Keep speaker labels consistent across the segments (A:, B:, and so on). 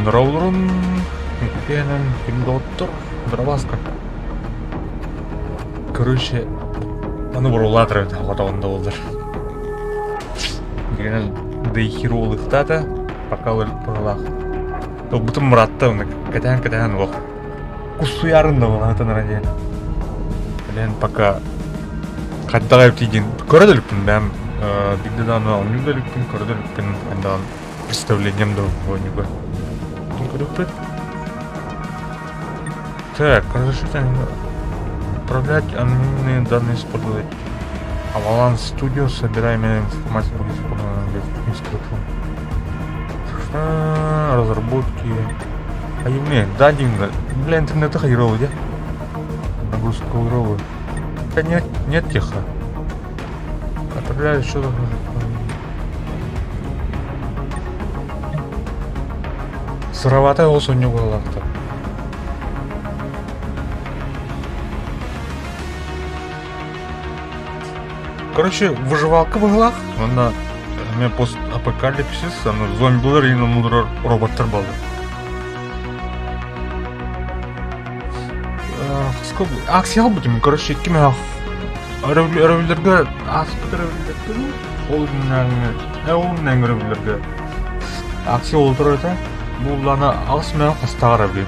A: Здоровлорун, Кэнэн, ким доҕоттор, дробаска. Короче, аны буруулаатар эбит хотоҕунда буоллар. Генен дейхируолыктаата, пока быһылаах. Ылбытым мыратта, кэтээн-кэтээн олох. Куссуйарын да буолаатан ара диэн. Блин, пока хайдах эбитий диэн көрө да иликпин бэйэм биирдэ даҕаны оонньуу да иликпин, көрө да иликпин хайдаҕын представлением да оонньууга. Көрүппүт. Так, разрешите отправлять анонимные данные использовать Avalanche Studio, собираемая информация будет использована для технических разработки. А не, да, Динго. Бля, интернета хайровый, да? Нагрузка хайровый. Да нет, нет теха. Отправляю что там. Сыроватая ол сонньу буоллахта. Короче, выживалка быһылаах. Уонна эмиэ постапокалипсис, аны зомбилар иин оннулар роботтар буолла. Акция албытым, короче, икки мөһөх өрөбүллэргэ ааспыт өрөбүллэргэ ол күннээҥҥи ол күннээҥҥи өрөбүллэргэ акция олутар этэ. Буллана аҕыс мөһөх хастаҕар эбит.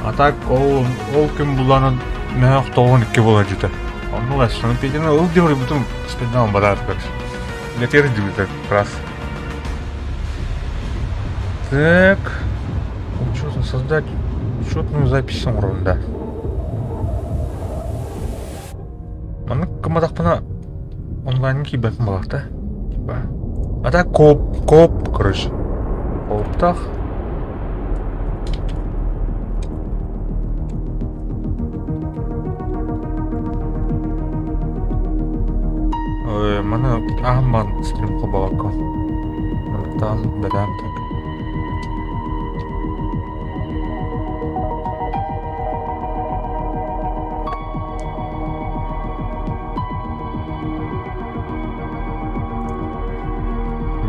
A: А так ол ол күн буллана мөһөх 92 буолар дьүтэ. Онно лассаны петина ол диэри бутум спиннал бадаат короче. Летер дьүтэ как раз. Так. Учетно создать учетную запись оҥорон да. Маннык гымматахпына онлайнҥа киирбэппин буолаахта. Типа. А так кооп, кооп, короче. Кооптаах. Ой, маны аһымман стрим холбообокко. Мантан бэлэм так.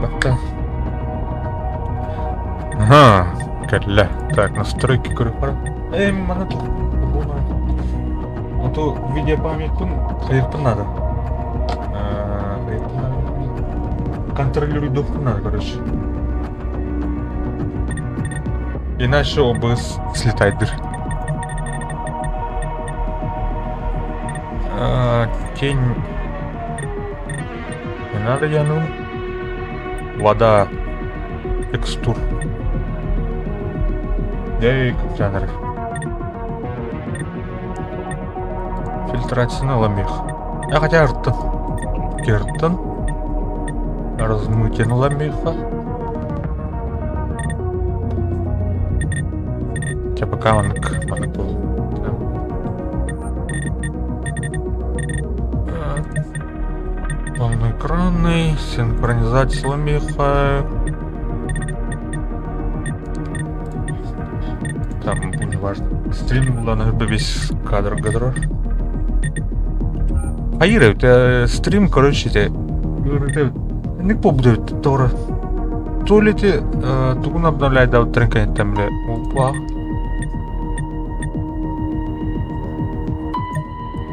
A: Батта. Ага, кэллэ. Так, настройки көрүп баран. Эй, маны тух. А то видеопамятьпын хайыахпын надо. Хайыахпын надо. Контролируйдуохпун надо, короче. Иначе OBS слетает дыр. Тень. Не надо я ну. Вода. Текстур. Эй, жанр. Фильтрацияны ламих. Я хотя ырттын. Кертын. Размытие ламиха. Чэ пока маннык маннык буолуо. Полноэкранный, синхронизация меха. Там не важно. Стрим булан весь кадр гадрор. Аира, это стрим, короче, это не побудет тора. То ли ты тугун обновляй да тренканеттен биле. Опа.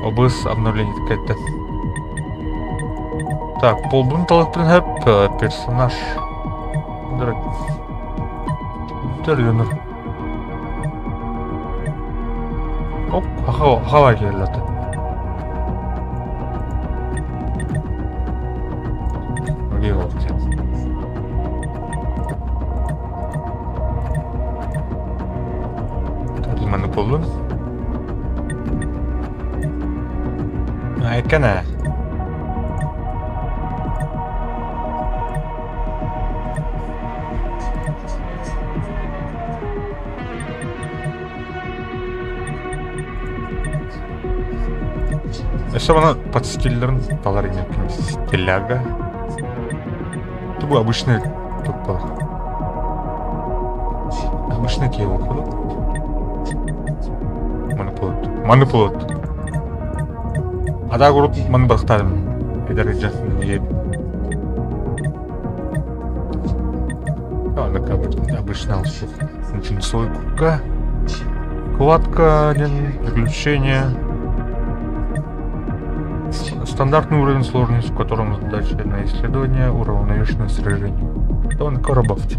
A: OBS обновление кэлтэ. Так, полбун талыппын хөп персонаж. Дөрүнүр. Оп, хава келлати. Үчүгэй буолчу. Маны буоллун. Айкана. Өссө маны под стиллерин талар инники стилляга. Это был обычный тупо. Обычный кейл походу. Маны плот. Маны плот. Ада урут маны бырахтарым. Эдэр дьахтар Обычно джинсовый куртка. Кладка, приключения. Стандартный уровень сложности, в котором задача на исследование уравновешенное сражение. Это он коробовт.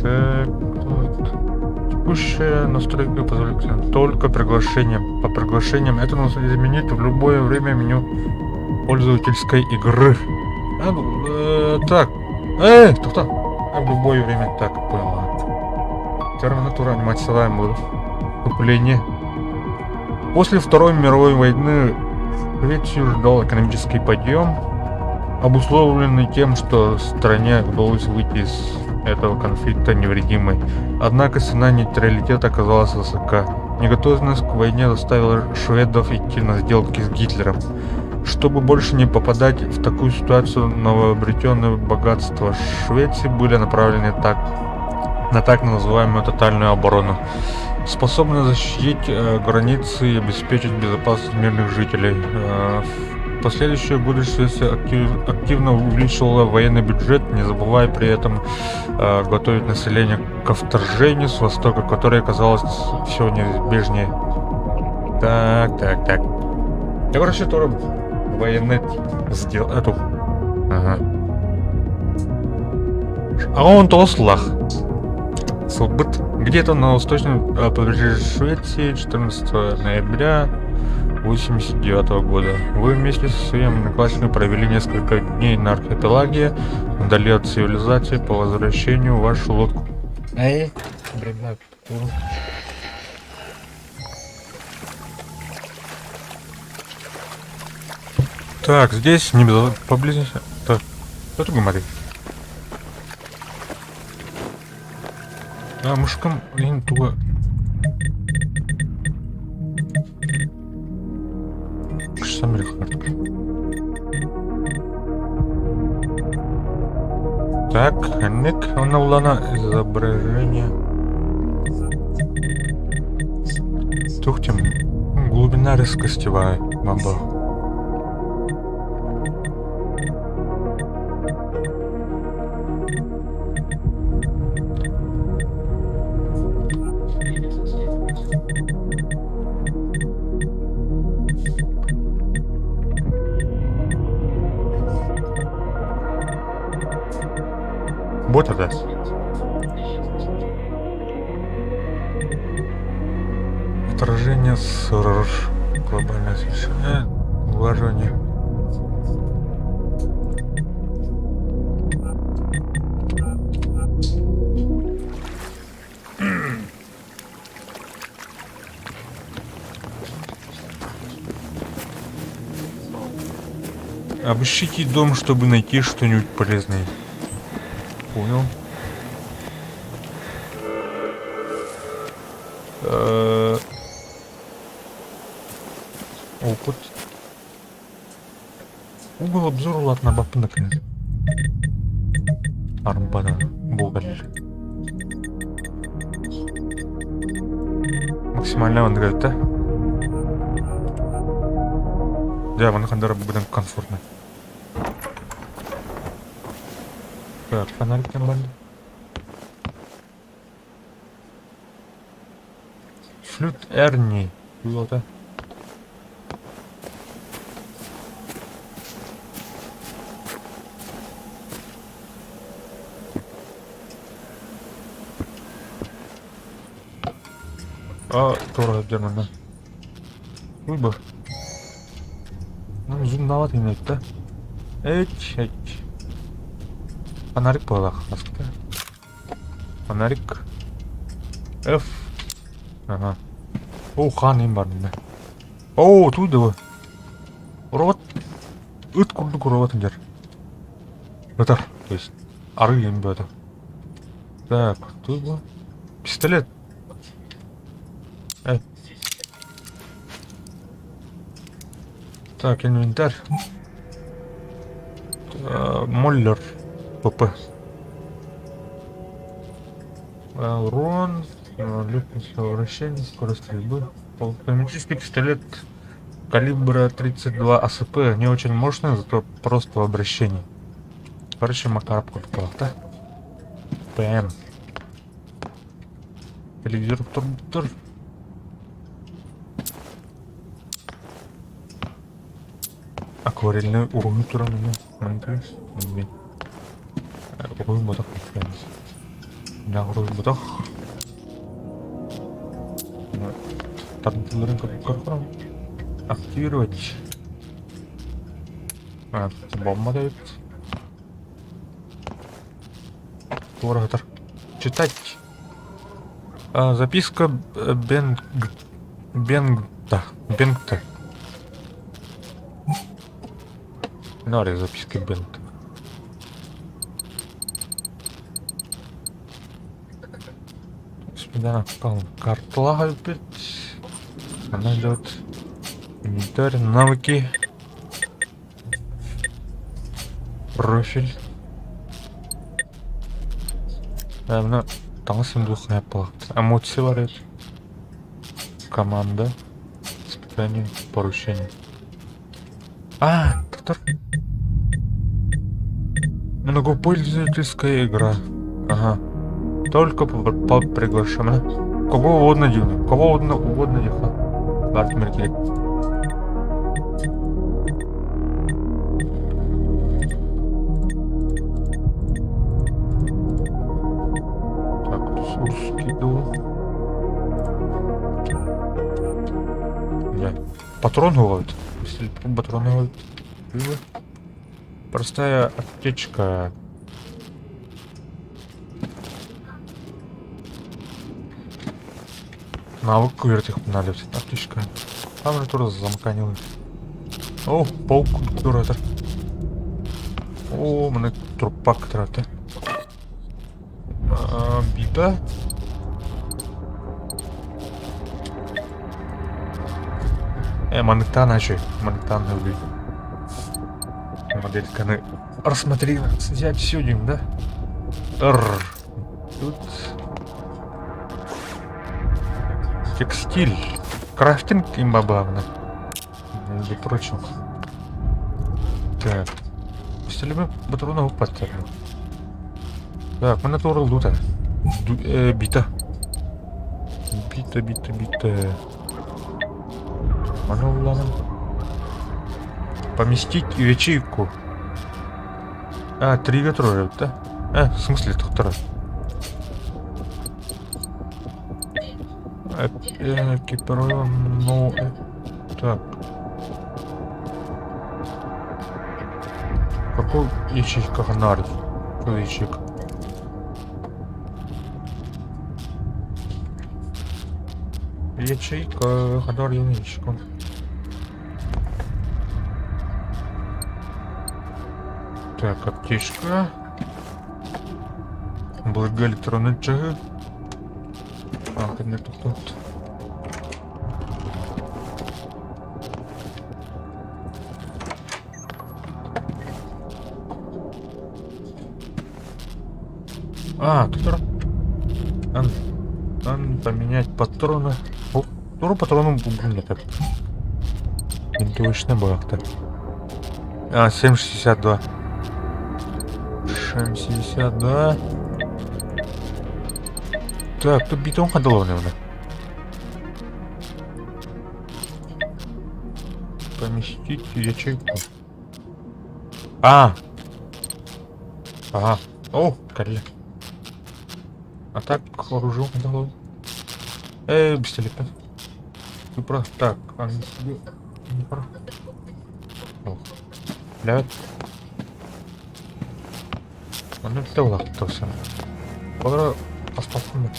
A: Так, вот. Текущая настройка позволяет только приглашение. По приглашениям это нужно изменить в любое время меню пользовательской игры. А, ну, так. Кто? А в любое время так, понял. Терминатура анимация буду. Вступление. После Второй мировой войны Швецию ждал экономический подъем, обусловленный тем, что стране удалось выйти из этого конфликта невредимой. Однако цена нейтралитета оказалась высока. Неготовность к войне заставила шведов идти на сделки с Гитлером. Чтобы больше не попадать в такую ситуацию, новообретенные богатства Швеции были направлены так, на так называемую тотальную оборону, способную защитить границы и обеспечить безопасность мирных жителей. В последующие годы Швеция активно увеличивала военный бюджет, не забывая при этом готовить население ко вторжению с востока, которое казалось все неизбежнее. Так, так, так. Я, короче, тоже военный сделал эту. Ага. А он тослах. Сылбыт. Где-то на восточном побережье Швеции 14 ноября 1989 года. Вы вместе со своими одноклассниками провели несколько дней на архипелаге, вдали от цивилизации. По возвращению в вашу лодку. Эй, ребят. Так, здесь не поблизости. Так, что ты говоришь? Да, мужикам иһин туга Так, ник, он улана изображение. Тухтим. Глубина резкостевая, бамба. Вот это. Отражение с глобальное освещение, сглаживание. Обыщите дом, чтобы найти что-нибудь полезное. Понял. Опыт. Угол обзора улаатыннарбаппын да кини. Арбана буолар. Максимально маннык да? Дьэ, манна ханна быдан комфортно. Так, фонарик нормально. Флют Эрни. Было-то. А, тура дермана. Выбор. Зумнаабат гына Эч, эч. Фонарик буоллах хаста. Фонарик. F. Ага. О, хаан им барда. О, туй да. Робот. Ыт курдук робот дер. Ытар, то есть арыы им бөтө. Так, туй бу. Пистолет. Э. Так, инвентарь. Моллер. ПП. Урон, легкость вращения, скорость стрельбы. Полуавтоматический пистолет калибра 32 АСП. Не очень мощный, зато просто в обращении. Короче, Макаров да? ПМ. Телевизор тур Акварельный уруһуй туран эмиэ уруһуй ботох уруһуй ботох тардыларын көрөр активировать бомба дают Туораһытар. Читать. Записка Бен... Бенгта. Бенгта. Наре записки Бенгта. Господа, картла опять. Она идет. Инвентарь, навыки. Профиль. Мына таҥас Эмоции бар Команда. Испытание. Поручение. А, доктор. Многопользовательская игра. Ага. Только по, по приглашению. Кого угодно дивно. Кого угодно угодно дихла. Барт Меркель. Так, русский дул. Я. Патрон ловит. Патрон ловит. Простая аптечка. Навык үөрэтих налет. Аптечка. Там тоже замыкание. О, паук дуратор. О, міне трупак тұрады. Бита. Манықтан ачы. Манықтан өлүй. Модельканы рассмотри. Взять сегодня, да? Р. Тут текстиль. Крафтинг имба главное. Между прочим. Так. Пистолет патронов упаттар. Так, мы на лута. Бита. Бита, бита, бита. Мана Поместить в ячейку. А, три ветра, да? А, в смысле, доктора? Ну, так. Какой ячейка Гнарь? Какой ячейка? Ячейка, Гнарь, ячейка. Так, аптечка. Благо электронный часы. А, тут. А, тут ан, ан поменять патроны. О, туру патрону блин, так. Винтовочный бак-то. А, 7,62. 7,62. Так, тут бетон ходолов, наверное. Поместить ячейку. А! Ага. О, калля. А так, оружие ходолов. Пистолет. Ты прав. Так, а не прав. Билэбит. Онно билэ улааттыбыт. Олору хаспаппын мен.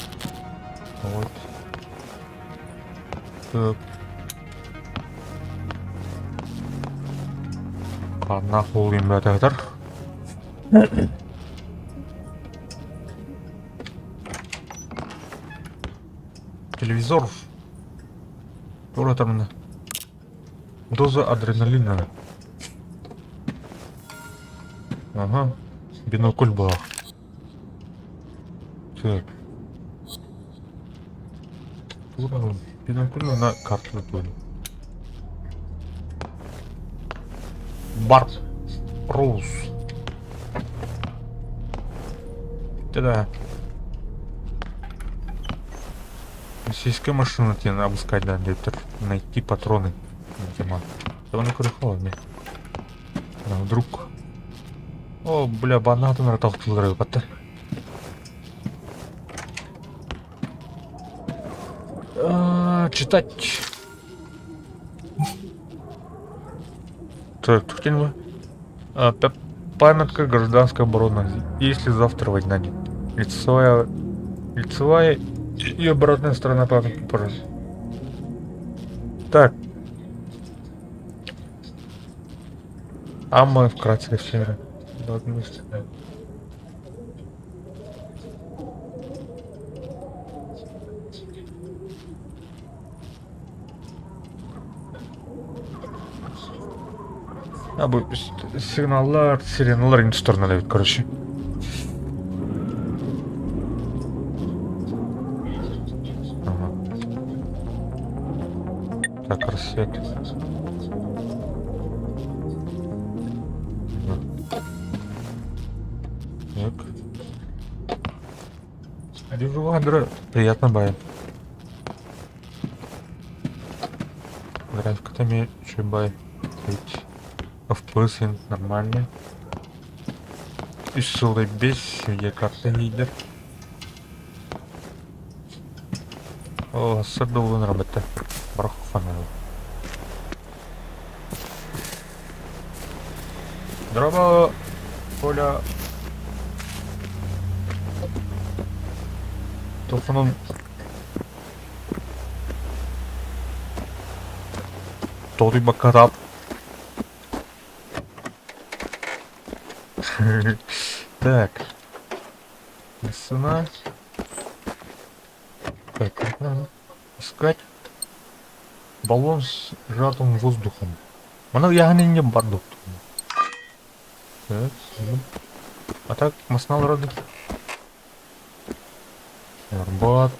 A: Вот. Так. Ханна холуйум бөтөтөр. Телевизор. Тура Доза адреналина. Ага. Бинокль баар. Так. Тура бинокль на карту туйна. Барт. Роуз. Да. Сельская машина тебе обыскать да, диэбиттэр. Найти патроны. Тема. Да оны көрөхө мне. Вдруг. О, бля, банатын ратахтылар батта. Читать. Так, тут а, памятка гражданской обороны. Если завтра война нет. Лицевая, лицевая и обратная сторона памятки, пожалуйста. Так. Амма вкратце сфера. А бу сигналлар, сиреналар инструменттар эбит, короче. Ага. Так, рассвет. Так. Приятно бай. Графика там чубай. FPS нормальный. Үс сылай бес видеокарта лидер. О, сырдылын работа. Барах фанал. Здорово, Коля. Телефонун Тоҕуйбакка Так. Цена. Так, как надо искать? Баллон с сжатым воздухом. Мана яғни бар Так, а так, маснал роды. Арбат.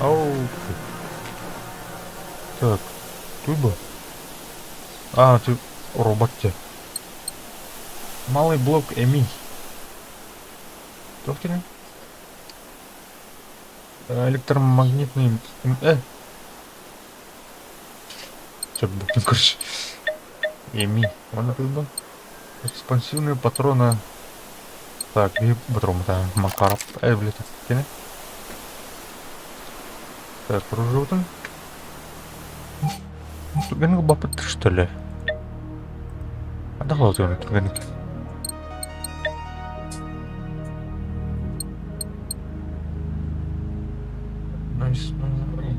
A: Ау. Так, туба. А, ты робот те. Малый блок ЭМИ. Доктор? Электромагнитный... Э! Что, короче. ЭМИ. Он рыба. Экспансивные патроны. Так, и патрон, да, Макаров. Э, блядь, Так, оружие Түгэн бапыт что ли? А давай вот түгэн.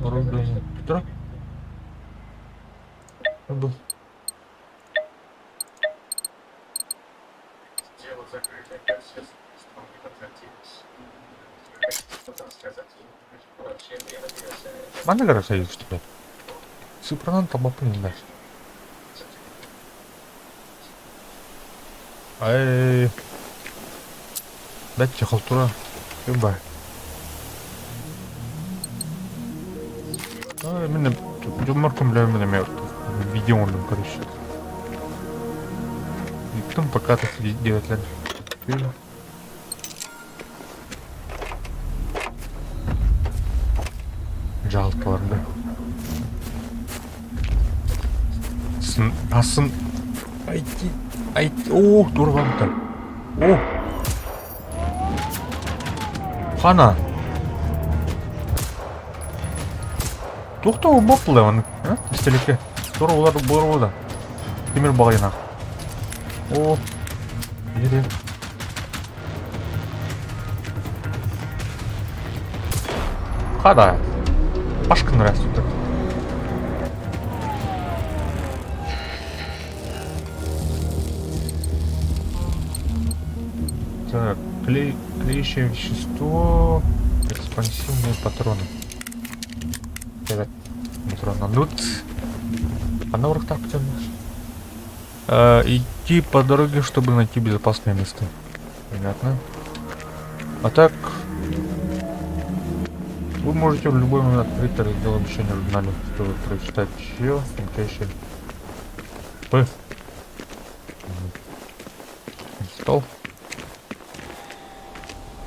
A: Оборудование. Петра? Был.
B: Дело закрыто, я все
A: Манна гараса что ли? Супранан табапын да. Ай. Дайте халтура. Люба. А, именно дьоммор көмөлөөн эмэ видео оҥордум короче. И потом пока так делать Жалко да. Сын, асын. Айти, айти. О, дурвамтар. О. Хана. Туох да уурбат буолла маннык, а? Пистолетке. Тура улар буолар да. Тимир баҕайына. О, иһэ Хада. Пашка нравится. Так, клей, клеящее вещество, экспансивные патроны. Evet, патронанут. Она в Идти по дороге, чтобы найти безопасное место. Понятно. А так, вы можете в любой момент открыть раздел обещания в журнале, чтобы прочитать все мельчайшие П. Стол.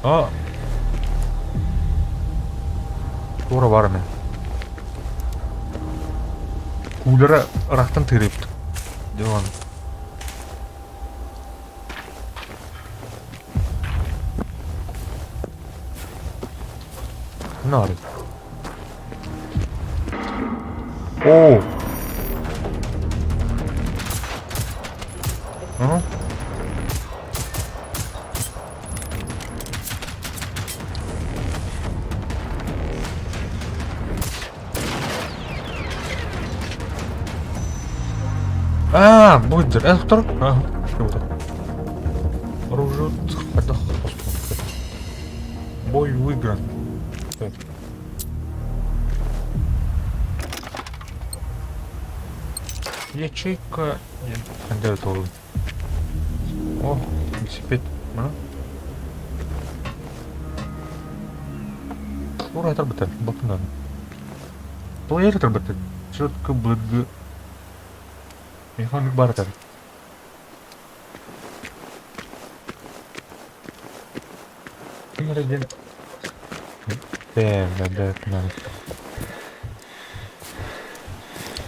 A: А. Тура бар ме. Куулара ырахтан тыырыппыт. Диван. Нары. Оо. Ага. Аа, будет Эхтор. Ага, круто. Оружие Бой выигран. Так. Ячейка. О, велосипед. А? Ура, это Бакынан. Плеер это Четко блг. Механик бартер. Да, надо.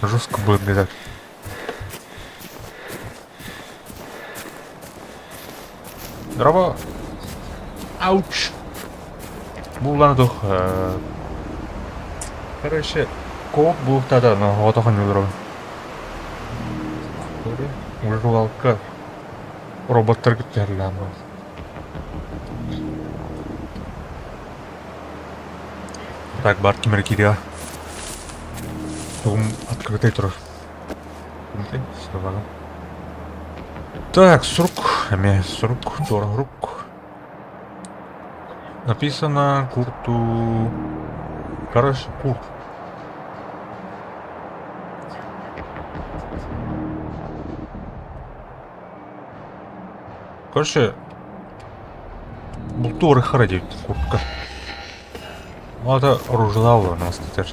A: Жестко будет бежать. Здорово. Ауч. Булан дух. Короче, кооп булуктада, но отохан юлдуру. Ужулалка роботтар күттерлән. Так, бар кимер кириа. Тугум открытый турар. Так, сурук. Эме сурук, тура рук. Написано Курту. Короче, Курт. Короче, бултур хара диэбит куртка. Ол аата оружие у нас теперь.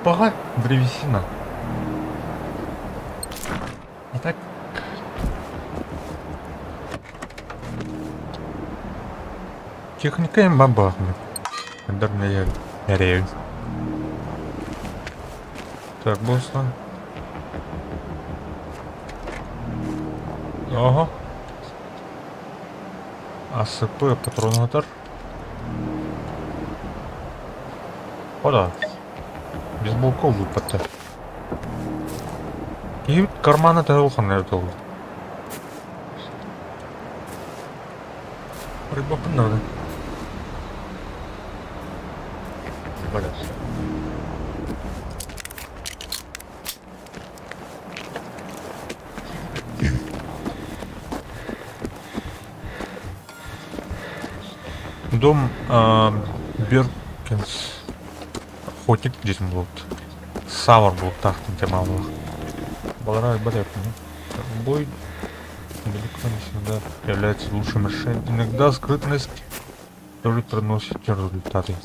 A: Пора древесина. А так... Техника им бабахнет. Так, босса. Ага. АСП патронатор. О да. Бейсболка выпадта. И кармана тайылхан это. Рыба надо. Дом Беркинс. Охотник здесь был. Савар был так темалых. Балара Бой далеко не всегда является лучшим решением. Иногда скрытность тоже приносит результаты.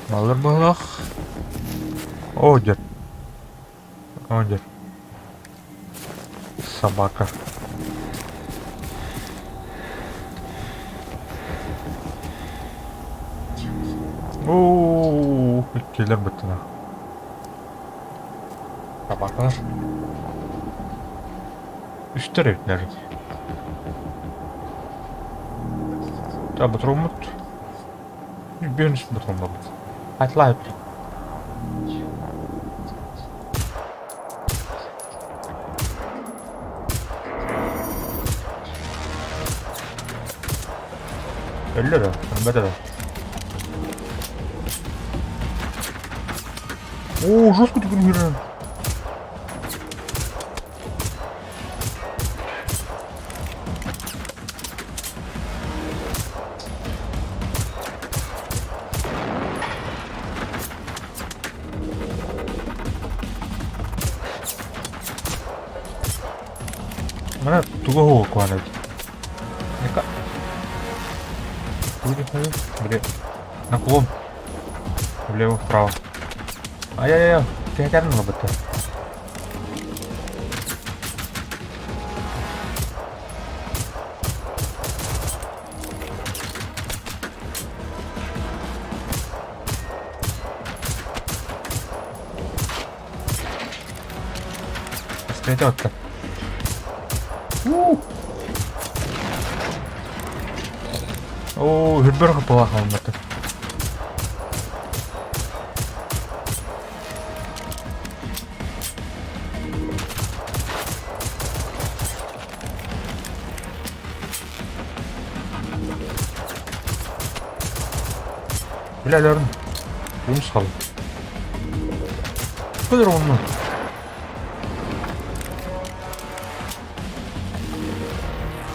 A: Балабалах. Одер. Одер. Собака. Оо, кэлэр быттына. Собакалар. Үстэр эбиттэр. Та ботуруоммут Биир ботуруом барбыт. Атлаайып. Өллө да, өлбөтө да. Оо, жестко түгүн Mana тугу оһуокуһан эбит? Били наклон влево-вправо. Ай-яй-яй, кэһэтэрин ылбыттар. Пистолети отта. Оо, үрбөр хаппалаах хаалбыта. Бля, өлөрүн. Умс хал. Кыдыр онну.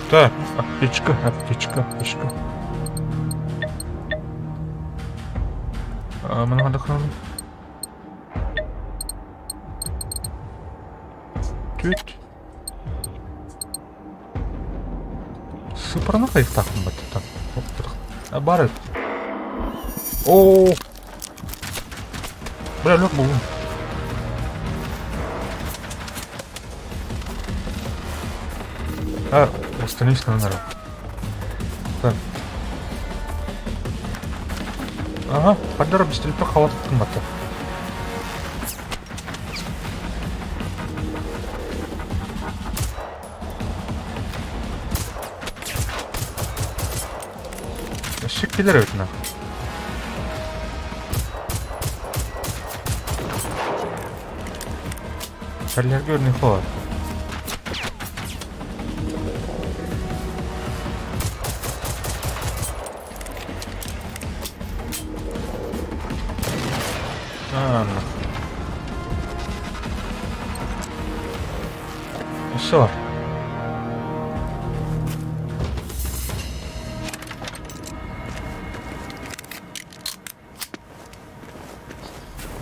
A: Так, аптечка, аптечка, аптечка. А, маны ханна Түт. Сыпыраны кайыктаахпын баттаттан. Бар эбит. Оо. Бля, лег булдум. А, остановись на надо. Так. Ага, поддержу пистолет халат батта. Өссө кэлэр эбит на. Шарлерге өрнөх бар. Анна. Өссө бар.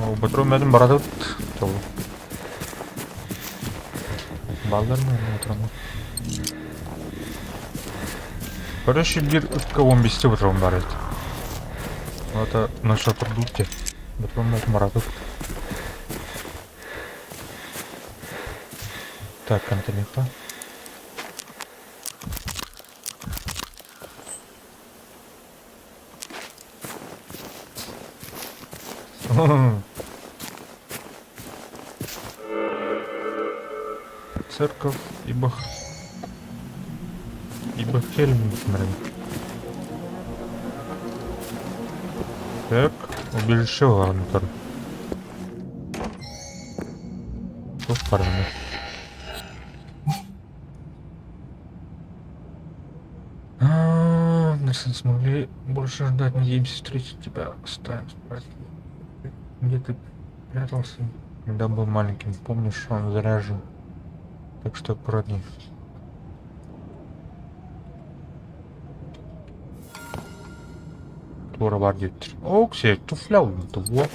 A: Ол ботурум бөтүн баратыбыт. Толу. Баллар ма ботурум. Короче, бир ыкка 15 ботурум бар эт. Это наша продукте. Ботурум бөтүн баратыбыт. Так, контейнер. Церковь ибо ибо Хельм Так, убежище Вантер. Туох барыный? Нас не смогли больше ждать, надеемся встретить тебя. Стань, где ты прятался, когда был маленьким? Помнишь, он заряжен. Так что аккуратней. Туора баар диэбиттэр. Оксия, туфля булла.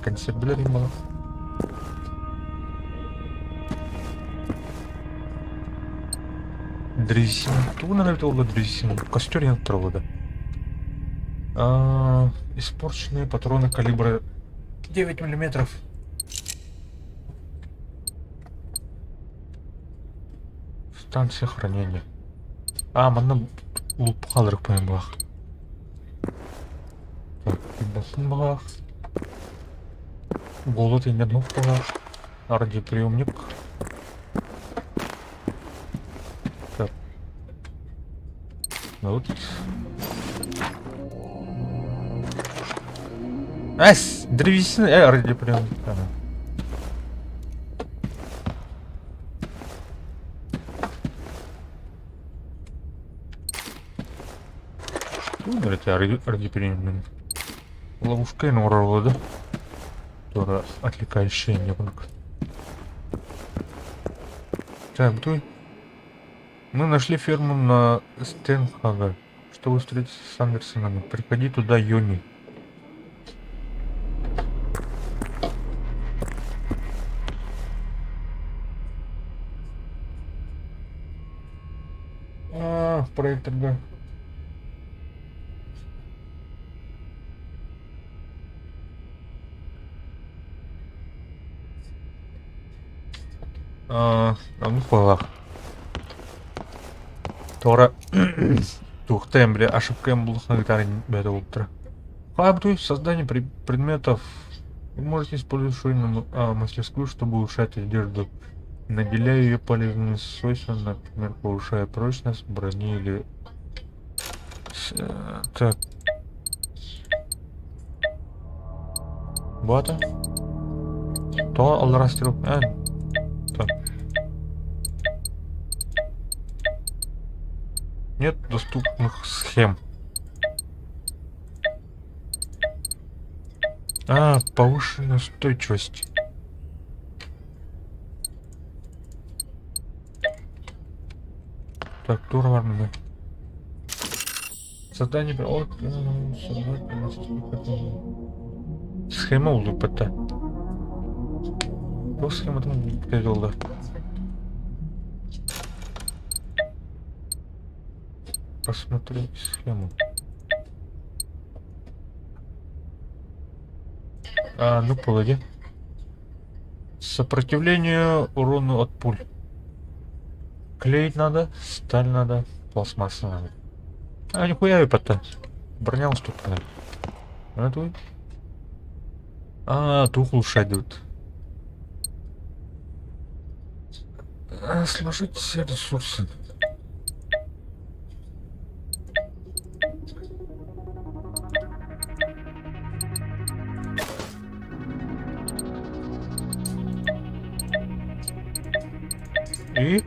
A: Консервилер буолар. Дрезина. Тугунан эбит буолла дрезина? Костер янып турар да. Испорченные патроны калибра 9 миллиметров. Станция хранения. А, манна луп хаалларык баах. Так, баах. Голод иннен баах. Радиоприемник. Вот. Эс, древесина, ради прям. Ага. Это ради прям. Ловушка да? Которая отвлекающая немного. Так, бутой. Мы нашли ферму на Стенхага, чтобы встретиться с Андерсонами. Приходи туда, Йони. А, проектор, да. А, оннук буоллах. Тора туохтайм бля ошибкаем буллахна гитара бэйэтэ буолуптара. Хаб, то есть создание предметов. Вы можете использовать швейную мастерскую, чтобы улучшать одежду, наделяя ее полезными свойствами, например, повышая прочность брони или... Так. Бата. То алларастер. Так. Нет доступных схем. А, повышенная устойчивость. Так, тур вармы. Создание от схема улупата. Бу схематын перелды. Посмотреть схему. А, ну погоди. Сопротивление урону от пуль. Клеить надо, сталь надо, пластмасса надо. А нихуя епата. Броня уступная. А тут? А, тух улучшать идут. Сложить все ресурсы. И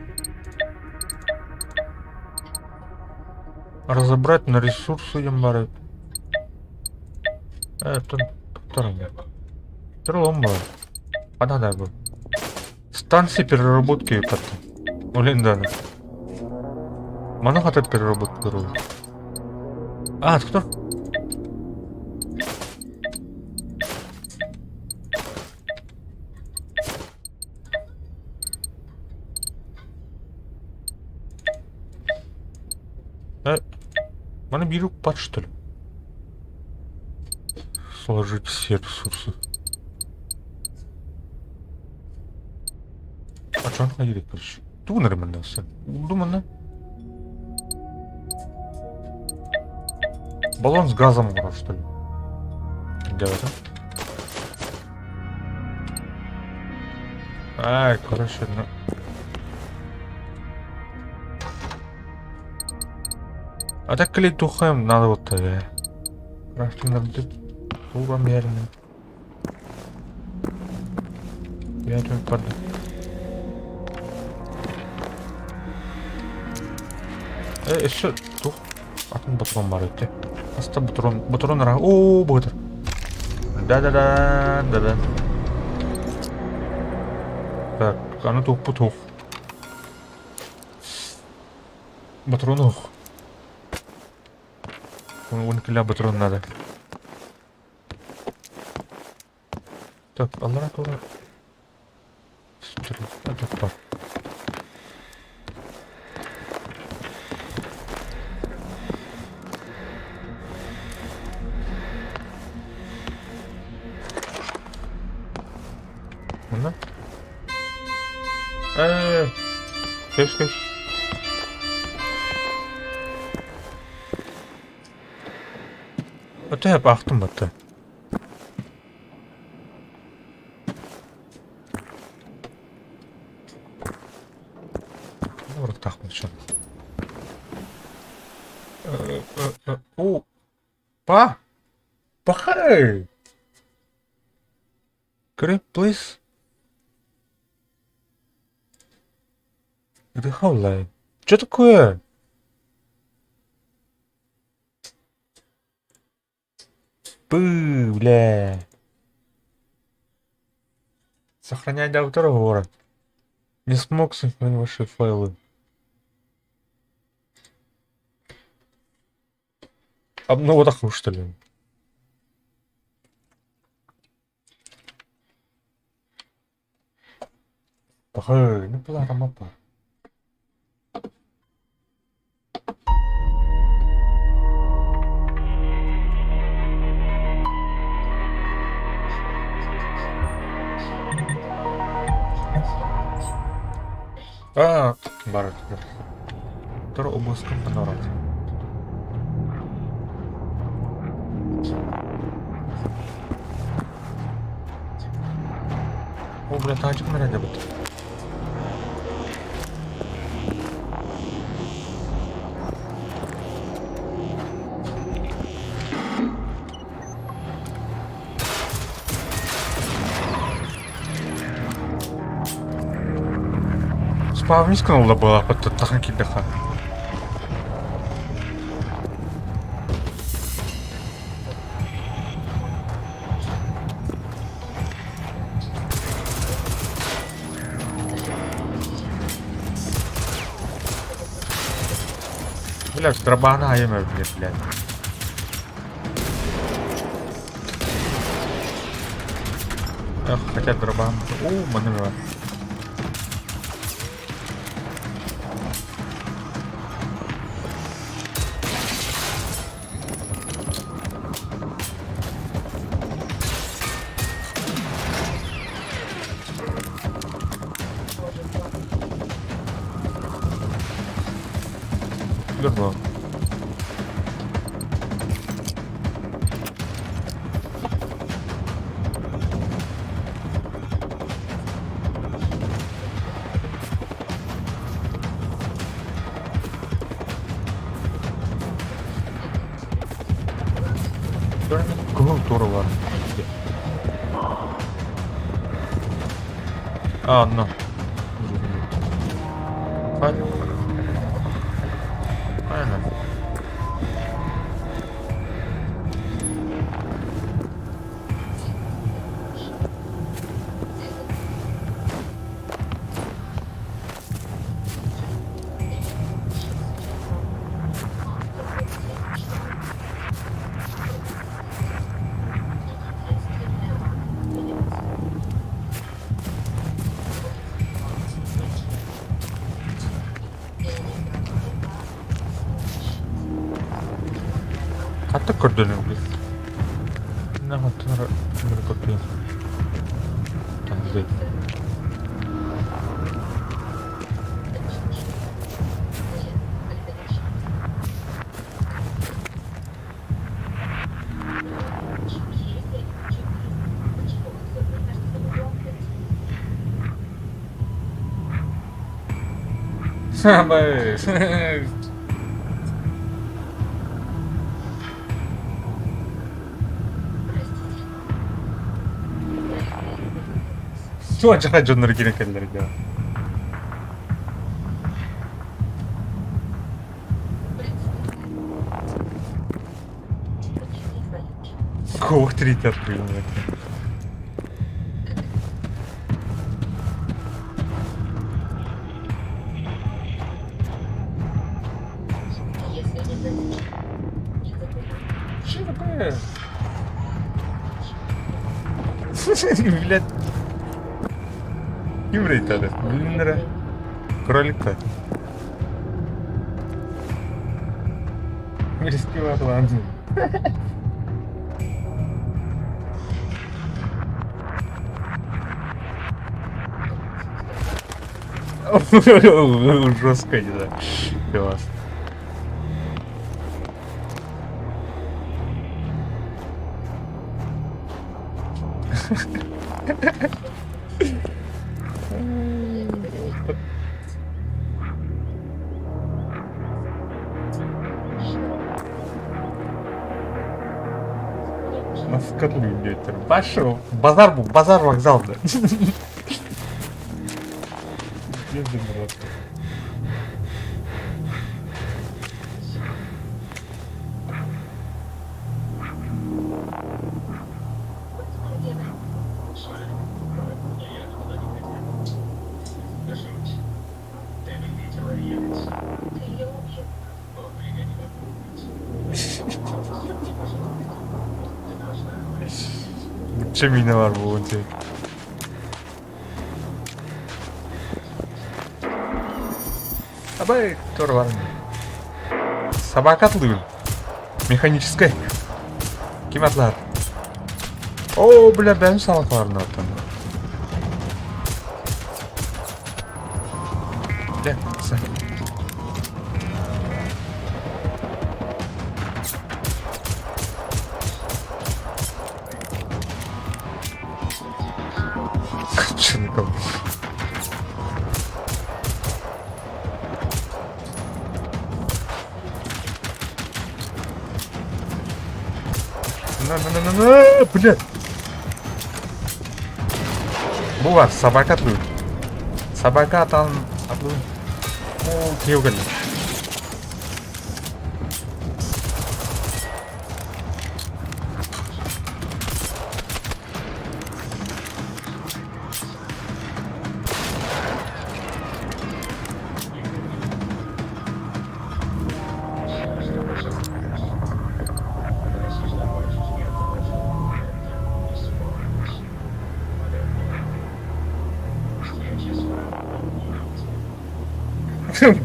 A: разобрать на ресурсы ямбары. Это второй. Второй А да, был. Станции переработки потом. Блин, да. Мана хотят переработку дорогу. А, кто? Мана беру пад, что ли? Сложить все ресурсы. А что он ходили, короче? Ту нормально все. Думаю, Баллон с газом, что ли? Да, это? Ай, короче, ну... А так клей тухаем надо вот Крафтинг надо турамерный. Я тут под. Еще тух. Атын патрон бар өтте. Аста патрон, патрон ра. О, богатыр. Да-да-да, да-да. Так, аны тух путух. Патрон ух. Он кля патрон надо. Так, аллара тура. Это Манна? Кэс, кэс. Это я бахтым батты. Урыктахпын шын. Па! Пахай! Could please? Выдыхал. Что такое? Пы, бля. Сохранять автора город. Не смог сохранить ваши файлы. Обнова так что ли? Пахай, ну пла мапа. Аа, бар. Тор обласкын панорат. О, бля, тачка наряде бут. Спавнискан была под тахан киддаха. Бля, дробана айым блядь, блядь. Эх, хотя дробан. О, маневр. Верно. Кого бар. А, ну. Правильно. Хатта көрдөнүм бит. На хаттар көрдүм. Танды. Самое. Чего жаха дьоннор киирэн кэллэр дии. Кого третий открыл? Что такое? Блядь. Ким рейтады? Билиннere. Кроликта. Мирски бар. Жестко, не знаю. Класс. Наскотлы диэтэр. Башы базар бу, базар вокзал да. Чемине бар буолуон сөп. Абай тура Собака атлыыр. Механическая. Ким атлаар? Оо, бля, бэйэм салакаларын оттон. Бля, На-на-на-на-на, блядь. Бу бар, собака атлыыр. Собака атан атлыыр. Оо, киһи кэллэ.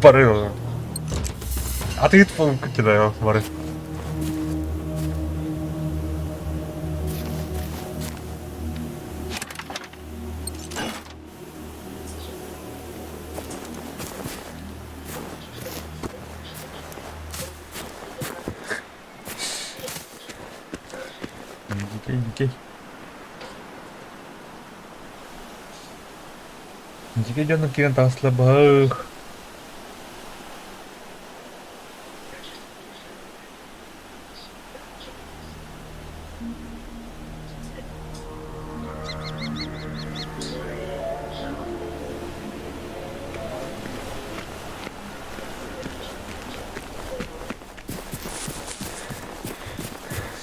A: Бары Атыт кидаю бары. Дикей, дикей. Дикей дьону киирэн таҕыстылар баһыых.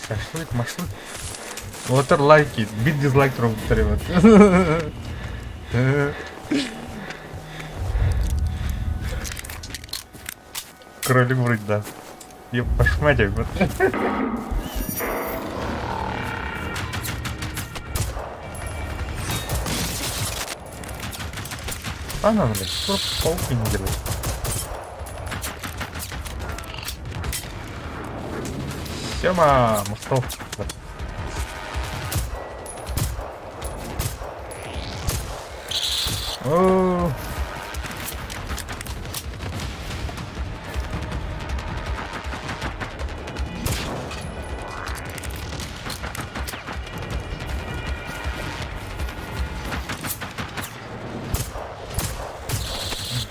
A: Шашлык, машлык. Олортор лайки, бир дизлайк туруорбуттар эбит. Кролик вроде да. Ёб вашу мать, вот. Она, блядь, паук не делает. Сема, мостов. О,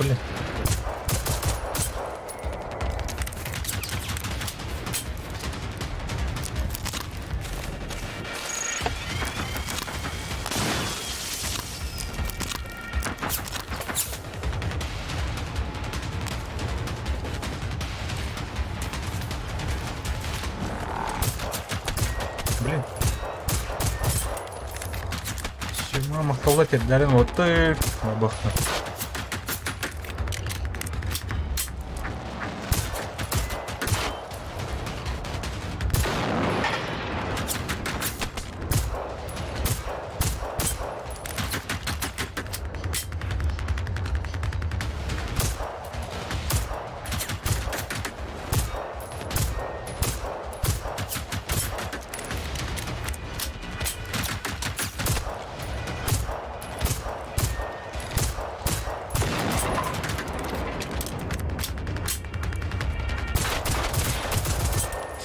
A: Блин. Блин. Сема махталла тердәрин оттык. Бахна.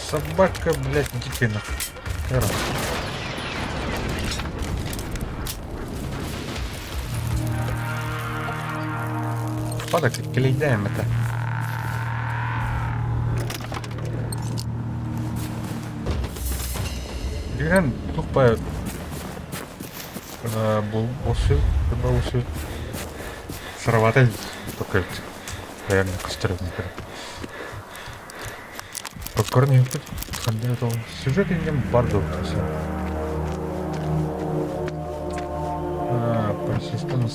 A: Собака, блядь, дикая нахуй. Короче. Падак, килейдэм это. Дьиҥинэн туох баайа буолсу буолсу сыроватай только наверное көстөр Көрөн иһиппит ханна это сюжет иннин бар дуо Полицейский на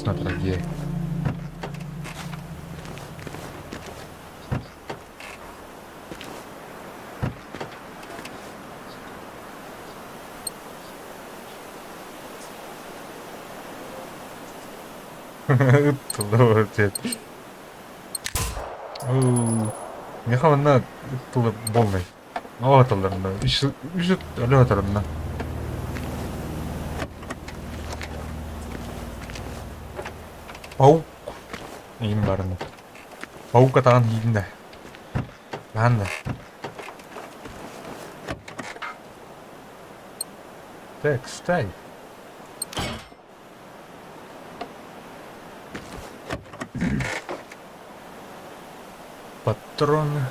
A: Ыттылар диэт. Миэхэ манна тылы буолмай. Оо тылларына үс үс өлө атарымна. Паук иин барына. Паук атаҕын ииннэ. Хаһан да. Так, стай. Патроны.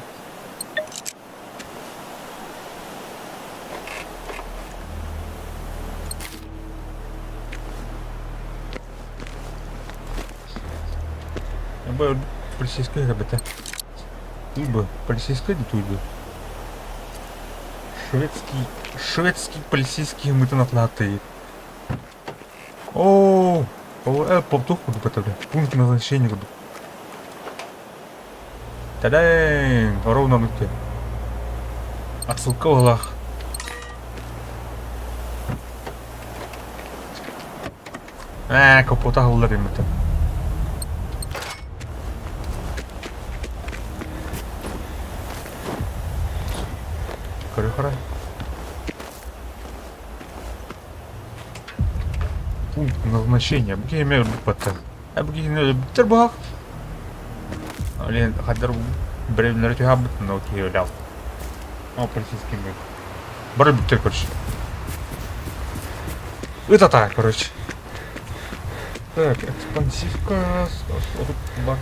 A: Бу полицейская эбэтэ. Туйбу, полицейская да туйбу. Шведский, шведский полицейский мытын атлаатый. Оо, туох курдук это, бля, пункт назначения курдук. Та-дэҥ! Ровно бүттэ. Отсылка буоллах. Ээ, капота аһыллар иммитэ. Көрө-көрө. Пункт назначения. Бу эмиэ өлбүт Бу киһини өлбүттэр быһах. Блин, хаддар бревнлары түһэ но киһи өлөв. О, полицейский миг. Бары бүттэр, короче. Ыт ата, короче. Так, экспансивка бар.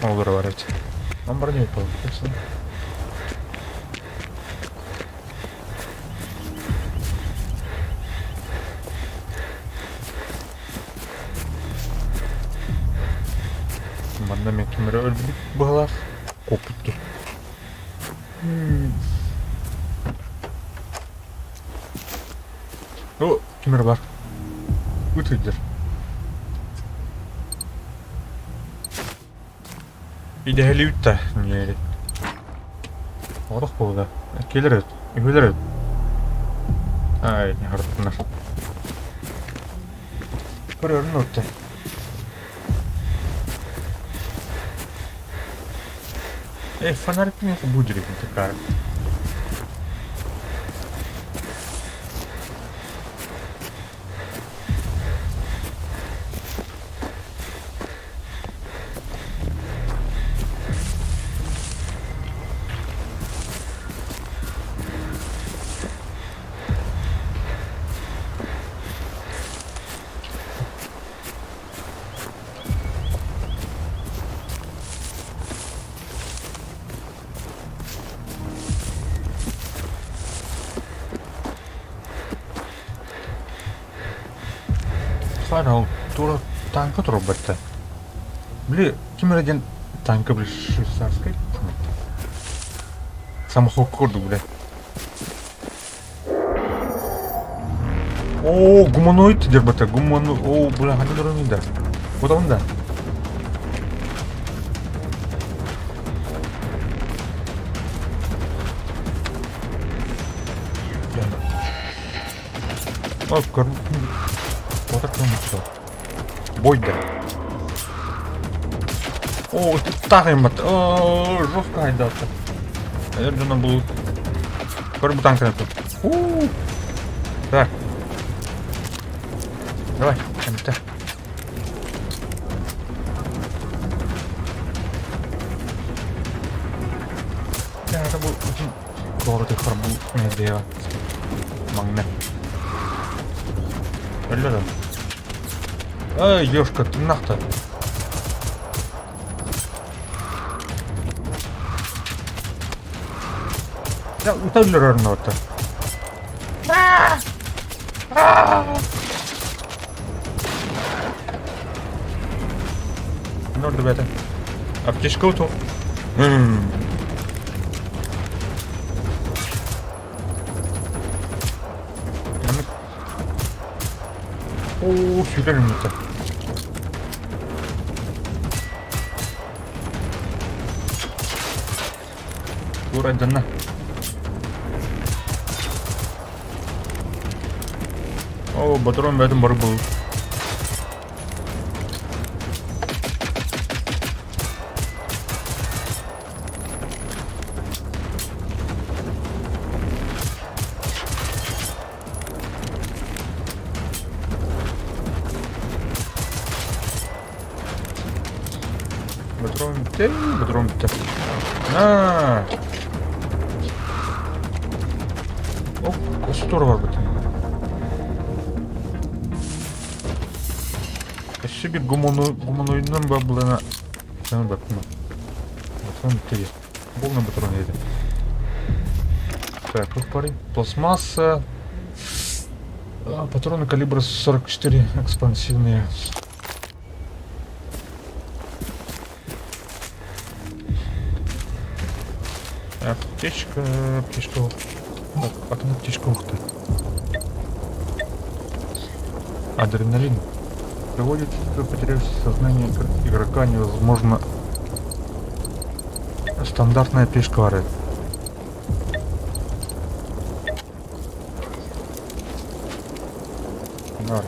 A: Олар бар эти. Он броню получится. Манна мен ким эрэ өлбүт быһалаах куоппут Ну, ким эрэ бар. Ыт сылдьар. Идэһэлиибит да ньиэри. Оҕотох буолла. Кэлэр эбит. Үһүлэр эбит. Ай, харытынар. Көрөрүн отта. Эй, фонарик мне будет такая. Фарал тура танка турбатта. Били ким эрэ диэн танка били швейцарскай самоход курдук бля. О, гуманоид дербата, гумано... О, бля, ханна дөрөнүй да. Кутабын да. О, көр... Вот Бойда. О, тағаймат. О, жестко айдалды. Наверное, бұл Көр бу танканы тут. Так. Давай, МТ. Это был очень город харбу не дело. Маҥна. Өллө да. Эй, ёшка, ты нахта. Ыта өлөрөр нота. Норду бэйэтэ. Аптечка уту. Оо, сүүрэр минутта. Туурайданна. Оо, ботурон бэйэтин бары булуу. Ботурон бүттэ, ботурон бүттэ. На! Оп, костур бар бит. Өссө bir гуманоидынан ба булана саны баттым. Ботурон бүттэ дии. Полный ботурон еді. Так, тут парень. Пластмасса. А, патроны калибра 44 экспансивные. Аптечка, аптечка. Так, атын аптечка ухты. Адреналин. Приводит к потерявшего сознание игрока невозможно. Стандартная пешка варит. Нар.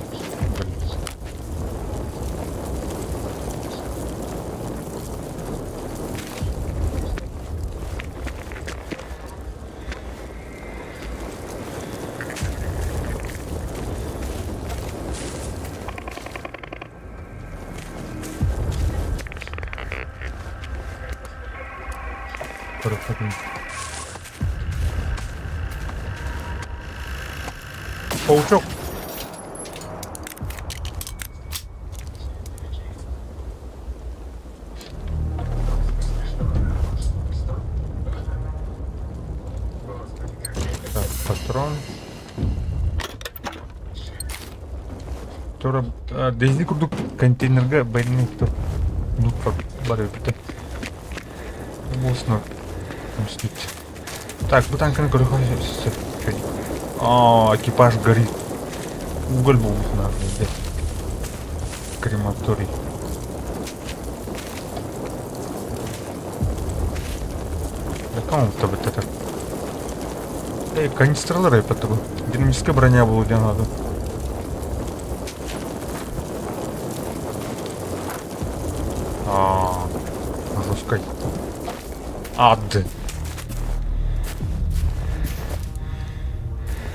A: Паучок. Так, патрон. Тура Дейзи курдук контейнерга байны тур лут бар эбит. Болсын мстить. Так, бу танканы көрөхө сөп. А, экипаж горит. Уголь был надо. Крематорий. Да кому то вот это? Эй, канистралар айпатты бу. Динамическая броня буолуо диэн надо. А, жесткой. Ад.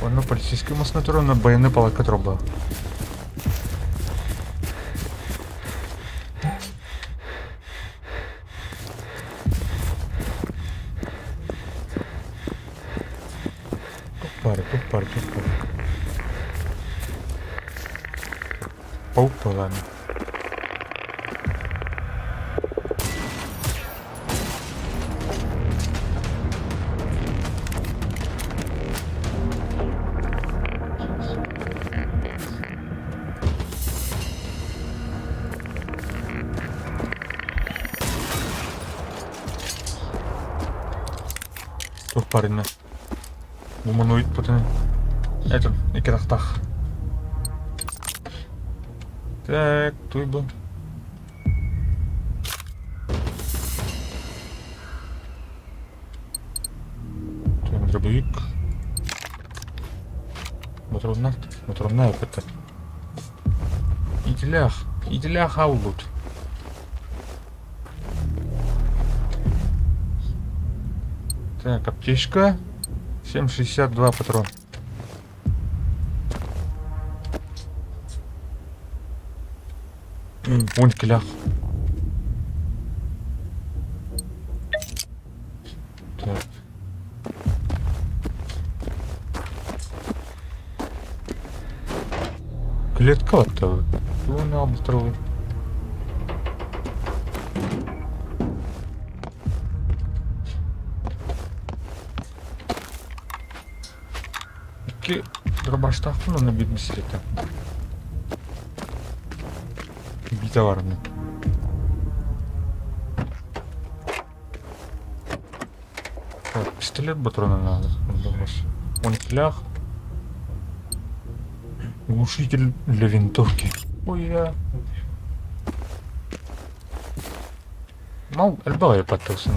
A: Онно полицейский массына туран байыны палатка турба. Туппары, туппары, туппары. Паук буолааны. Туох баар иннэ? Гуманоид потом. Этот, икирахтах. Так, туй был. Дробовик. Ботуруоннаах, ботуруоннаах эппиттэр. Итилээх, итилээх аулут. Так, аптечка. 7,62 патрон. Уон килэх. Так. Клетка баттабыт. Тугун аҕалбыттар Икки дробаштаахпын уонна биир бисилиэтэ. Биитэ барна. Так, пистолет патрона надо. Он флях. Глушитель для винтовки. Ой, я... Мал элбэҕи подтылсын.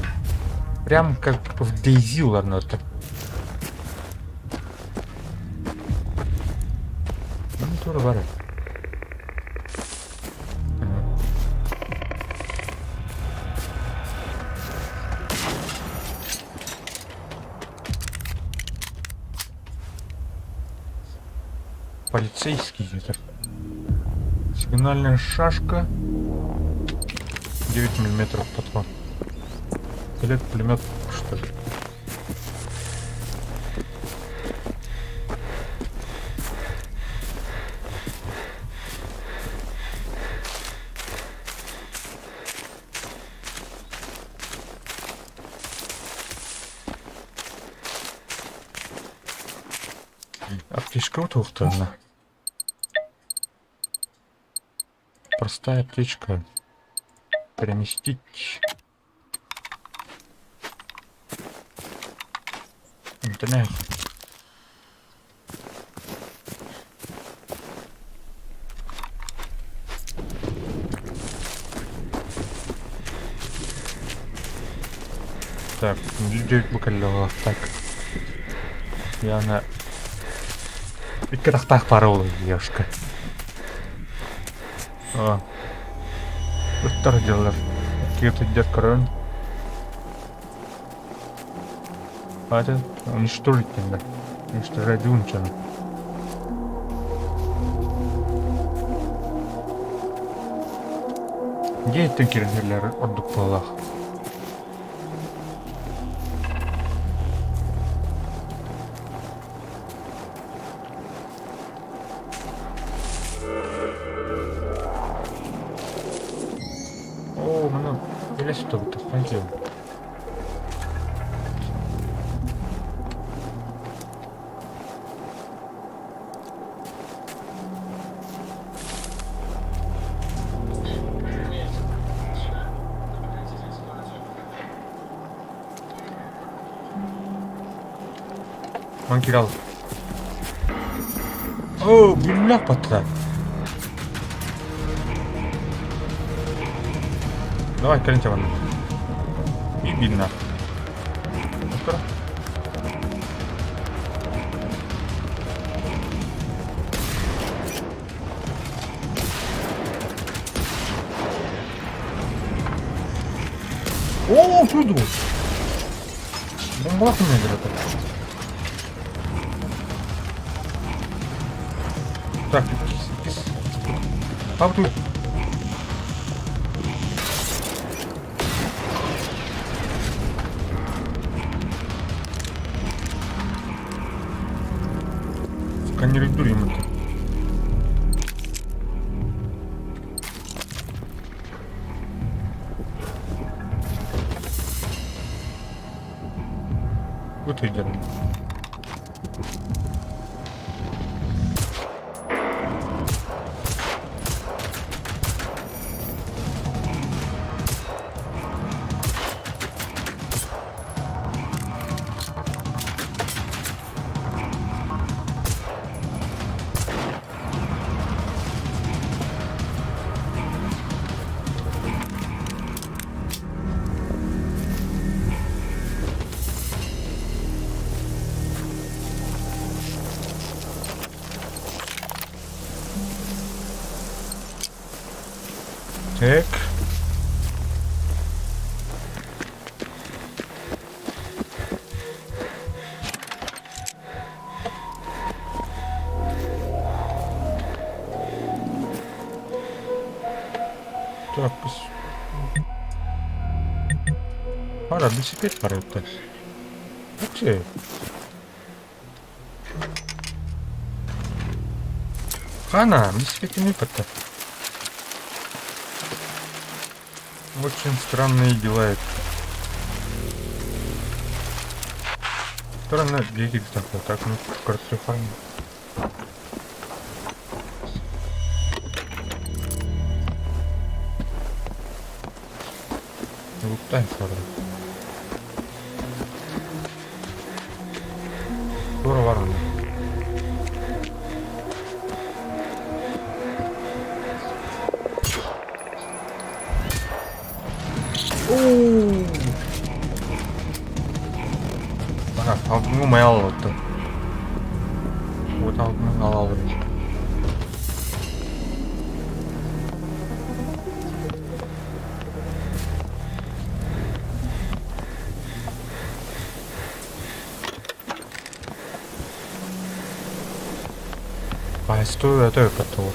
A: Прям как в DayZ уларнырта. Ну, тура бар. Полицейский это. Сигнальная шашка. 9 миллиметров патрон. Пистолет, пулемет, что ли? Аптечка туохтарына. Простая аптечка. Переместить. Интернет. Так, так. Я Икки атахтаах пара ол девушка. О. Ыттар дьыллар. Киһи көрөн. Хватит уничтожить тогда. Уничтожать дунчана. Дьиэттэн киирэн ордук буоллах. Оо, маны илэ сутабыттахпын киһи. Манкирал. Оо, бүллэх баттыра. Давай, кэлин чабан. И видно. Оо, чуду. Бомбалах это. Так, кис, кис. Пап тут. Сканерить ему. Вот идем. Так. Так. Пора велосипед пора это. Вообще. Хана, велосипед не. Очень странные дела это. Оттор анна дьиэ киирбитэх так ну көрсүөххэ. Луттай сору. Тура бар онно. Алтыҥҥы умайа алалытты. Вот алтыҥҥы алалыр. Хаһайыстыба бэйэтэ өлбөт буолуо.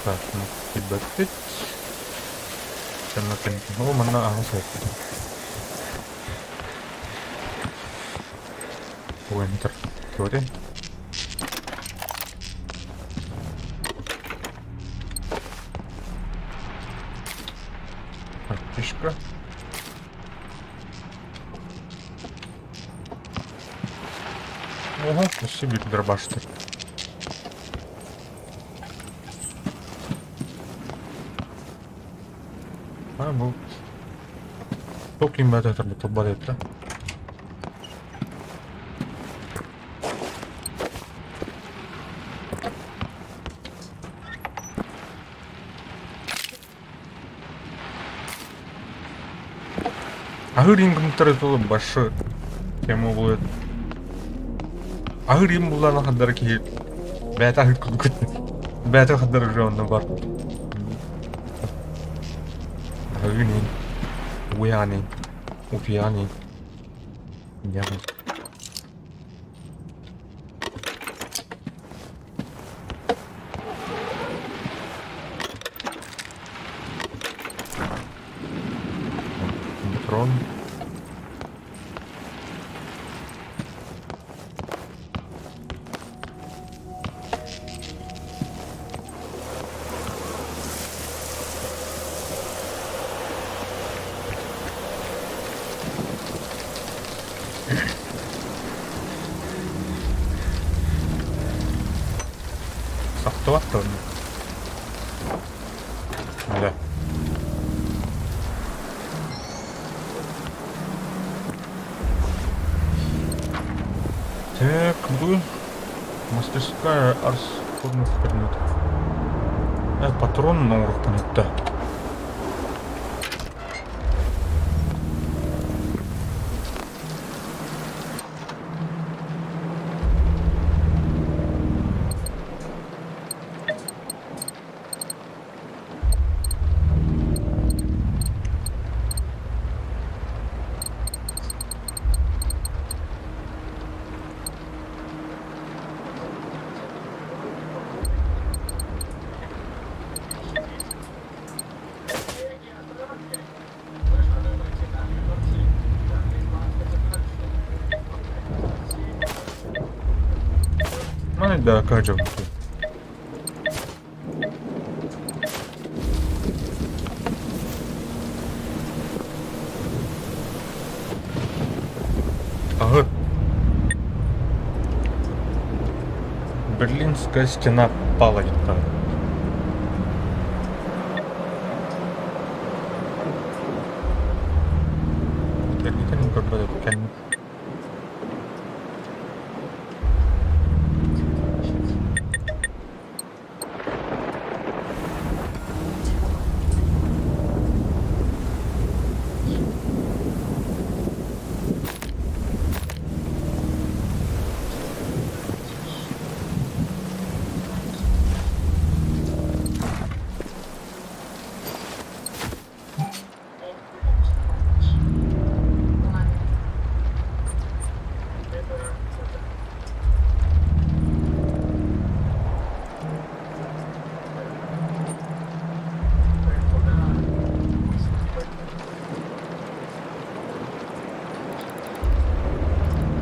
A: Так, билбэппит. О, манна аһаҕас эбит. Enter. Көрүн. Аптечка. Ого, өссө биир дробашты. А, бу Туох кииммэт этэр тылбат этэ. Аһыыр иҥгымтары тылы башы тема буолуо. Аһыыр им булларына хардара киһи бэйэтэ аһыыр курдук бэйэтэ хардара уже онно бар. Аһыыр Уйааны, утуйааны, дьэ. Патрон. Сахтыбат да онно. Да. Так, бүгүн мастерская расходных предметов. Патрон оҥоруохпун этэ. Маны да каадьабыт. Аһы. Берлинская стена пала диттар. Кэнникэн көрбөт эбиккин.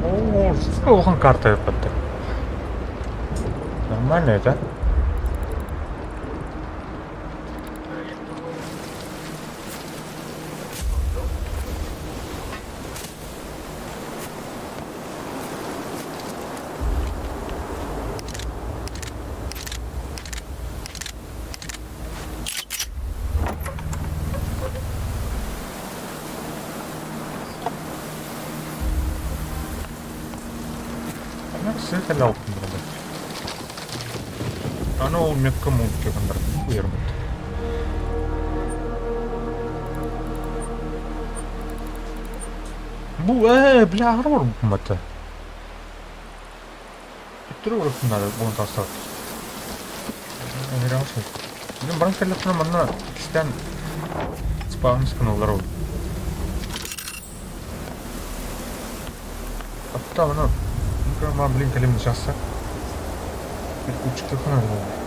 A: Оо, улахан карта эппэттэр. Нормально это. Аны ол метка муутка гыннар уйарбыт. Бу бля аһара барбыппын батта. Төттөрү барыахпын наада буолан таҕыстаҕыт. Мин баран кэллэхпинэ манна иккистээн спаҕын сканаллар ол. Hatta onu блин кэлим часса. Bir буолла.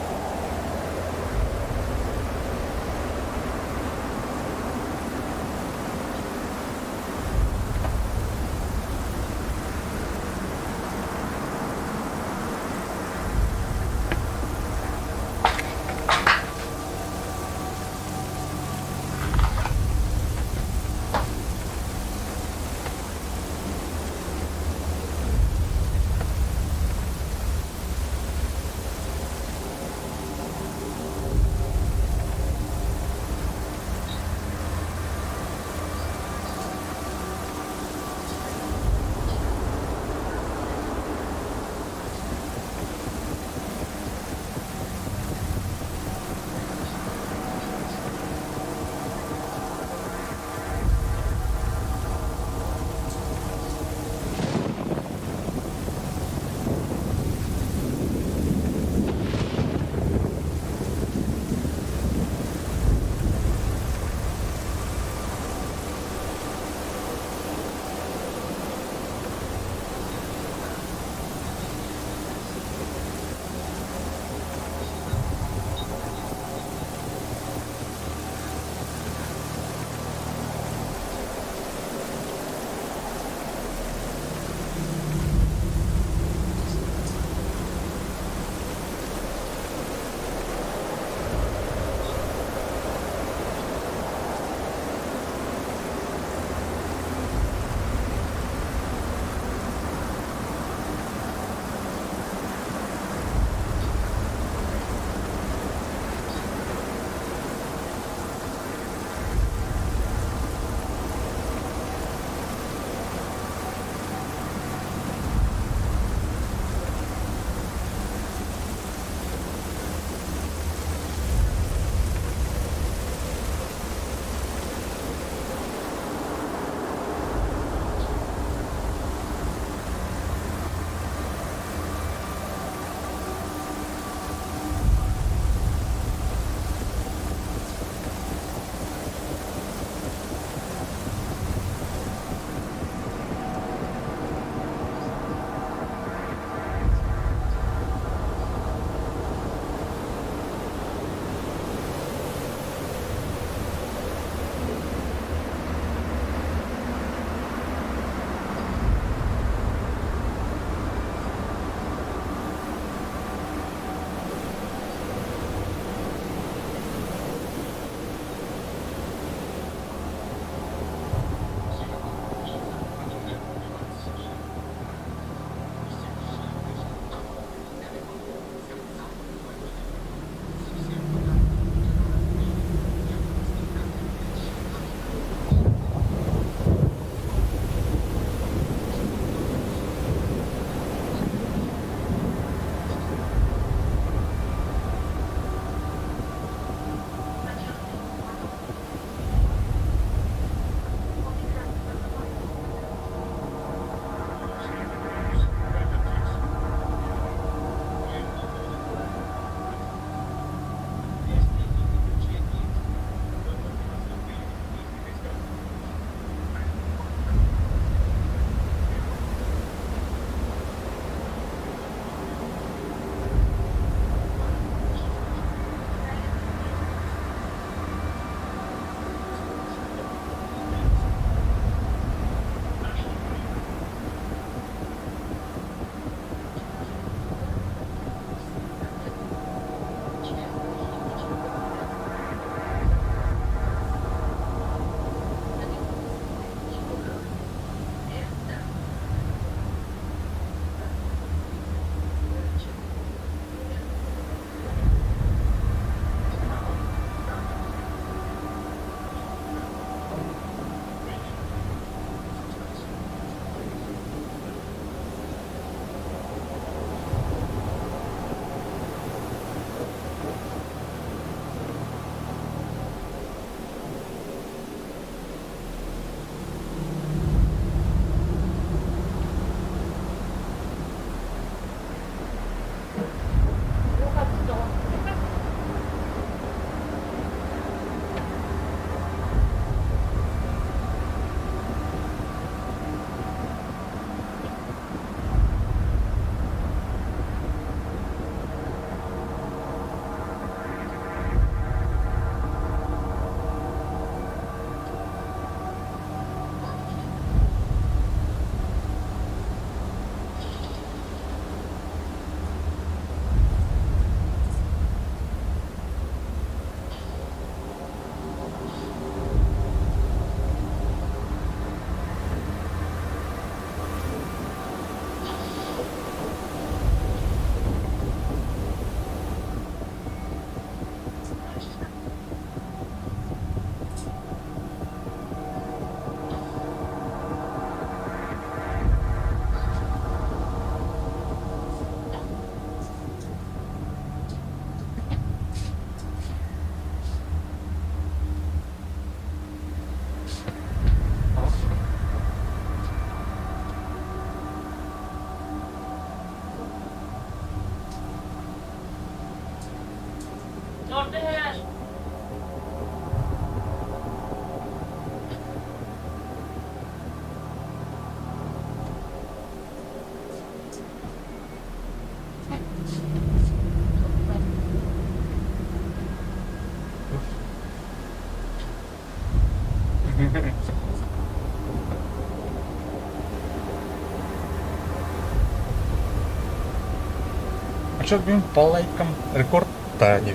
A: Чё, блин, по лайкам рекорд-то не...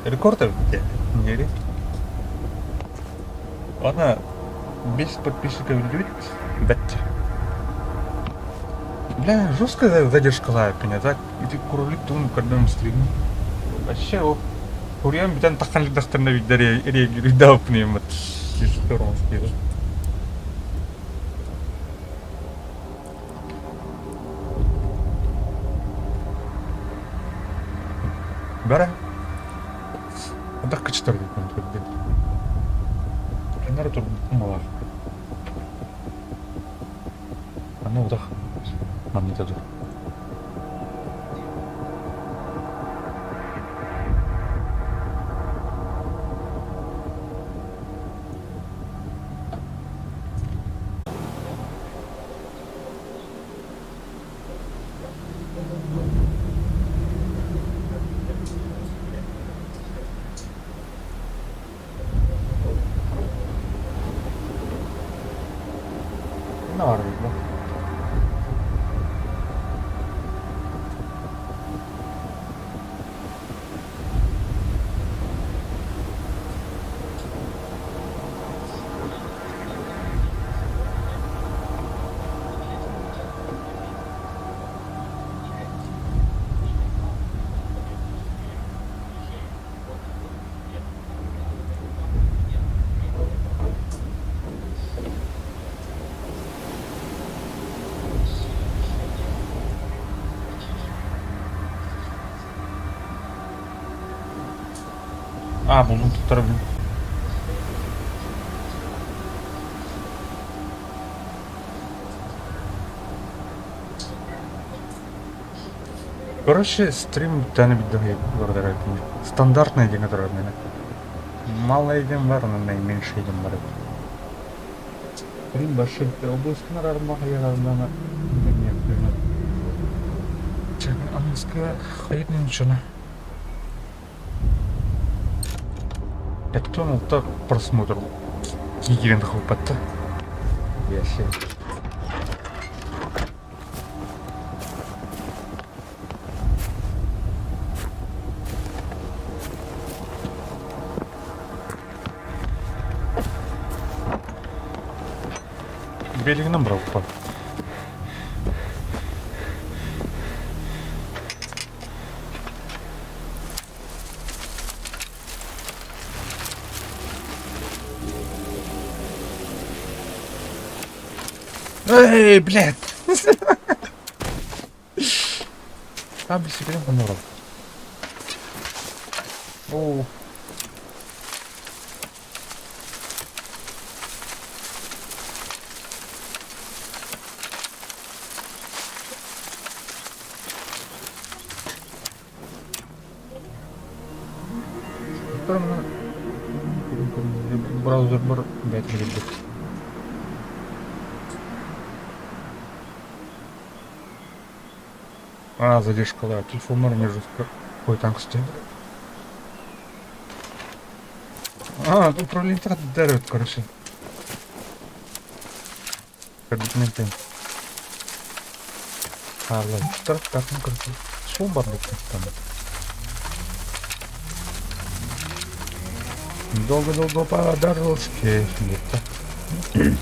A: Рекорд где? Не Ладно, без подписчиков любит, дать. Бля, жесткая задержка меня, так? Ити кролик туун көрдөм стрим. Вообще, о, Курьян бүтэн таххан дастарна виддер реагируйдааппын Бара. Антах кычтар диэн Ханнара турбуккун балар. Аны утах манныта дур. Ne var burada? А, булдум туттарабын. Короче, стрим таны бит Стандартный диэн турар мene. Малый диэн бар, но наименьший диэн бар. Стрим большой областын армаға Английская ничего. Это ну так просмотр. Кигирен хлопотта. Я все. Белигинен быраппа. Эй, блядь! Там бисикилин хоноров. О. Браузер бар бәйт билбит. А, задержка, да. Телефон между какой танк стоит. А, тут управление дарят, короче. Документы. А, ладно, штраф, так, ну, короче. Шум там. Долго-долго по дорожке где-то.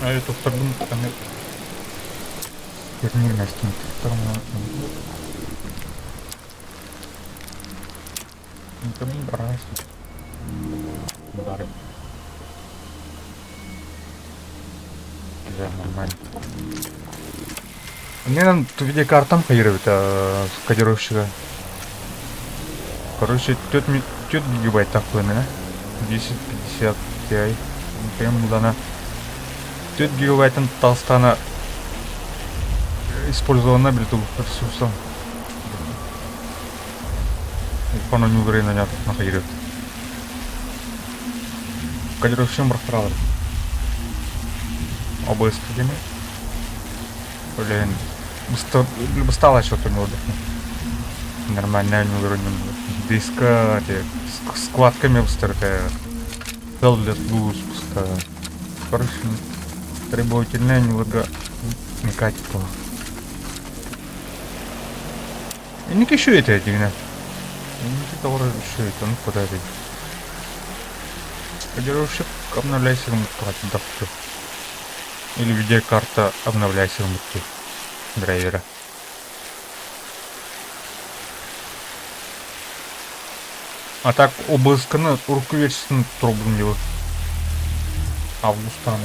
A: А это вторым там Bentar. Нормально. Мне нам видеокартам кодирует, кодировщика. Короче, тет, тет гигабайт такой, да? 1050 Ti. Прям дана. Тет гигабайтын толстана использована билету ресурсом. Пано не уверен, на на Кодировщик брахтралар. OBS кигени. Блин, устала что-то не отдохну. Нормально не уровень. Диска, те, Складка эмиэ быстар этэ. Hell Let Loose быстар. Короче, требовательная ньылыга не катит была. Инники еще это дигинэ. Инники тоҕо еще это, ну куда это? Кодировщик обновляйся гыммыт Или видеокарта обновляйся гыммыт драйвера. А так ОБС-каны урукку версиясын турбун дьылы. Августан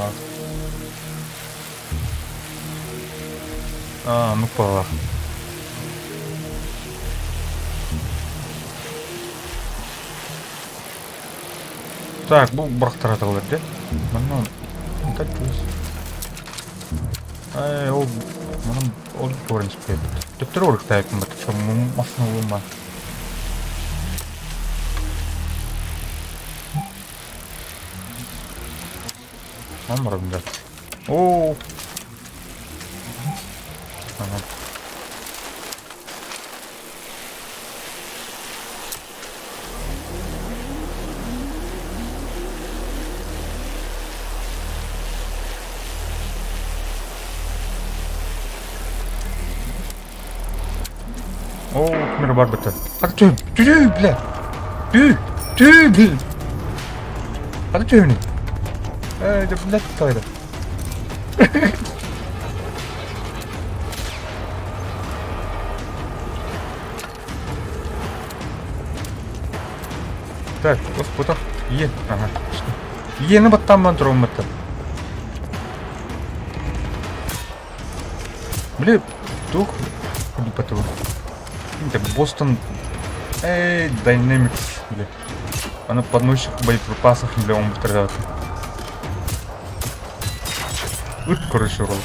A: А, ну пала. Так, бу бырахтараталлар дьэ. Манна так Ай, ол манан ол туоран испэппит. Төттөрү орыктаайпын бат, массыына булма. Мам барабын Оо. Ага. Оо, ким эрэ барбыта. Хата түһ, түһ, бля. Түһ, түһ, бля. Хата түһүнү. Э, дьэ, блядь, тойда. Так, оспутах. Ие, ага. Иени баттаан тураммыттар. Били, туох курдук Это Бостон Эй, Dynamics, бля. Аны подносчик боеприпасов бля, он бутырдаты. Ыт, короче, ролл.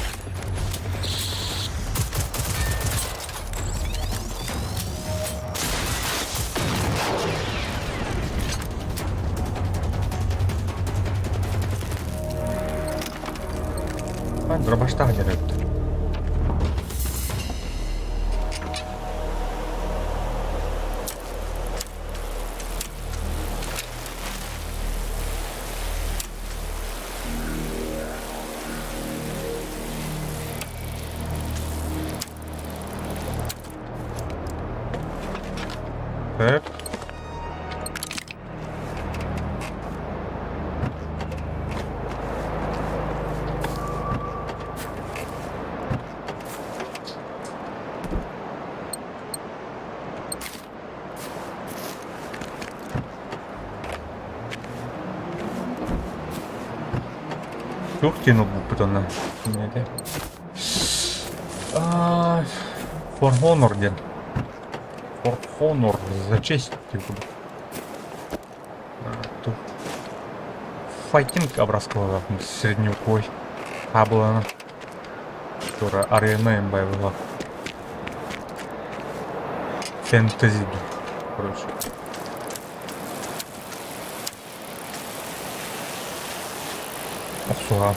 A: Дробаштаах дьарыктар. Так. Туох диэн ылбыппыт онно? For Honor диэн. For Honor за честь диэн курдук. Файтинг образкалаах средневековой хаабылана которая арена была. Фэнтези, короче. Охсуһа.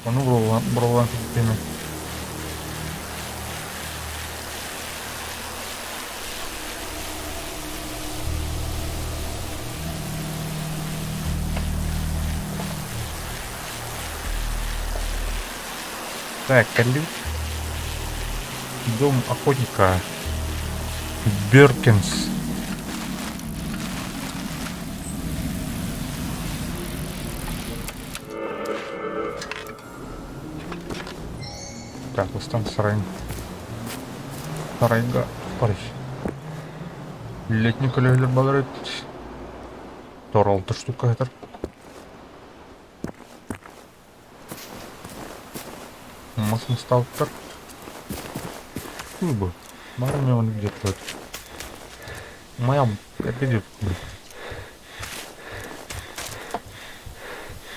A: Ону буруллан буруллан кэбиспиэмэ. Так, ключ. Дом охотника. Беркинс. Так, устан сарайын. Сарайга барый. Летний көлөһөлөр балар эбит. Торолты штука этер. Мас масталыктар. Куй бу. Бары мен оны где-то. Моя опять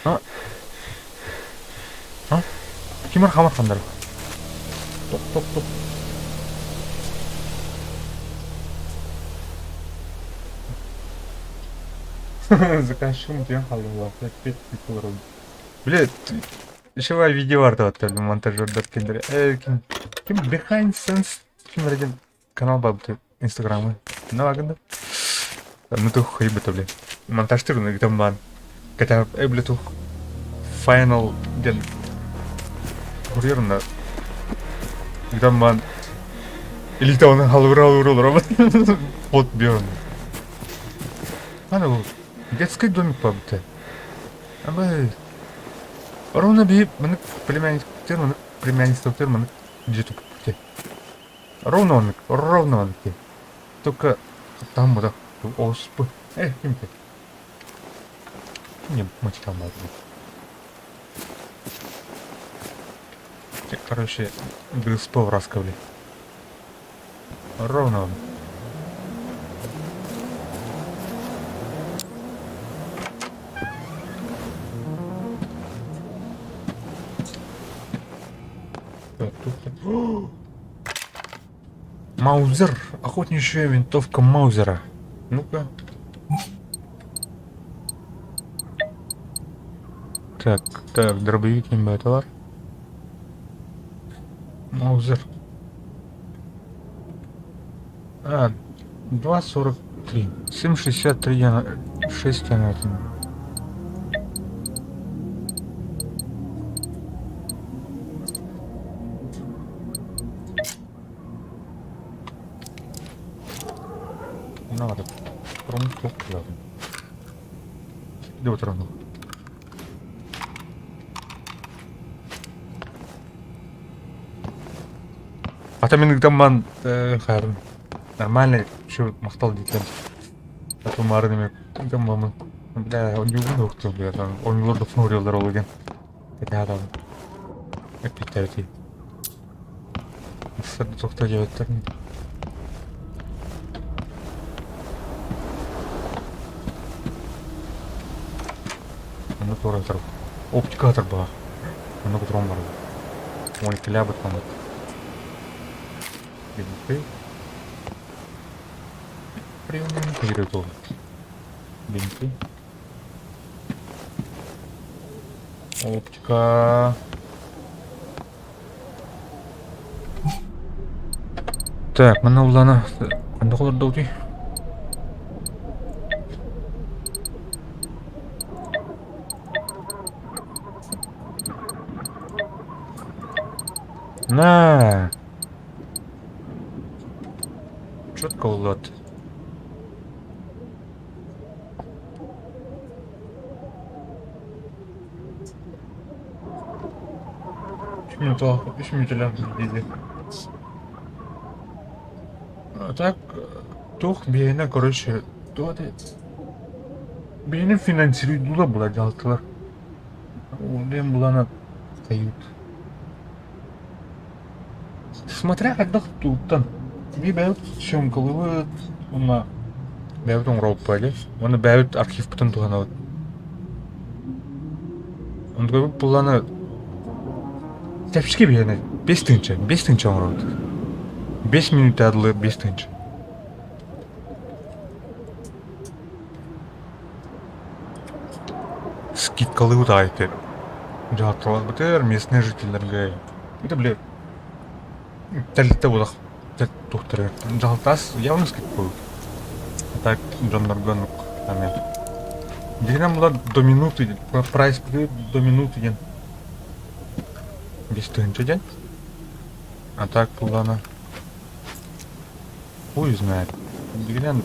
A: А? А? Кимэр хамар хандар? Топ топ топ. Заказчигым утуйан хаалла. Опять. Блядь. Еще видео бар да монтажердар киндер. Ким ким Behind Sense ким один канал бар Инстаграмы. Ну, агында. Ну, тух хайбыта, блин. Монтаж түрүн ыгытан баан. Кэтэ эбле тух Final диэн курьерна ыгытан баан илиитэ оны халыбыра-халыбыра олоробут. Вот бион. Ана бу детский домик бабыта. Абы Ровно би маны племянниктер, маны племянниктер, маны дьиэ туппут. Ровно оннук, ровно оннук дии. Только там вот оспу. Э, ким те? Не, материал надо. Короче, ГСП раскавли. Ровно он. Так, тут... Маузер. Охотничья винтовка Маузера. Ну-ка. Так, так, дробовик не товар. Маузер. А, 2.43. 7.63 я 6 я на этом. Надо. Промтух. Ата мин ыгдамман хайрын. Нормально, еще махтал дитлем. А то марын эме ыгдаммамын. Бля, ойнуубун уктум, бля, там ойнулар да фнурилар ол еген. Это Эппиттээбити. Сырды диэбиттэр. Ону туора турар. Оптика турбаҕа. Онно кутуран барда. Ой, килябыт маннык. Бинты. Прием Бинты. Оптика. Так, манна улана ханнык олордоутуй? На! Четко улот. Үс мүнүүтэлээх диэри. А так туох биһиэнэ короче туох этэ биһиэни финансируйдуулар буолар дьаһалталар. Диэн булан дают. Смотря хайдах тууттан. Биир бэйэбит съемкалыыбыт уонна бэйэбит оҥоробут или уонна бэйэбит архивпытын туһанабыт. Онтукайбыт булланы чэпчэки биһиэнэ 5 тыһыынча, 5 тыһыынча оҥоробут. 5 мүнүүтэ дылы 5 тыһыынча. Скидкалыыбыт аайы дьаһалталарбытыгар местные жителлэргэ это бля тэрилтэ буолах туохтара дьаһалтаас явно скидкалыыбыт. А так дьоннорго оннук эмиэ. Дьиҥинэн була до минуты прайс до минуты диэн 5 тыһыынча диэн. А так буллаҕына хуй знает. Дьиҥинэн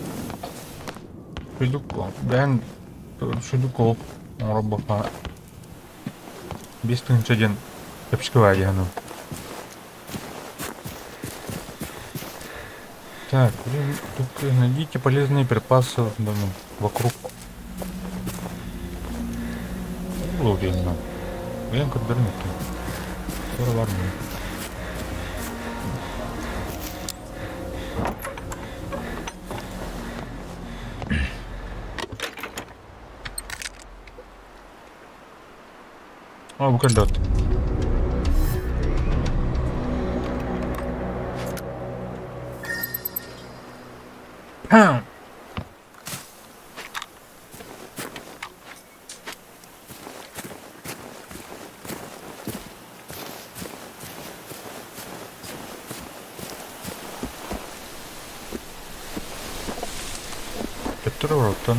A: Шуйдук бэйэҥ шуйдук олох оҥорбокко 5 тыһыынча диэн чэпчэки баҕайы дии саныыбын. Так, блин, тут найдите полезные припасы вокруг. Уверенно. Блин, как Скоро в армию. А, бу кэллэ Пам! Оттор оттон.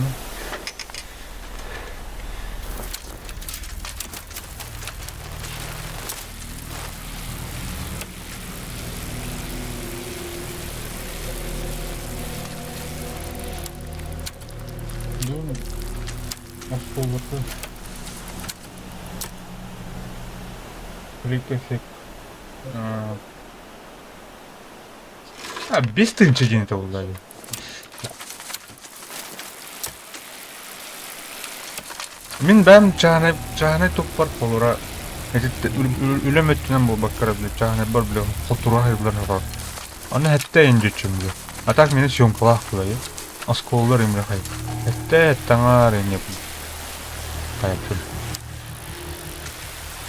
A: Оскуолата Клик эффект. А, 5000 диэн этэ буолла дии. Мин бэйэм чааһынай чааһынай туппар холура үлэм өттүнэн буолбакка эрэ били чааһынайбар били хотуруга хайыллар сорор. Аны хэттэ индиччим били. А так мени съемкалаах кылайы. Оскуолалар имре хай. Хэттэ таҥаар инне хайаппын.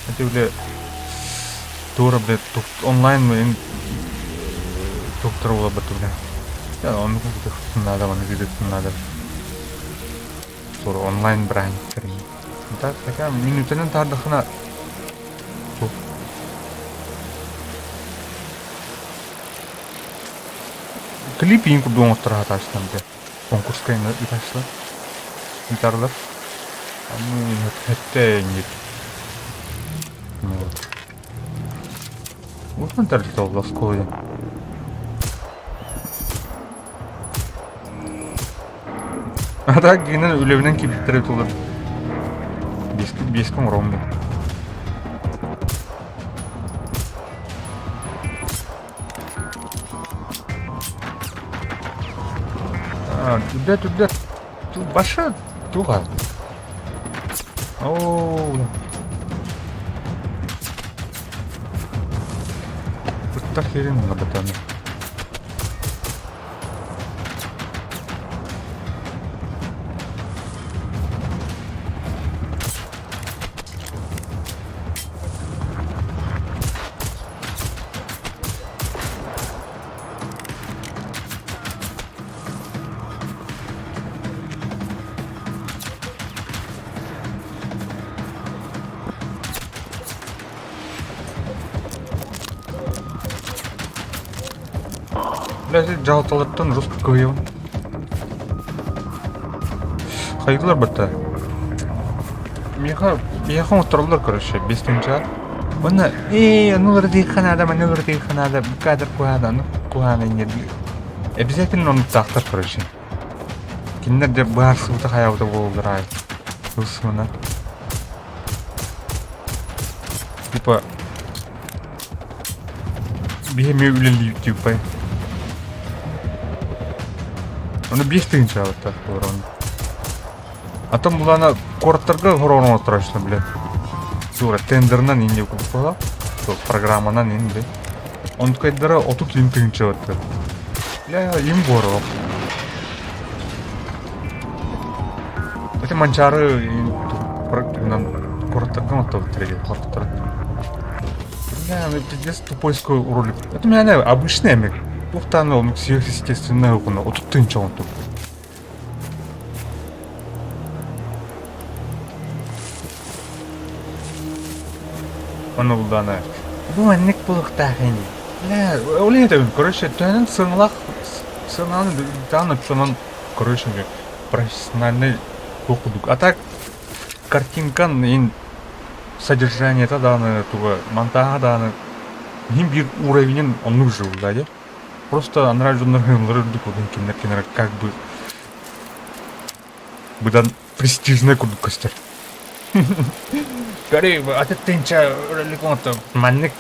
A: Это били туора били онлайн мен туктар буолбат били. Я оннук надо, маны надо. Туора онлайн бырааһынньыктар Так, такая минутанан таардахына туох Клип иин курдук оҥотторо сатааччылар дьэ. Конкурска ыытааччылар. Ыытарлар. Аны хэттэ инник. Вот. Улахан тэрилтэ ол оскуола. А так гинен үлэбинэн киирбиттэрэ тулар. Биэскэ оҥоробун да. Үрдэ үрдэ. Баша туга. Оо. Быттах херин батаны. Бля, дьаһалталартан жестко кыһыйабын. Хайдылар батта. Миэхэ, миэхэ оҥоттороллор, короче, 5 тыһыынча. Уонна ээ, ону уларытыахха наада, маны уларытыахха наада, бу кадр куһаана, ону куһаана инньэ Обязательно оннуктаахтар, короче. Кинилэр дьэ быһаарсыбыта хайаабыта буолаллар аайы. Ылсымына. Типа биһи эмиэ үлэлиибит типа. Ону 5 тыһыынча аабыттар туораны. Атын булана куораттарга хороон оҥотторочно бile. Туора тендерынан инде куппала. Программанан инде. Онтукайдара 30 тыһыынча баттар. Бля, им буороо. Это Манчаары куораттарга оҥоттобуттар эбит куораттар. Бля, ну пиздец тупойской ролик. Это меня обычный эмик. Туохтаан оннук сверхъестественное окуна 30 тыһыынча оҥоттобут. Ону булдаана бу маннык буолуохтаах ини. Бля, ол иһин короче, төһөнөн сыаналаах сыаналаан даан оччонон короче профессиональный туох курдук. А так картинкан ин содержаниета дааны туга монтажа дааны иһин биир уровенин оннук живу да Просто анараа дьоннор хыһыннары үрдүк курдук кинилэр кинилэр как бы быдан престижный курдук көстөр. Көрүй, атыттынча ролик оҥотто маннык.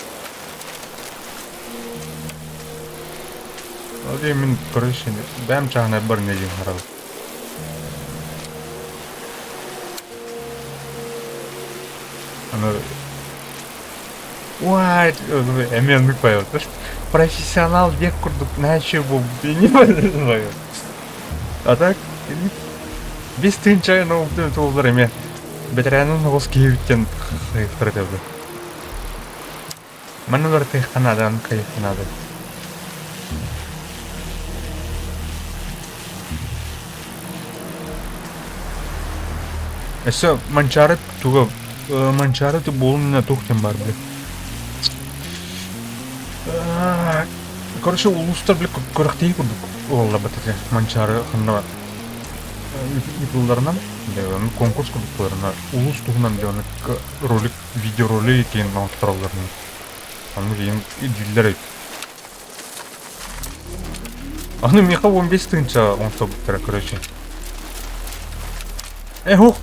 A: Ол мин короче бэйэм чааһынайбар не диэн харабын. Аны Уай, эмиэ оннук поет. Профессионал диэх курдук наһаа үчүгэй буолбут не поет. А так 5 тыһыынча туоллар эмиэ бэтэрээнин оҕус киһибиттэн хайыктар этэ Манна уларытыахха наада, ону хайыахха наада. Өссө Манчаары туга Манчаары буолун туох диэн баар били. Короче, улуустар били күрэхтэһии курдук буолла бат этэ. Манчаары ханна Ыытылларынан, конкурс курдук буоларына, улуус туһунан дьону ролик, видеоролик диэн оҥоттороллорун оннук диэн дииллэр эбит. Аны миэхэ 15 тыһыынча оҥостобуттара, короче. Э, ух!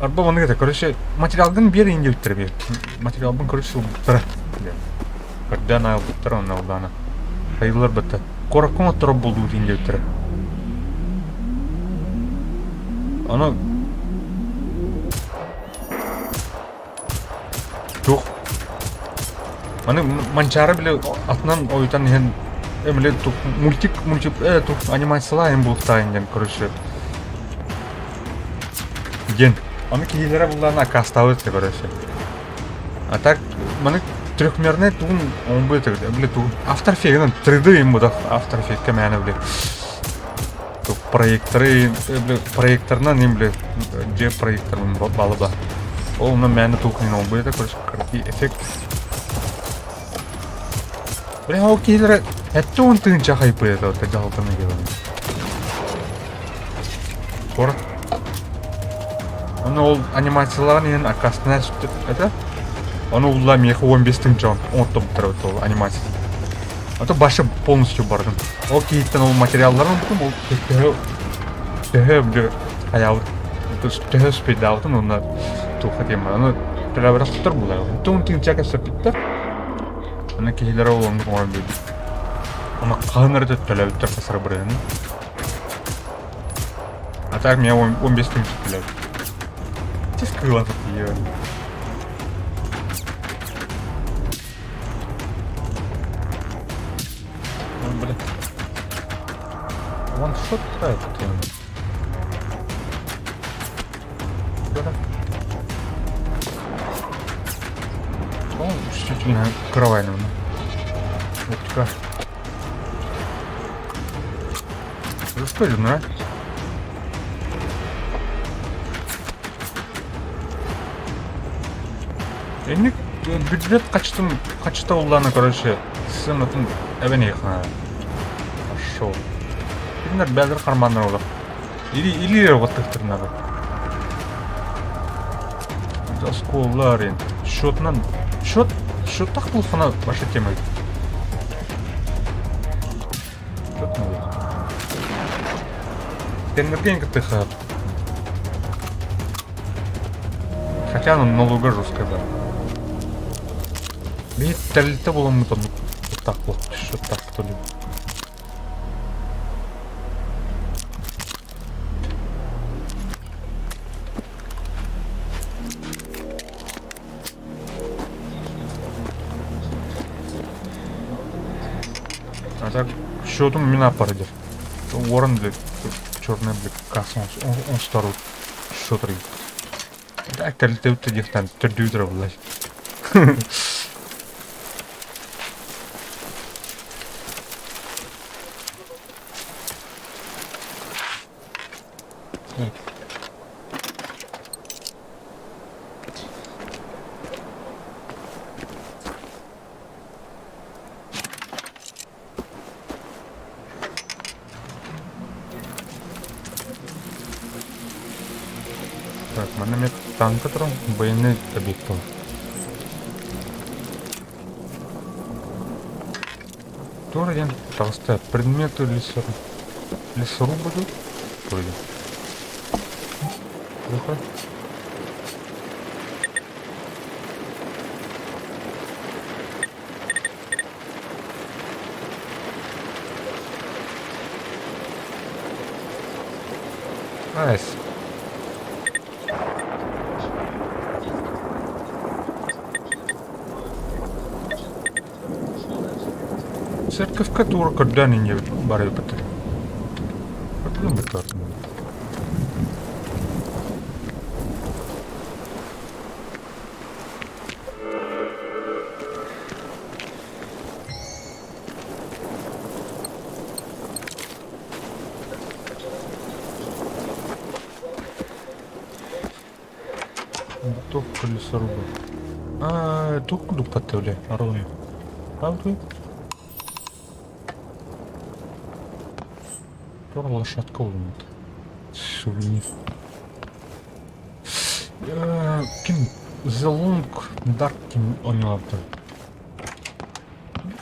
A: Арба маннык этэ, короче, материалгын биэр иин диэбиттэрэ биэр. Материалбын, короче, ылбыттара. Көрдөөн аҕалбыттара онно улаана. Хайыылар батта. Куоракка оҥотторор буоллубут иин диэбиттэрэ. Ону туох Аны Манчаары били атынан ойутан иһэн били мультик мультик тух анимациялаайын бултаайын диэн короче диэн аны киһилэрэ буллаана аккаастаабыт этэ короче а так маны трехмерный тугун оҥбу этэ били тугун After Effect'ынан 3D им будах After Effect'ка мээнэ били проекторы проекторынан им били дьиэ проекторын балыба ол онно мээнэ туукунан оҥбу этэ короче эффект Бля, ол киһилэрэ 70 тыһыынча хайпыйа это дьаһалтаны диэн. Куорат. Ону ол анимацияларын иһин аккаастанар это. Ону улла миэхэ 15 тыһыынча оҥоттобуттар эбит ол анимация. А то башы полностью бардым. Ол киһиттэн ол материалларын ылбытым, ол төһө төһө били хайаабыт төһө успейдаабытын уонна туохха диэн аны төлөөбөрөхтөр булар. Туун тыынча кэпсэппиттэр. Аны киһилэрэ ол оннук оҥорон биэрбит. Аны хаһан эрэ төлөөбүттэр хасара бырыһыны. А так меня 15 тысяч төлөөбүт. Чес кыылан сытыйа. Блин. Вон что это? О, действительно, кровайный. Оптика. За что да? Энник бюджет качтым, качта улланы, короче, сыматын эбен Пошел. Кинилэр бэйэлэр хармааннара олох. Или или эрэ уоттахтарына Оскуолалар ин. Счетынан счет счеттах булхана ваша тема. Счет Тендерген кытыха. Хотя оно налога жесткая, да. Биир тэрилтэ буламмыт оннук так вот, счет так то ли. А так счетум мин аппар диир. Уоран били черный били касса оҥостору счет Так тэрилтэбит диэхтэн төрдүү буллай. Так, манна эмиэ танка туран военный объект буолар. Туора диэн таҕыста предметы лесоруба дуу? Вроде. Плохо. Nice. Церковка тура көрдөөн инньэ барыйбыт. Көрдүм бытар. Туох лесоруба? Аа, туох курдук баттыыле, оруну. Правда? Туох лошадка улунут. Сувенир. Ким The Long Dark ким оонньуулаабыта?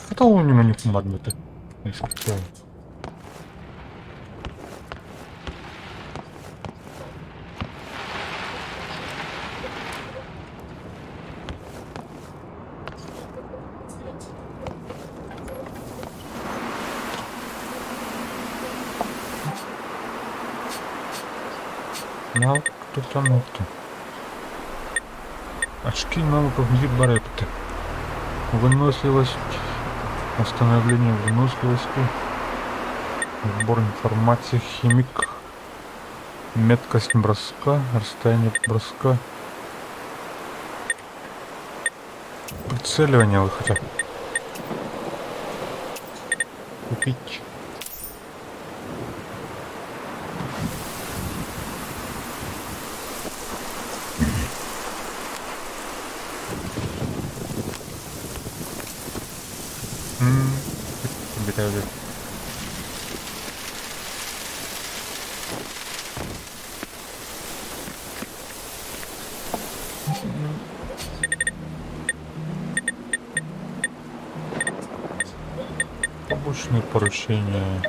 A: Хата оонньууну барбыта. Навык установки. Очки навыков Гиббарепты. Выносливость, восстановление выносливости, сбор информации, химик, меткость броска, расстояние броска, прицеливание вы хотя бы. Купить. Бүтэ Побочные поручения.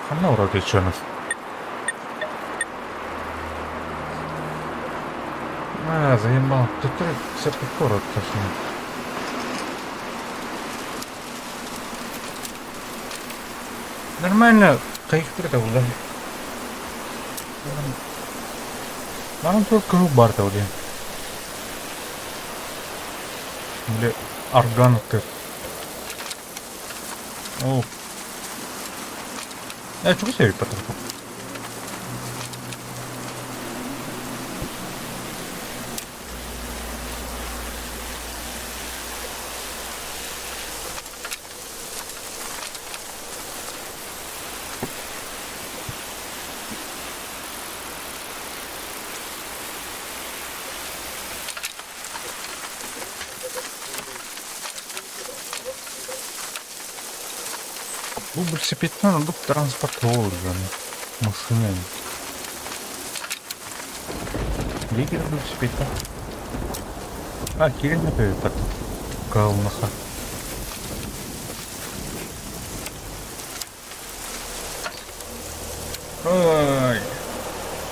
A: Ханна ураты членов. А, заебал. Тут город точно. Нормально. Кайфтыр да булда. Манан туох кыһыл баар да диэн. Били орган О. Э, чугас эбит потом. Бу велосипедтэн ордук транспорт буолар машина. Лидер велосипедка. А, кирин например, Калнаха. Ой.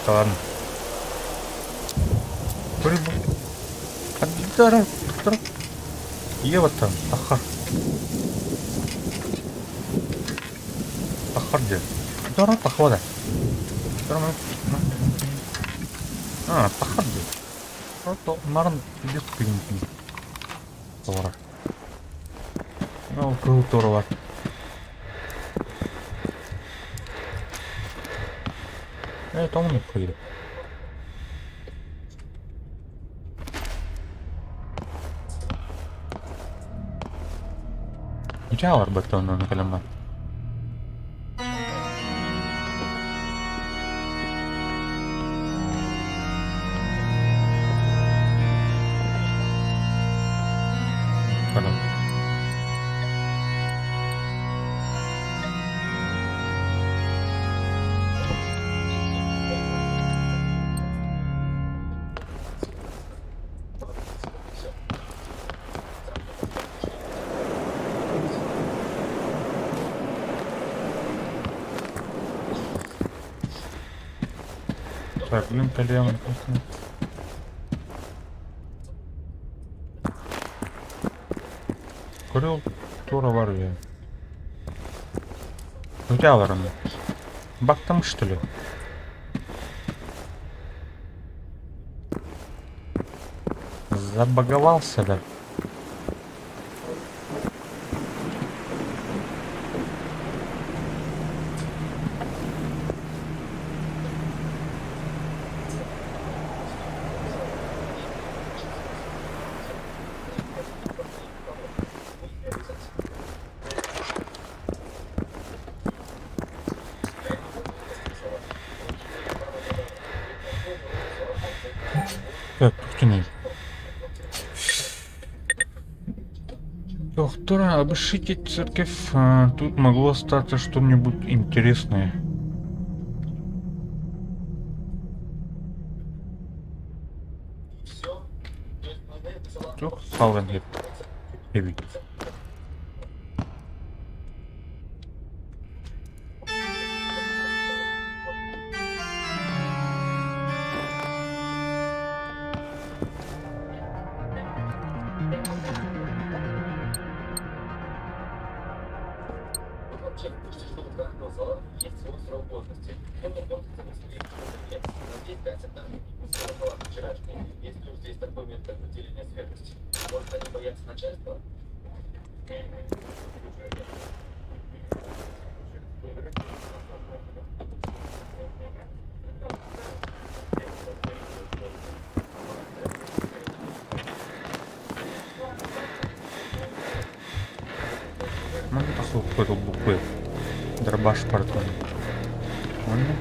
A: Да ладно. Ева там, тахар. Тахар где? Дара тахвада. А, тахар где? То наран идет кыйын. Тора. Ну, кыл торалар. Э, тоҥ кыйды. Ничего барбыт онно кэлэммэ. Кэлэн. Так, блин, кэлиэм. Көрүл тура бар үһү. Утяларым. Бактам что ли? Забаговался, да? Так, Доктора, обыщите церковь. Тут могло остаться что-нибудь интересное. Туох хаалан эбит. Манна тахсыбыппыт ылбыппыт дробаш партын уонна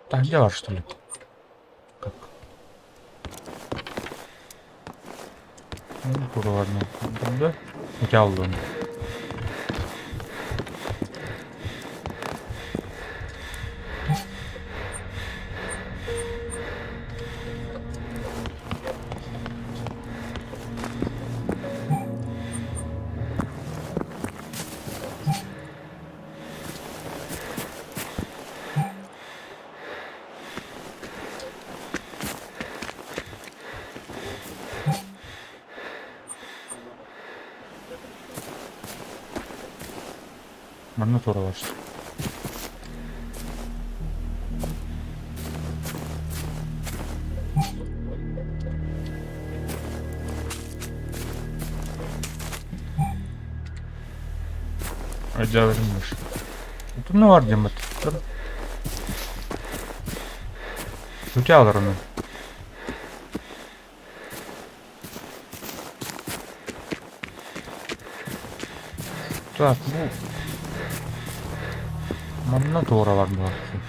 A: Таһырдьа бар что ли? Как? Ну, ладно. Да? Утяллым. Манна тура Өйдөөбөтүм Тумна бар диэн баттыктар. Утялар ону. Так, бу манна туора бар буолааччы.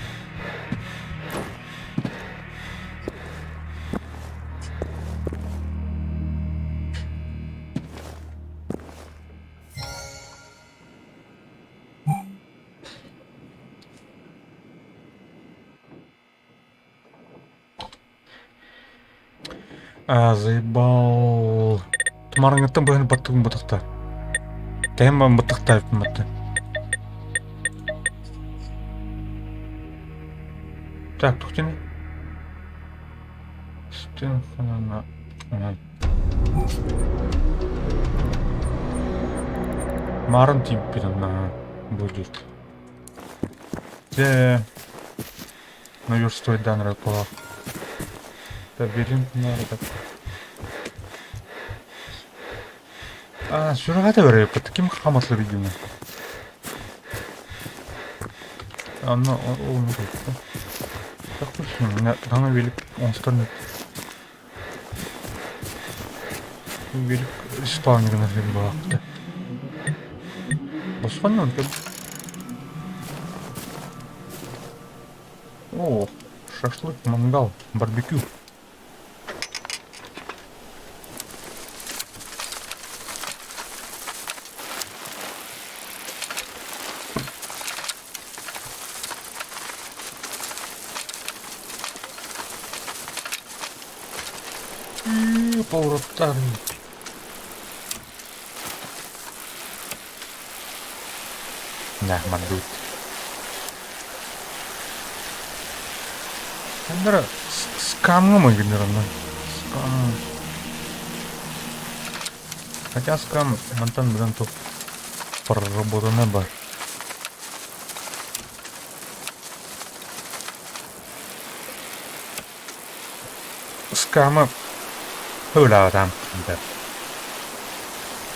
A: А, заебал. Тумарыҥҥыттан быһан баттыгын бытахта. Тэһэн бан баттахтаабыппын батта. Так, тухтины. Стен ханана. Марын тиийбит онно будет. Дьэ, наверстывать рыкова. Да, берем надо. А, сүрэҕэ да таким хаматлы видимо. Анна ол не Так, таҥа велик оҥостор Велик респаунерына буолаахта. Босхонно онтон. О, шашлык, мангал, барбекю. Повороттар. Nah, мандут. Ханнара скамҥа майгыннар Скам. Хотя скам мантан быдан туох проработана бар. Скамы өлаатаам киирэр.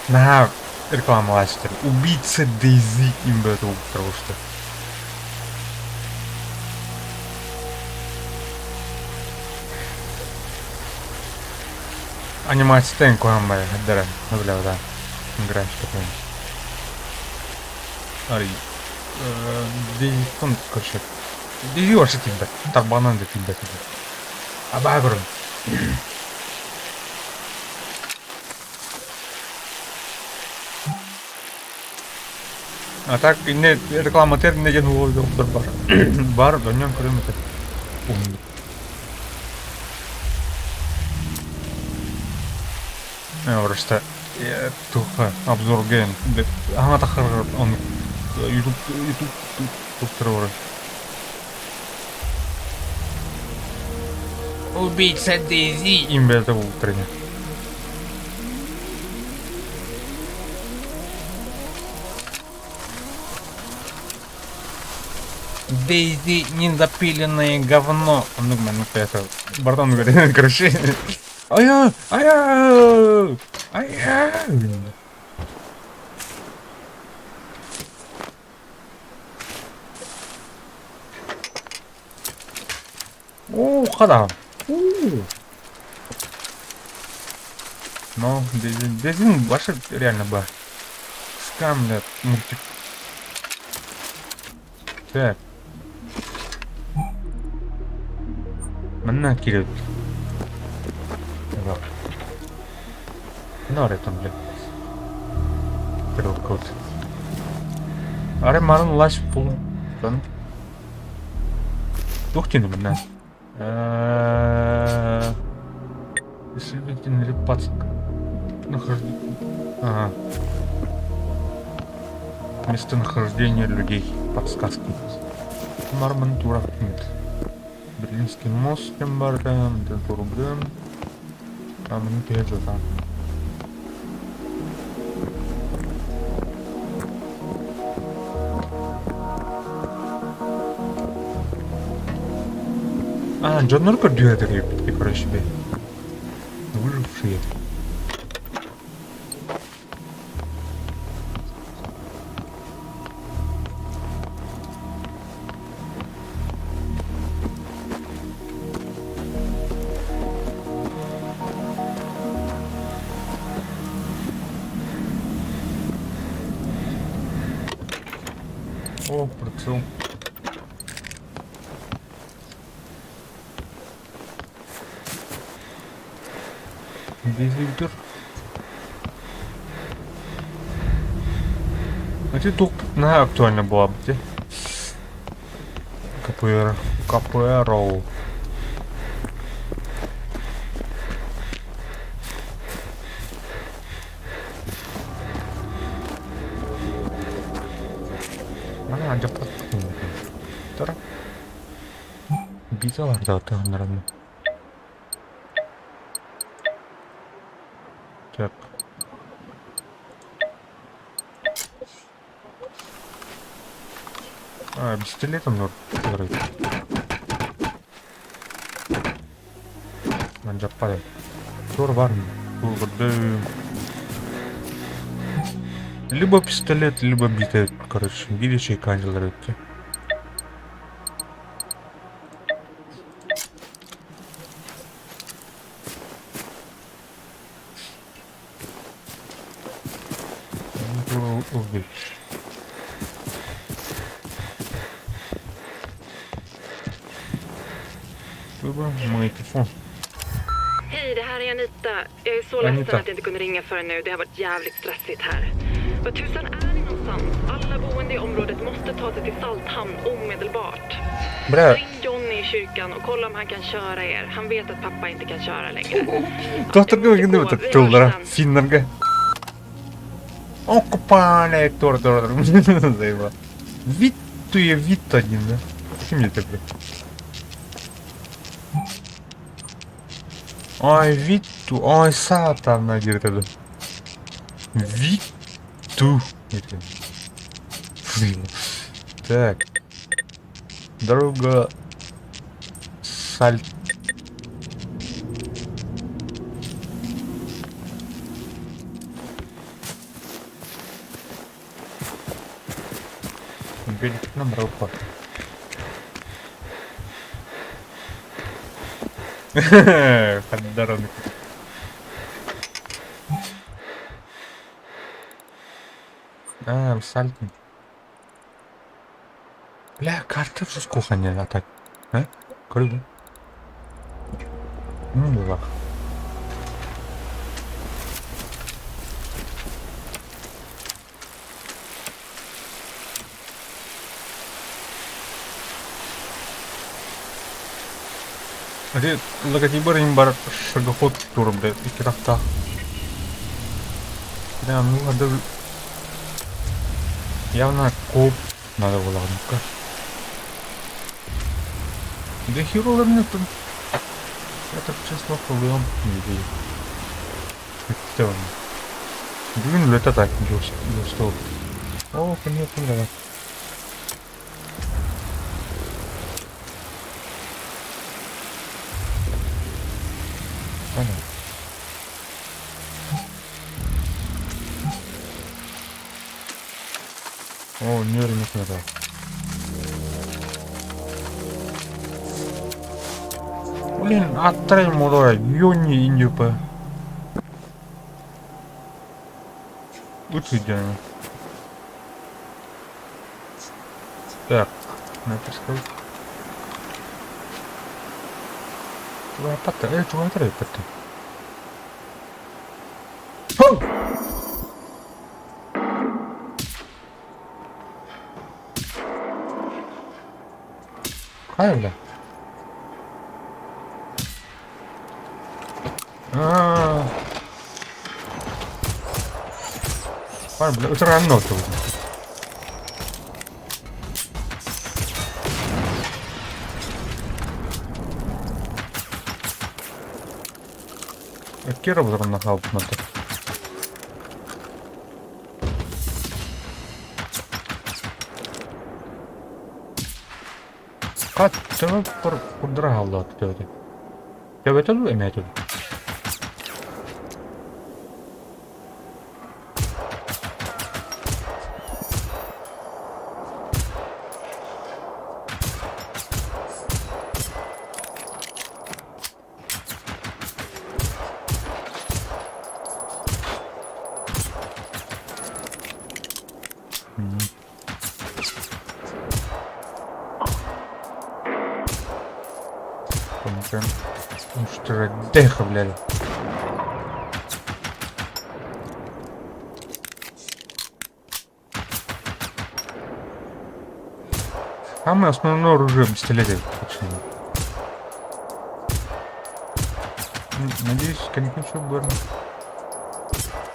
A: Наһаа рекламалааччылар убийца Дейзи имбэ тугуктар Анимацията куһаҕан баҕайы эрдэрэ сөбүлээбэтэ графикатын. Арый Дейзиттэн короче Дейзи вообще тиийбэт тарбаҕынан да тиийбэт этэ. Абаа көрөн. А так инне рекламатер инне диэн уол бар. Бар донньон көрөм этэ. Просто туха обзор ген ага тахар он YouTube YouTube YouTube Убийца Дейзи им это утренне. Дейзи недопиленное говно. Ну, ну, это... Братан говорит, короче. Ая, ая, ая. Оо, хада. Уу. Но Дезин вообще реально ба. Скам, блядь, мультик. Так. Манна киирэр. Ханна барар блядь. Код. Арай марын лаш булан. Туох диэн манна? Исследовательный пацк. Ага. Местонахождение людей. Подсказки. Мармантура. Нет. Берлинский мост кем барда, Турбрым. Там не там. А, дьоннор көрдүө короче бе. Выжившие. О, прицел. Дизель. А ты на актуально была бы, где? КПР. КПР. Mana дьахтар Бизалар да тыгыннараны. Так. А, пистолетом нор. Манжаппай. Тур бар. Либо пистолет, либо бита, короче, видишь, и канделер Микрофон.
C: Hej, det här är Anita. Jag är så ledsen
A: Anita.
C: att jag inte kunde ringa förrän nu. Det har varit jävligt stressigt här. Var tusan är ni någonstans? Alla boende i området måste ta sig till Salthamn omedelbart.
A: Бля,
C: Ring Johnny i kyrkan och kolla om han kan köra er. Han vet att pappa inte kan köra längre.
A: Доктор
C: Jag
A: гэнэ
C: måste gå. Vi hörs
A: тыллара
C: sen.
A: финнарга. Окупали, тур тур тур. Заебал. Витту я вид один, да? Зачем мне такой? Ой, Витту, ой, сатана, говорит это. Витту. Так. Дорога Саль... Берег нам руку. Поддорожник. А, Сальтин. Бля, карта в кухне, а так. А? Көрдүм. Ну, Ити логотибар иһин бар шагоход турар бля икки тахтаах. Бля, ну надо явно коп надо было ну-ка. Да херова мне там. Я так честно хуем не видел. Бүгүн үлэтэ так дьуустуу. Оо, конечно, да. Понятно. Оо, нүөр надо. Блин, аттарай модора, юни индюпа. Лучше идеально. Так, надо сказать. Чугапата, чугапата, патта. Хо! Хайа, бля. Аа. Бар, бля, ытыраанна отубут. Кира бұзырына қалып мынада. Хат, төбө курдура хаалла төбөтө. Төбөтө дуу, эмээтэ дуу? Уничтожать блядь. Самое основное оружие пистолеты, точнее. Надеюсь, конечно, горно.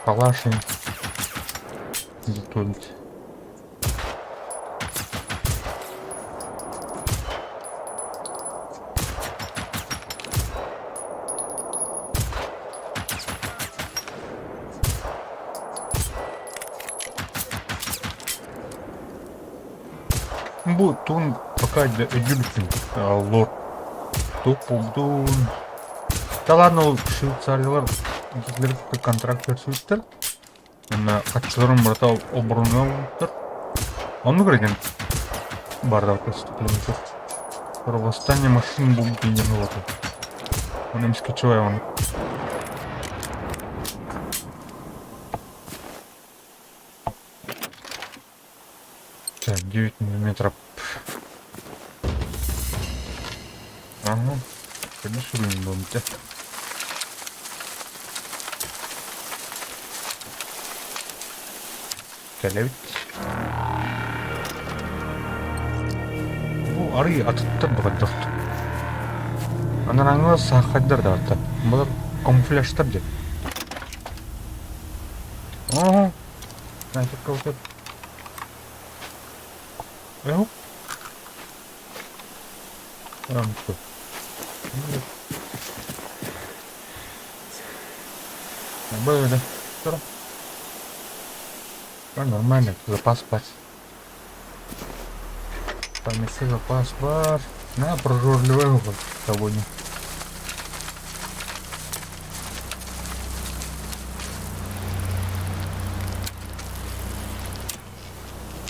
A: Палаши. Затонуть. Бу туун пока өйдүүбүттүн лор туох буолбутун. Да ладно ол Швейцариялар Гитлер контракт көрсүбүттэр. Уонна хаччыларын барыта оборонуга оҥорбуттар. Оннук эрэ диэн баардаах преступление. Восстание машин буолбут диэн буолбута. Оны эмискэ оны. Так, 9 миллиметров. Ага. Конечно, буолбута. Кэлэбит. Бу арый атыттар баҕайдахт. Анарааҥҥы сааххайдар да аттар. Балар камуфляжтар диэн. Оо, Эһу. Böyle. Dur. Нормально, запас бар. Там еще запас бар. На, прожорливый сегодня.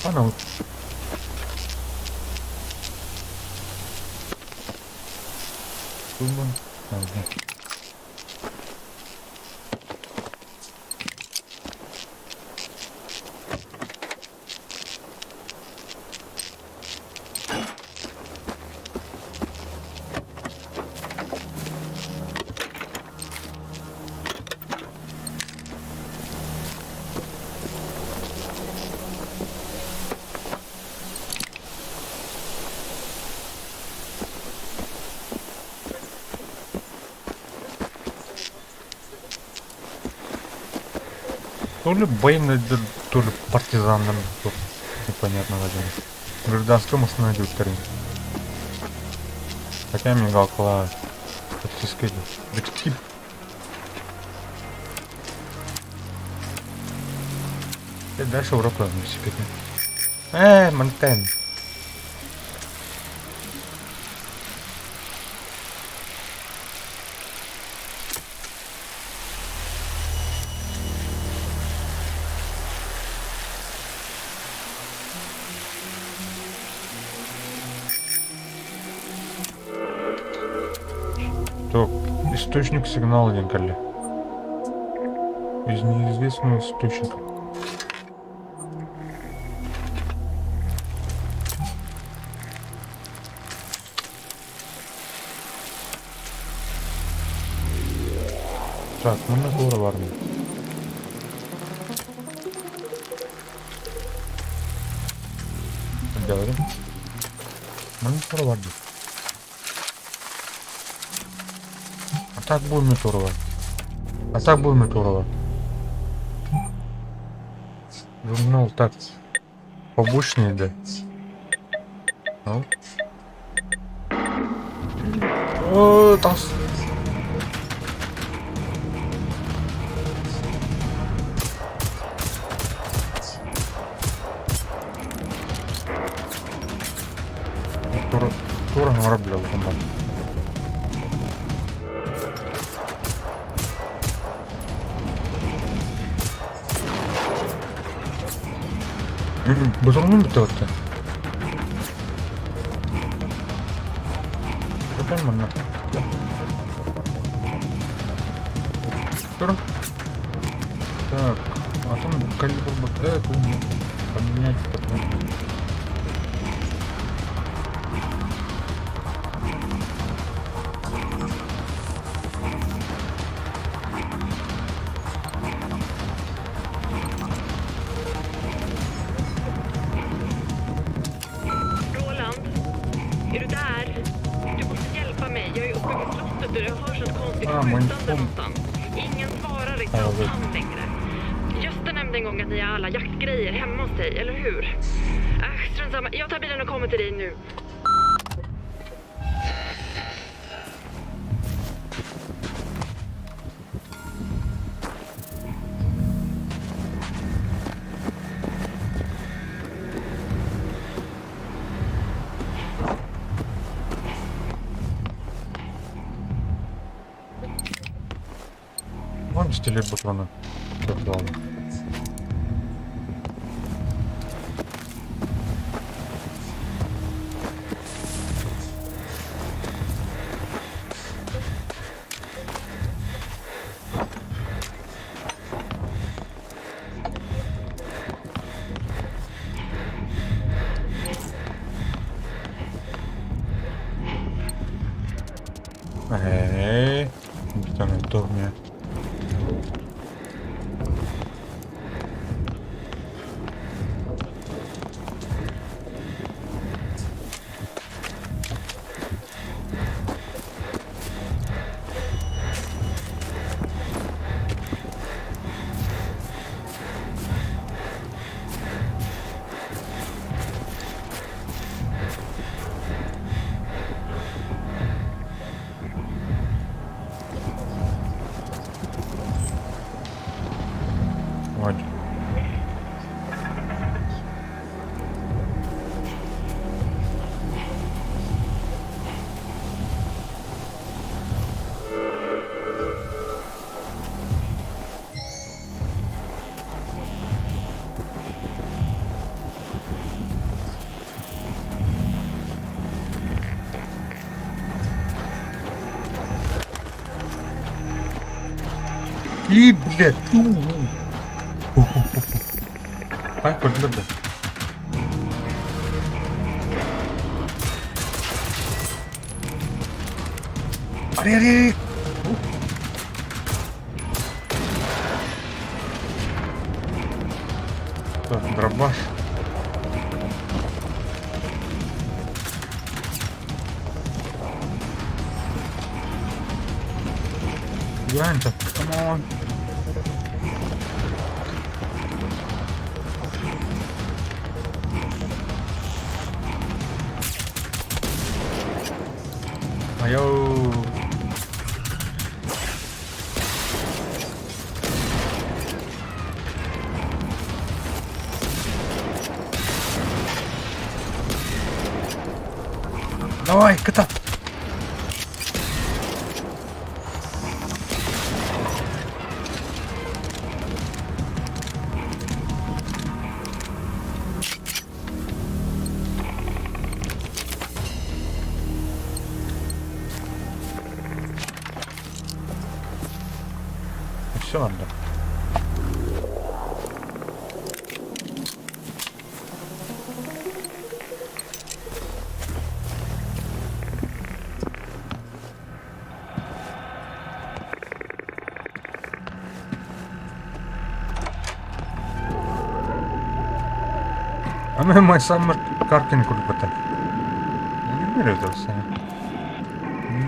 A: Ана вот. Ага. То ли военнайдар, то ли партизаннар непонятно даже. Гражданская массыына диэбиттэрин. Хотя мигалкалаах тактическай детектив. И дальше урок велосипеде. Монтен. Так, источник сигнала диэн кэллэ. Из неизвестного источника. Так, манна туора бар мин. Говорим. Манна туора бар дии. А так будем туора А так будем туора Журнал так. Побочный, да. Ну. О, тас. Тура, тура ngara бля улахан Бутылын бүтэ Көтөн манна. Тур. Так, атын калибр бут. Поменять потом.
C: Roland, är du där? Du måste hjälpa mig. Jag är uppe vid slottet och det hörs ett konstigt
A: Ah,
C: skjutande
A: men-
C: någonstans. Ingen svarar i
A: Ja, jag vet.
C: Salthamn längre. Gösta nämnde en gång att ni har alla jaktgrejer hemma hos dig, eller hur? Äh, strunt samma. Jag tar bilen och kommer till dig nu.
A: Вон пистолет патрона. Так, ладно. Эй, там меня. Вот. И, блядь, Так, көрдүлэр да. Ари, ари, ари. Так, дробаш. Гляньте, come on. Давай, кытат! Все надо. Аны My Summer Car-кин курбата. Не берет все.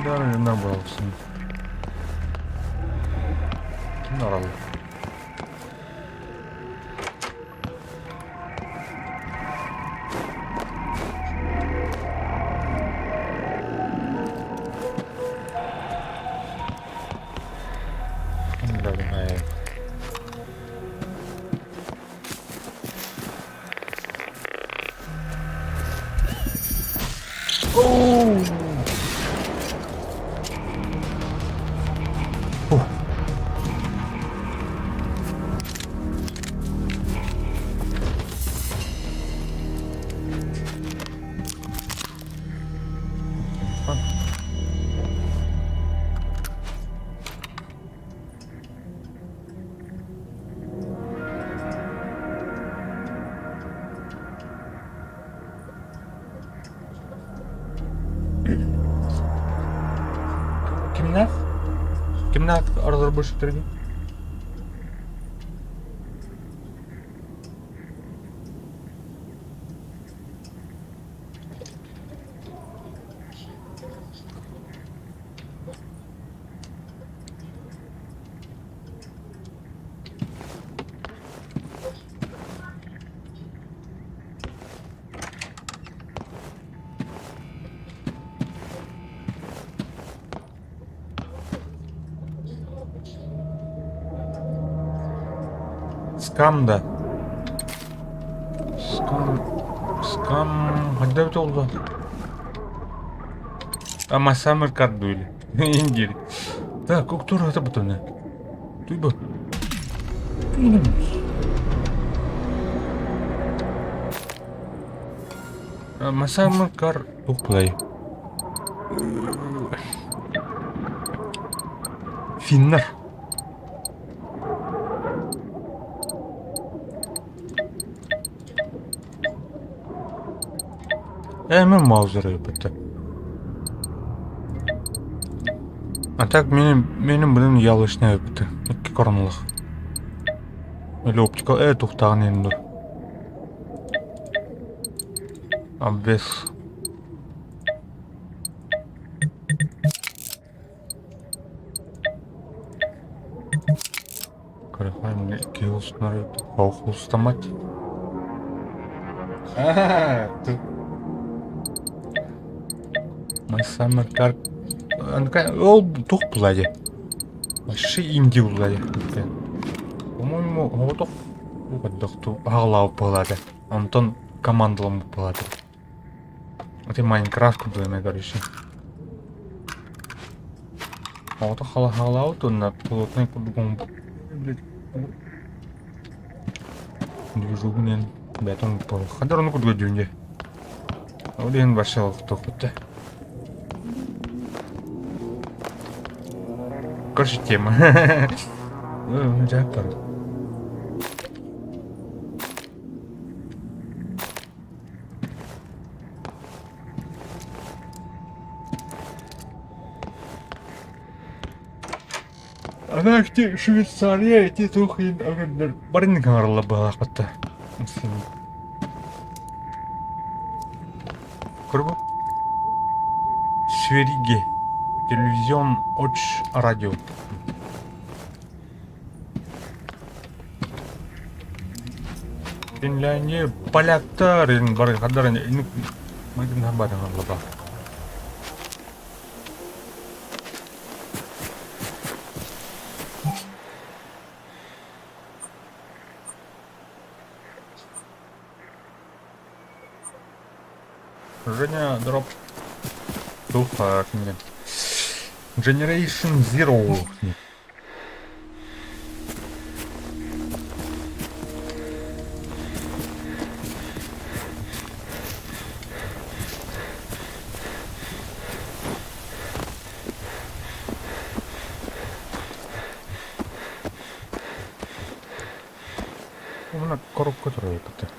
A: Да, набрался. Ким арал? Кимнээх? Кимнээх разработчиктаргын? Скам да. Скам. Скам. Хайда эбитэ буолла? Ама Summer Card дуили. Индири. Так, кто это бутаны? Ты бы. My Car to play. Финнар. Ээ, Маузер это. А так менин bunun ялышны өпүтэ. Икки коронлох. Или оптика тухтаҕын иһин дуо? Обвес. Холстамать. My Summer Car. Ол туох буолла дии? Вообще инди буолла дии. По-моему, оҕотох хайдах аҕалаабыт буолаата. Онтон командаламмыт буолаата. Это Майнкрафт курдук эмэ короче. Оҕотох халаабыт уонна плотный курдук движугунэн бэйэтин хайдар ону курдук өйдүүн дии. Ол иһин вообще олохтоохпут да. Короче, тема. Дьэ, Ана ити Швейцария ити туох иһин агырдар барыннык аҥарылла быһалаахпатта. Көрбө? Свериге. Телевизион оч радио. Финляндия поляктар бары хаддар бары Женя, дроп. Туох кимҥэ Generation Zero. Уонна коробка турар эбит.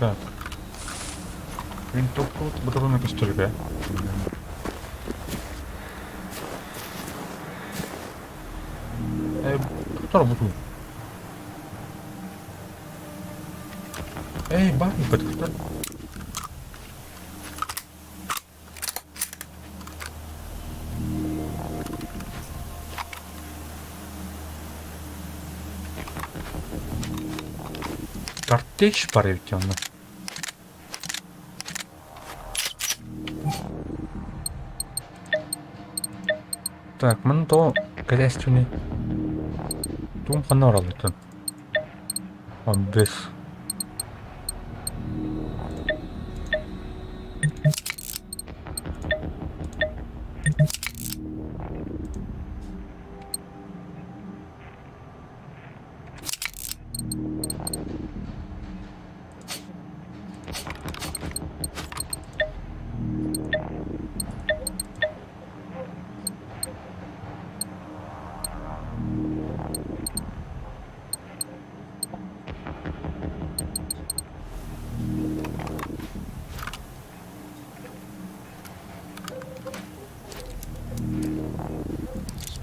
A: Так. Винтовку патроны көстөргө. Э, тохтор буту. Эй, бар бит. Картечь бар эбит онно. Так, маны то хозяйственный. Тугун ханна бараллытын? On this.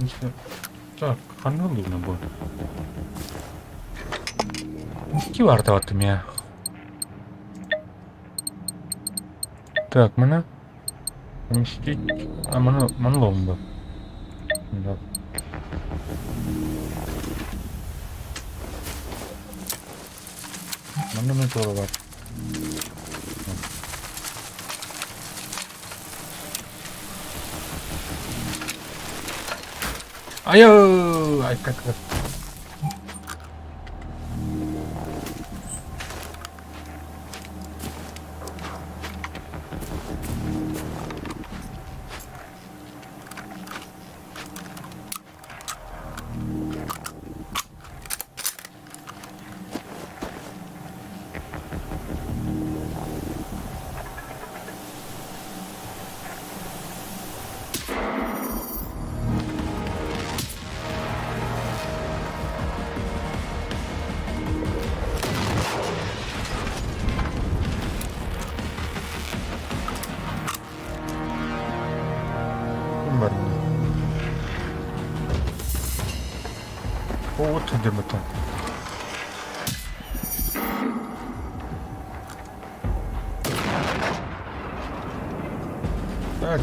A: В смысле? Так, ханна ыллыгына бу? Икки баартабаттым я. Так, маны поместить. А маны маны ылабын бу. Да. Манна мин туора бар. Айо! Ай, как это? Ким барда? О, сылдьыбыта.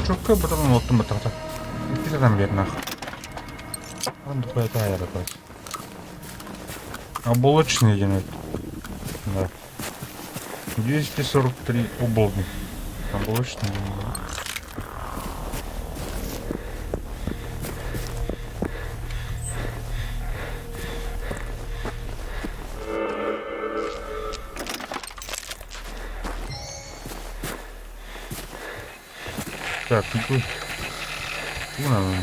A: Чокка бытан оттум бытахта. Икки сатан бернах. Андухуя такой. Оболочный диэн Да. 243 оболгу. Оболочный. Так, ну Вон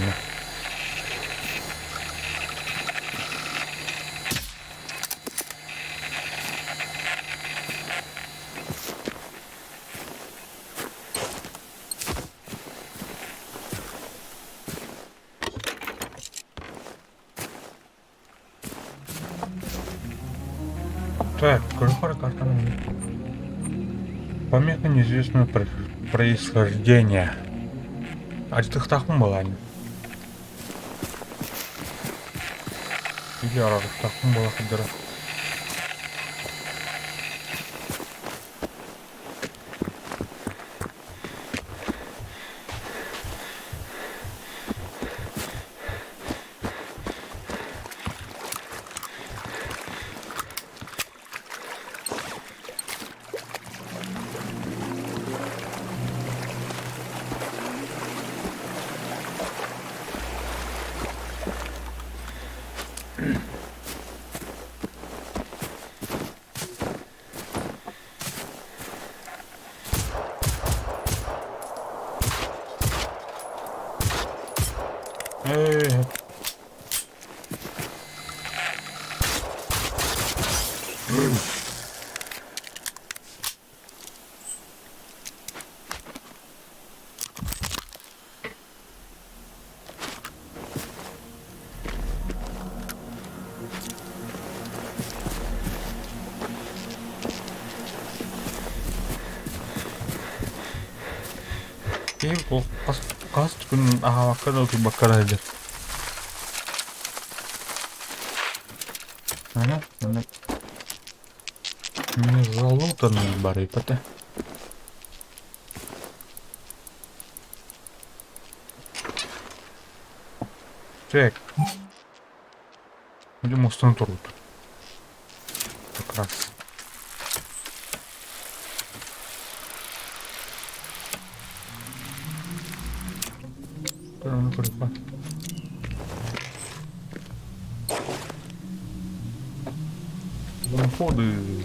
A: Так, көрөхөр картаны Помеха неизвестного происхождения. Ачтыхтахпын балаани. Или арарыхтахпын буола сылдьара. Ээ Киһи хас хас күн аһаабакка да утуйбакка да сылдьар. Ага, маннык не залутанный барыйбата. Так. Будем мостом турбут. Как раз. Ходы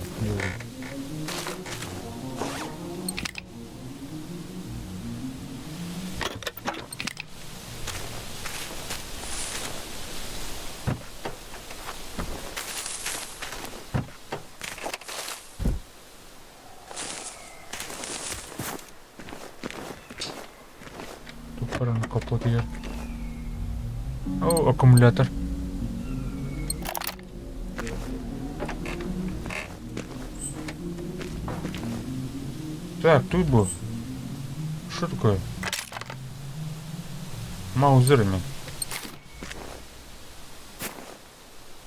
A: Тупорон капотыгар. О, аккумулятор. Так, тут был. Что такое? Маузерами.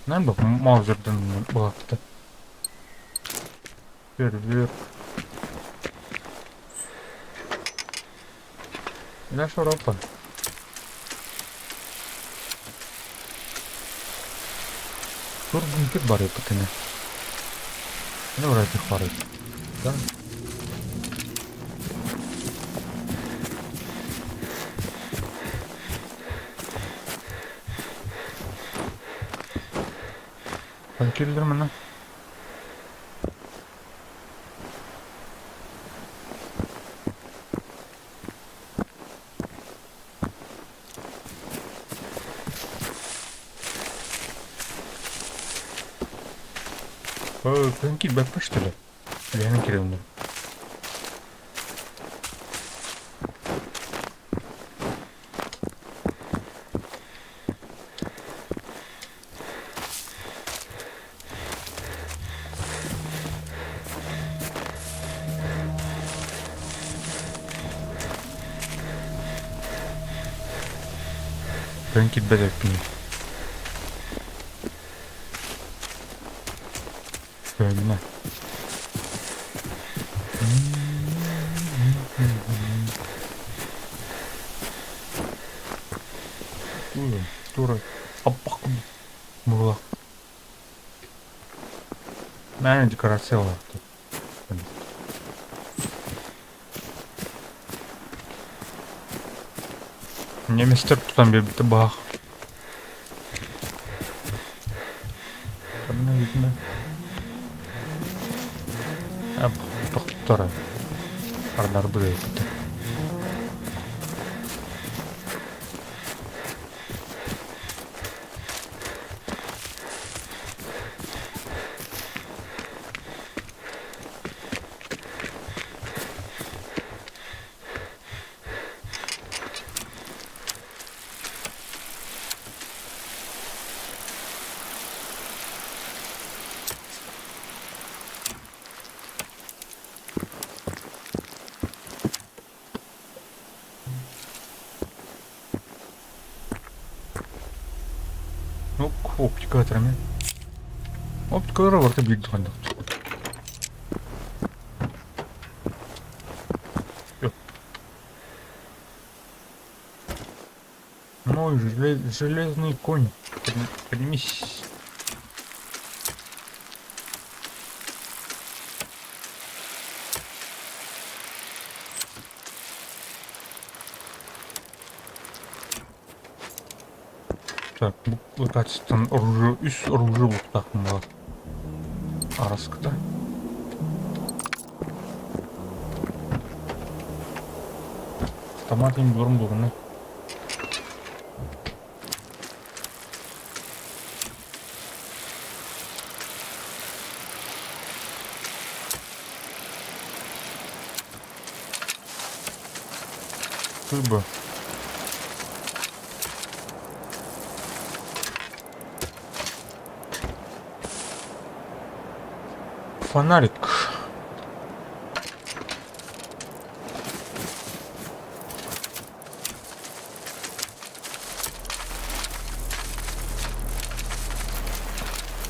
A: Надо бы маузерден была-то. Фейерверк. Наша Европа. Турбункет бар эпикini. Ne uğraştık var Да? Киллер мына. Киирбэппэ что ли? Лена Кирилловна. Кыһын киирбэт эбиппин. Көһүннэ. Тура аппах буолла. Мээнэ декорациялаах Немецтэр тутан биэрбитэ баах. Ханна видно. Тохтора. Ардарбыт эбит. Ну, оптика атырмын. Оптикалар барыта биир ханнык. Мой железный конь. Поднимись. Так, бу качествен оружие, үс оружие бултаахпын баар. Араскыта. Автомат им буларым буолуна. Кыба. Фонарик.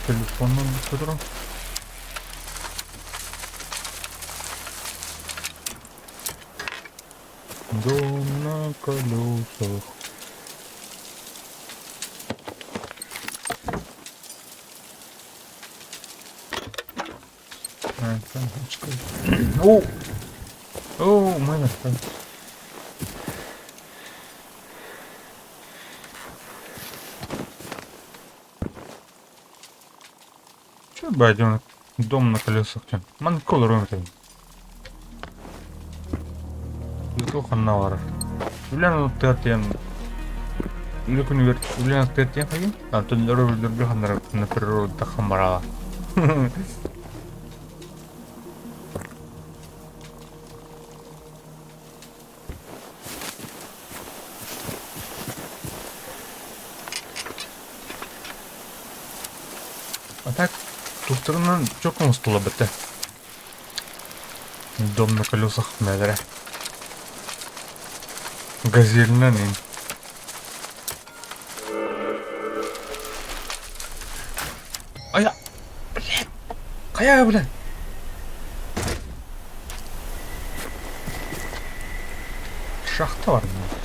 A: Телефонун көрөрүм. Дом на колесах. О! О, мэн. Че байден дом на колесах тен. Ман колорун тен. Ханна барар. Үлэн оттыгар тиэн үлэ күнүгэр үлэн оттыгар тиэн хайын. Антон өрөбүллэргэ ханнара на природа хамбараа. А так тустарынан чок оҥостулла бэтэ. Дом на колесах мэлэрэ. Газельнан ин. Ая, блядь, хайа, блядь. Шахта бар.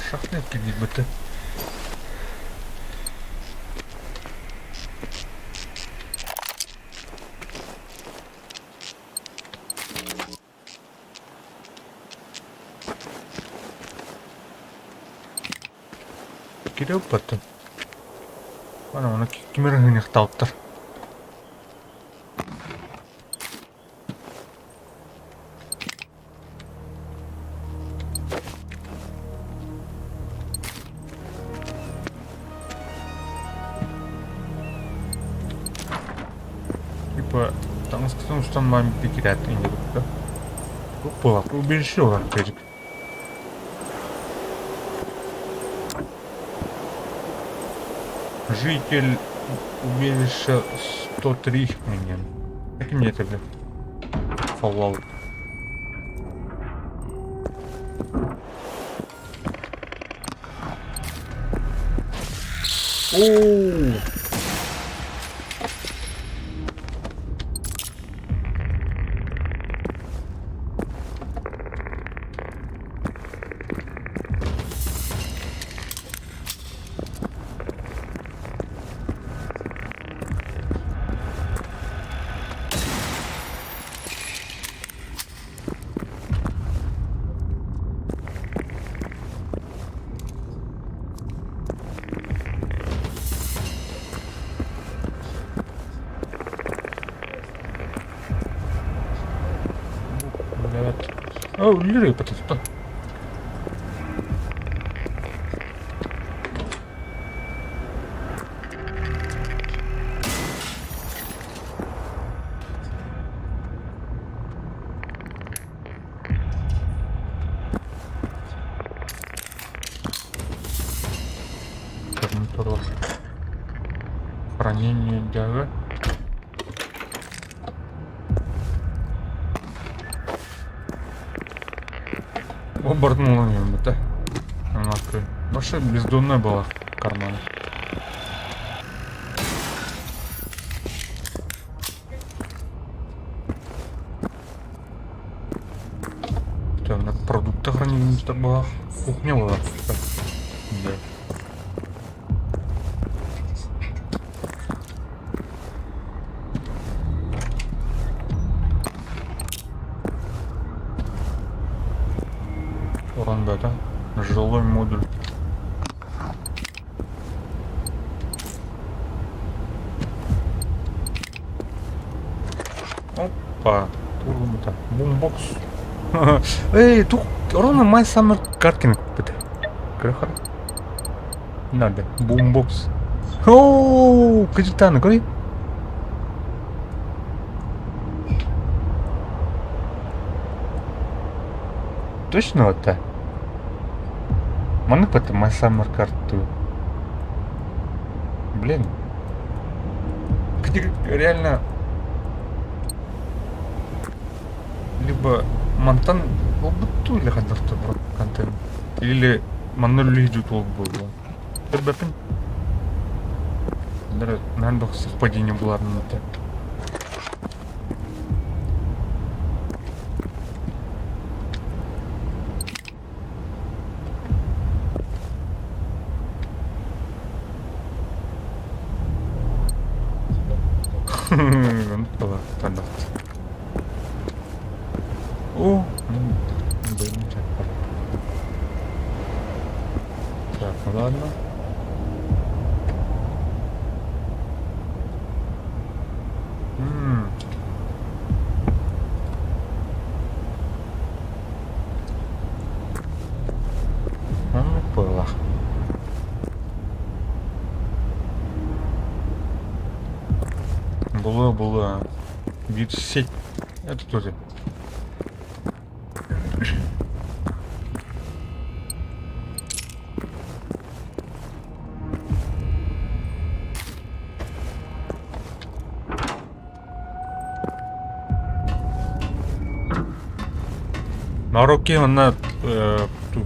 A: Шахта кирбит. Кириэппэттэн. Аны ону ким эрэ ыһыахтаабыттар. Типа таҥаскытын устан баран кирээт иннибит буолар. Убежище олар кэжик. Житель убежища 103 меня. Как мне это, блядь? Fallout. Оу! Блядь. О, үллэр ыппатыттан. Гарнитур Хранение дяга. Оборотнула это. Вообще бездонная была в кармане. Там на продукты хранилище была. Кухня была. Да. Уран бета. Жилой модуль. Опа. Турбута. Бумбокс. Эй, тух. Ровно май саммер карткин купит. Крыха. Надо. Бумбокс. Оу, капитан, кой? Точно это? Маннык бата My Summer Car 2. Блин. Где реально либо мантан буолбуттуу или хайдах контент. Или манна үлэлиир буолбут. Көрбөппүн. Наһаа совпадение буларым это. О, Так, ну ладно. М. Оннук быһыылаах. Было, было. Вид сеть. Это тоже. Марокке манна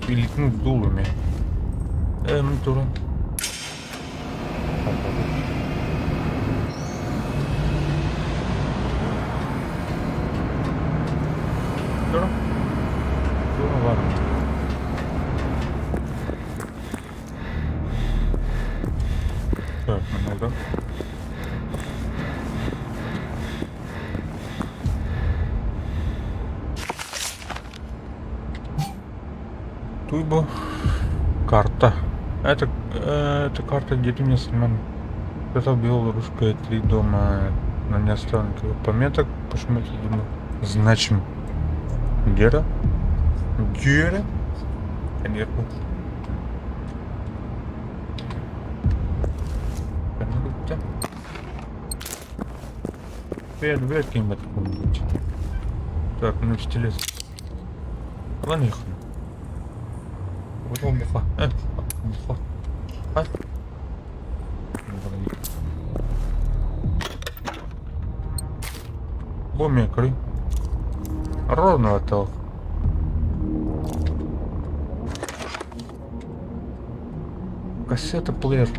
A: илиитин уктуу эмиэ. Ээ мин туран. Тура. Тура бар. Так, много. Туйбо карта. Это, это карта деревни Семен. Это белорусская три дома, но не оставлено никаких пометок. Почему это думаю? Значим. Гера? Гера? Конечно. Привет, привет, кем это быть. Так, ну стилет. Ладно, их. Вот он буха. Буха. А? Бумекры. Ровно это. Кассета плеер.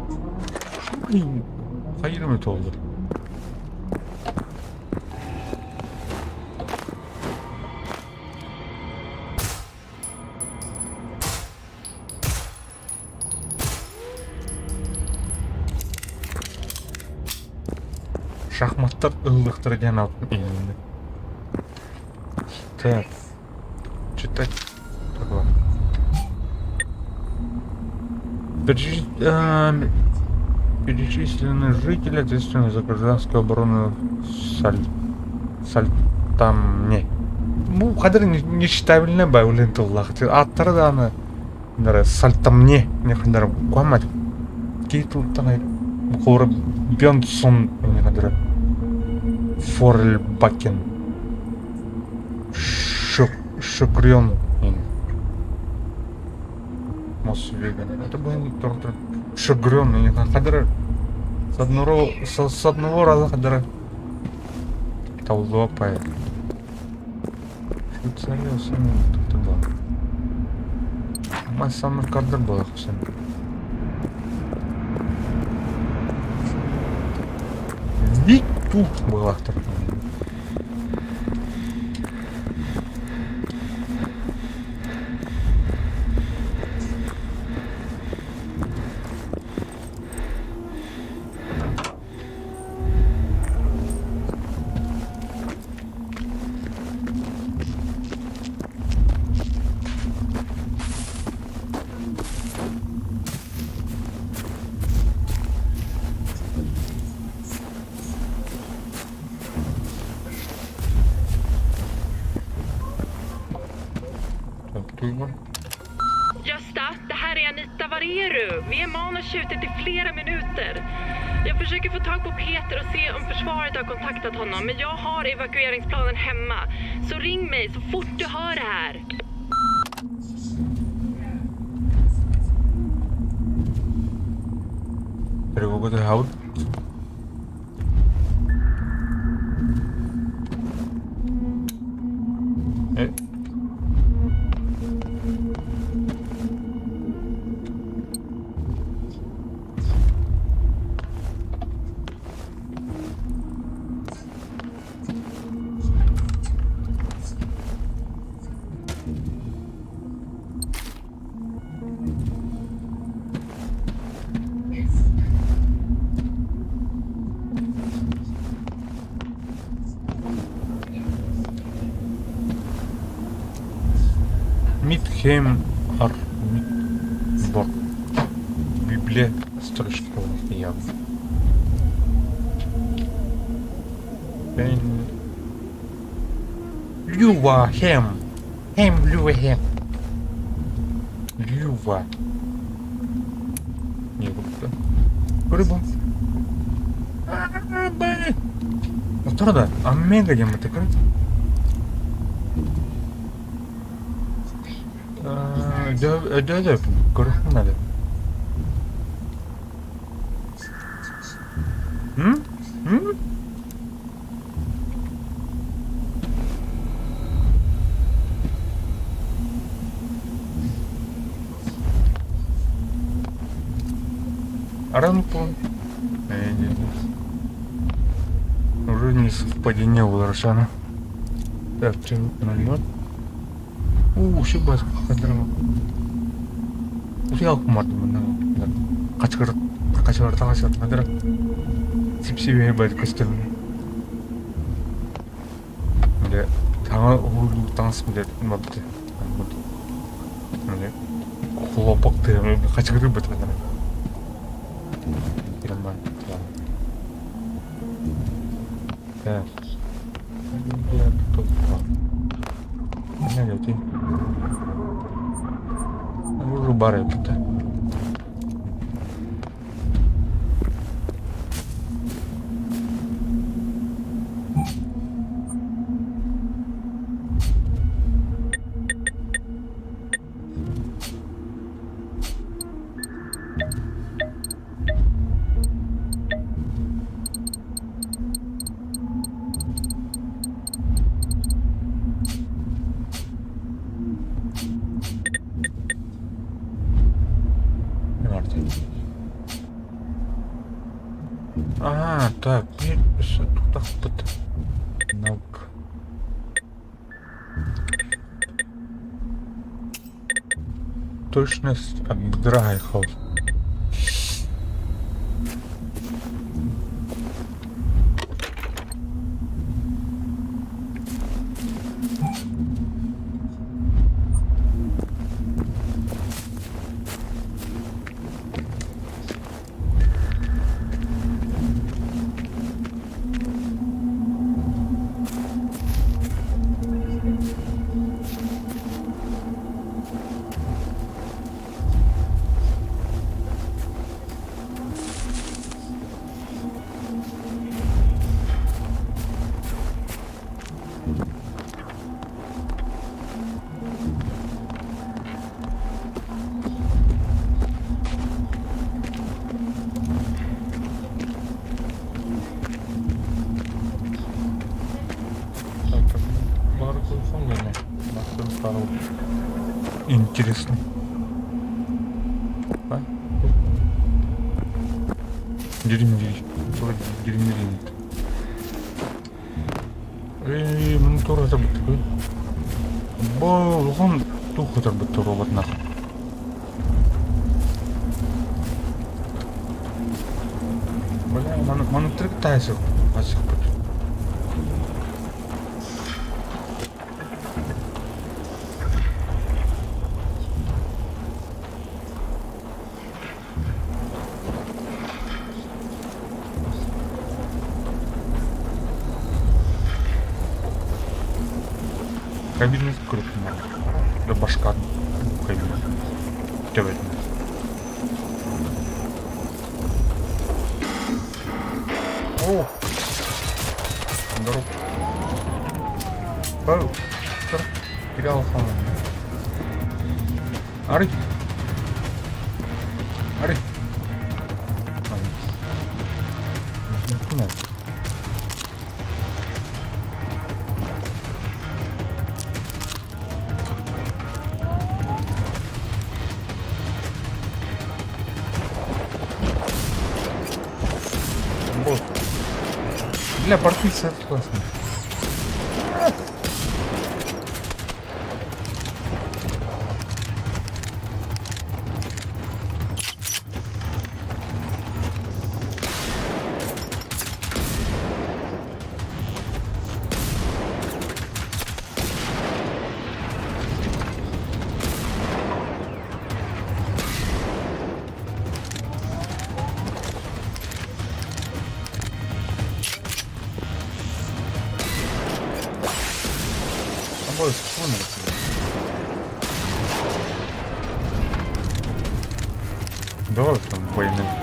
A: Блин, хайыр oldu. Шахматтар ыллыктара диэн алтын иһиннэ. Так. Читать. Так, Перечислены жители, ответственные за гражданскую оборону Саль... Сальтамне. Бу хадыр нечитабельный баулен тыллах. Аттары дааны Сальтамне не хандар куамат. Кей тылтан бу Бенсон не хандар Форльбакен. Шукрен. Мосвеган. Это был доктор Шагрен. Не хадр. С одного, с одного раза хадр. Толлопа. Швейцария сами это было. Май самый кадр был всем. Виту была
C: Gösta, det här är Anita. Var är du? Vi är man och tjutit i flera minuter. Jag försöker få tag på Peter och se om försvaret har kontaktat honom, men jag har evakueringsplanen hemma. Så ring mig så fort du hör det här.
A: Тревога тыаһаабыт. Э. Митхем ар Митбор Библия строчка явно. Бен Люва Хем Хем Люва Хем Люва Не курдук Көрү Оттор да Омега диэн бата көрү. Өдөө көрүхпүн наада. М? М? Аран пун. Уже не совпадение уларшана. Так, 0-0. Уу, шибас хадырма. Утуйа кумардым Качкыр качкыр тагашат хадыр. Сипсибе байт көстөр. Дэ таҥа уһулуу таҥас билэр мабыты. Хлопок тыа хачыгырыы бытыгына. Так. Бар эбит. Аа, так, биир өссө тутахпыт. Наук. Точность Абдрайхов. Интересно. Дирим, дирим. Ээ, мин тура табыттыкы. Бу улахан туох ытарбыт робот нах. Бля, маны маны тайсық асықпыт. Кабина крупная. Да башка кабина. Төбөтүн. О! Здорово. Оу, Терял хан. Ары. Ары. Бля, бортница это классно. Давай там войны.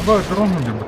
A: Абаа дрон диэн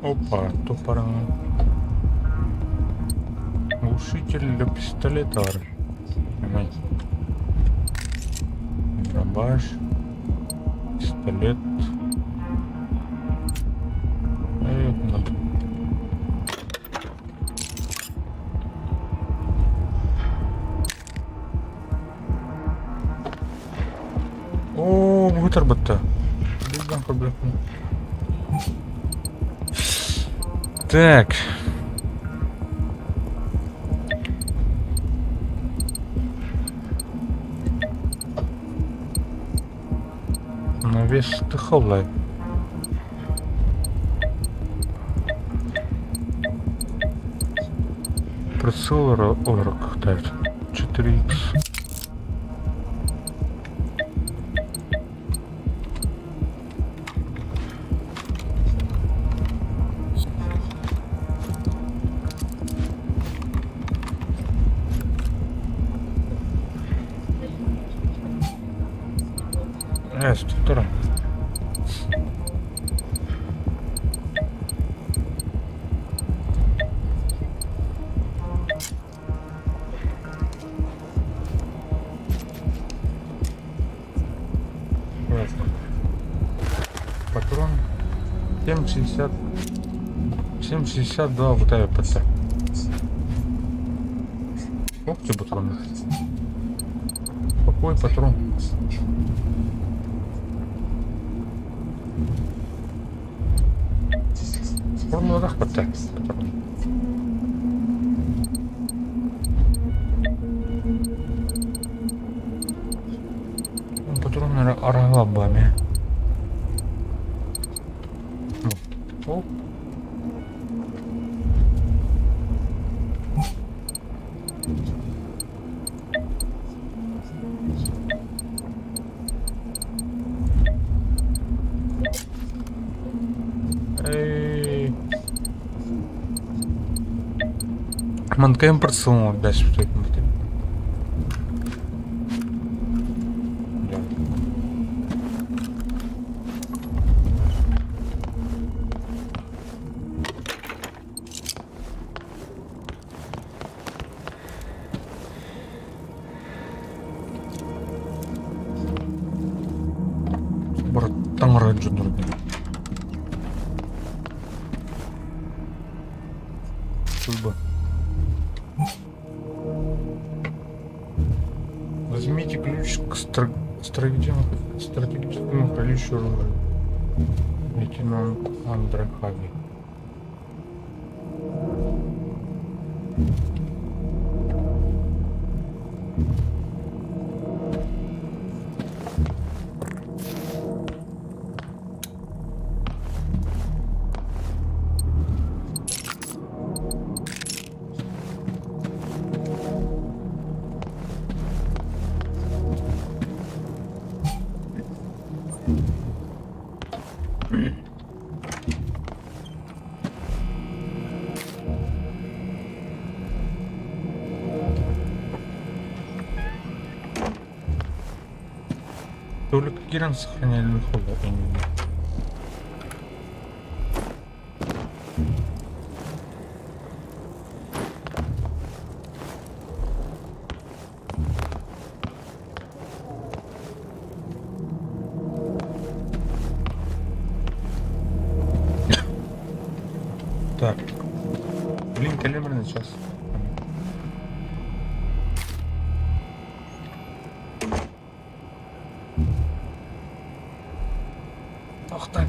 A: Опа, тупора. Глушитель для пистолета. Дробаш. Пистолет. Оо, бу Так. Навес тыхаллай. Прицел орок хватает. 4х. Э, структура. Патрон 7,60 7,62 вот ПТ. Ох ты патрон. Какой патрон? Формулах ПТ. Патрон. Патрон аралабами. Оп. Эй. Манкаем прицелом дальше. дьоннор диэн. Служба. Возьмите ключ к стратегическому хранилищу оружия. Лейтенант Андре Хаги. Только Киран сохраняли выход. Так. Блин, калибрный сейчас. Ах так.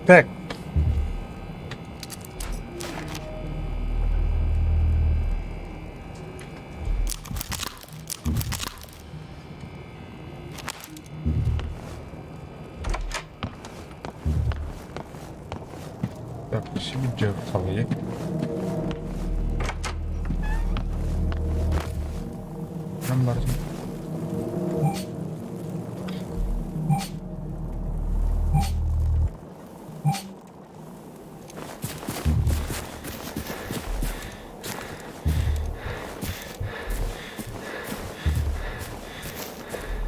A: Так. Так, сибирдьэ халыйа. Нам барытын.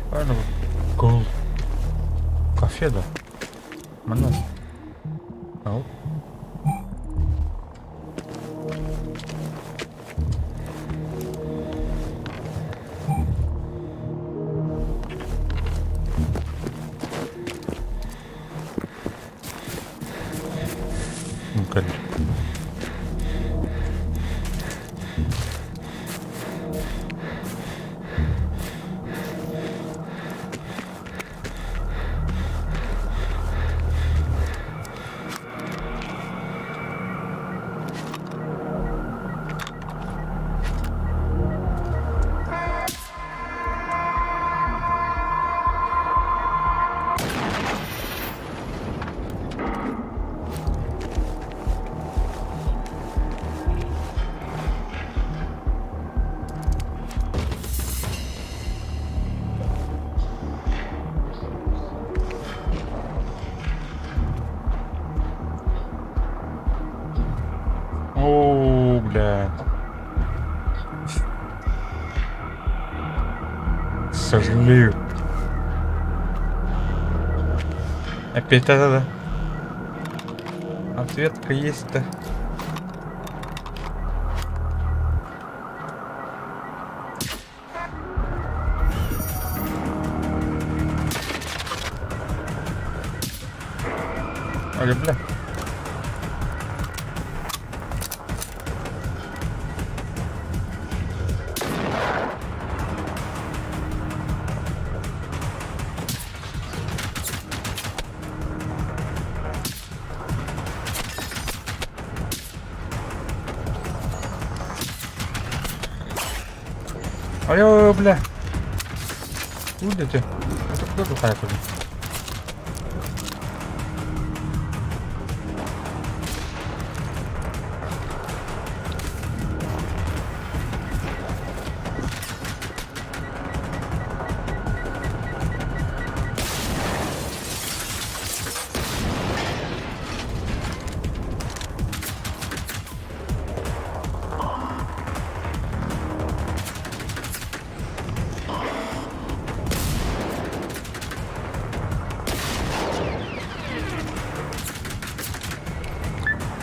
A: Правильно Гол. Кафе да. Манна. Ау. Кэллэ. Оо, бля. К сожалению. Опять да-да-да. Ответка есть-то. Али, бля. Алло, бля. Будете? Это куда такая тоже?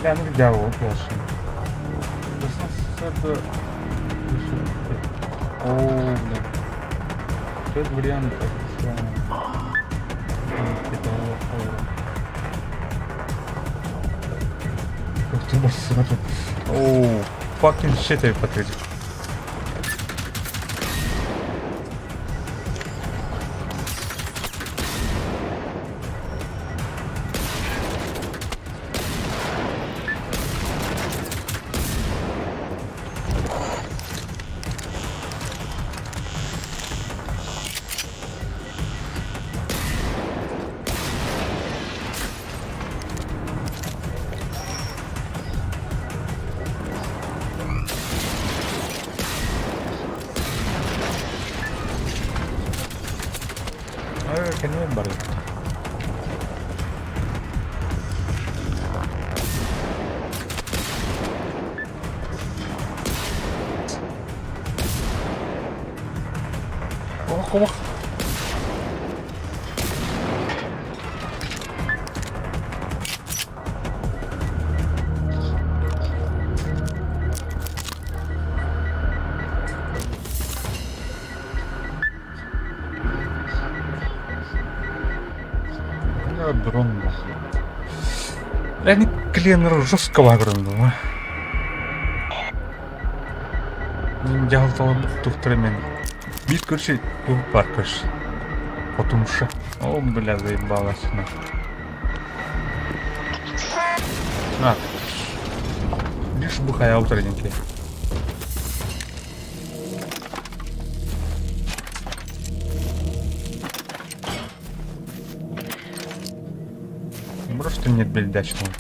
A: Бля, ну где вот О, бля. Тот вариант, Оу, fucking shit, я подтвердил. Кэннибин барыам. Кумах, кумах. Бля, дрон нахуй. Они кленер жестко выиграли. Дьаһалталарбыт тухтара мен биир көрсө туох баар көрс хотумша о бля заебалась на на лишь бы хайаутар деңке Просто нет бельдачного.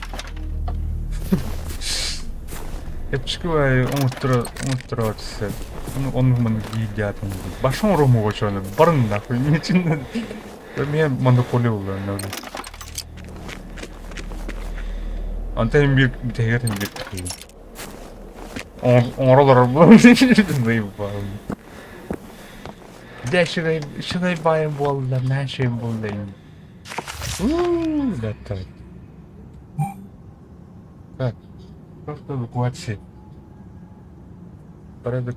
A: Эпчиквай оҥотторо Он маны едят. Башың рому чоны барын нахуй ничего. Мен монополия болду. Антен бир битегер бир. Оҥоролор заебал. Дэ үчүгэй үчүгэй баайы буолла, наһаа үчүгэй буолла ини. Уу, да Так, просто эвакуация. Порядок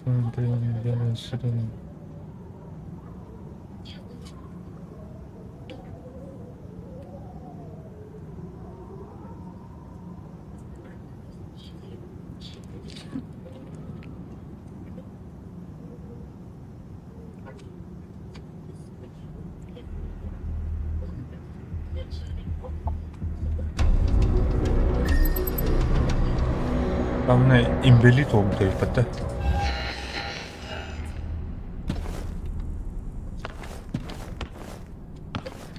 A: Главное, имбелит буолбут да?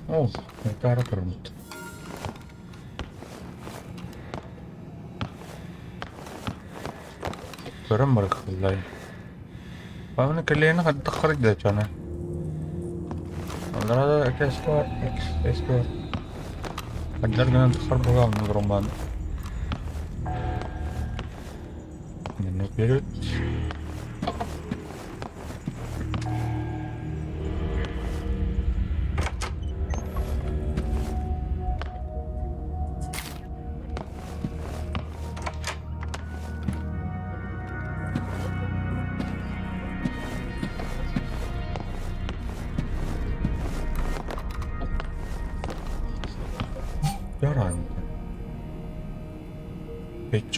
A: О, таара турбут. Көрөн барыхыллай. Павны кэлиэни хайдах харайда чана. Аллара экспо экспо. Хайдар гынан тахар буолан роман. Вперед.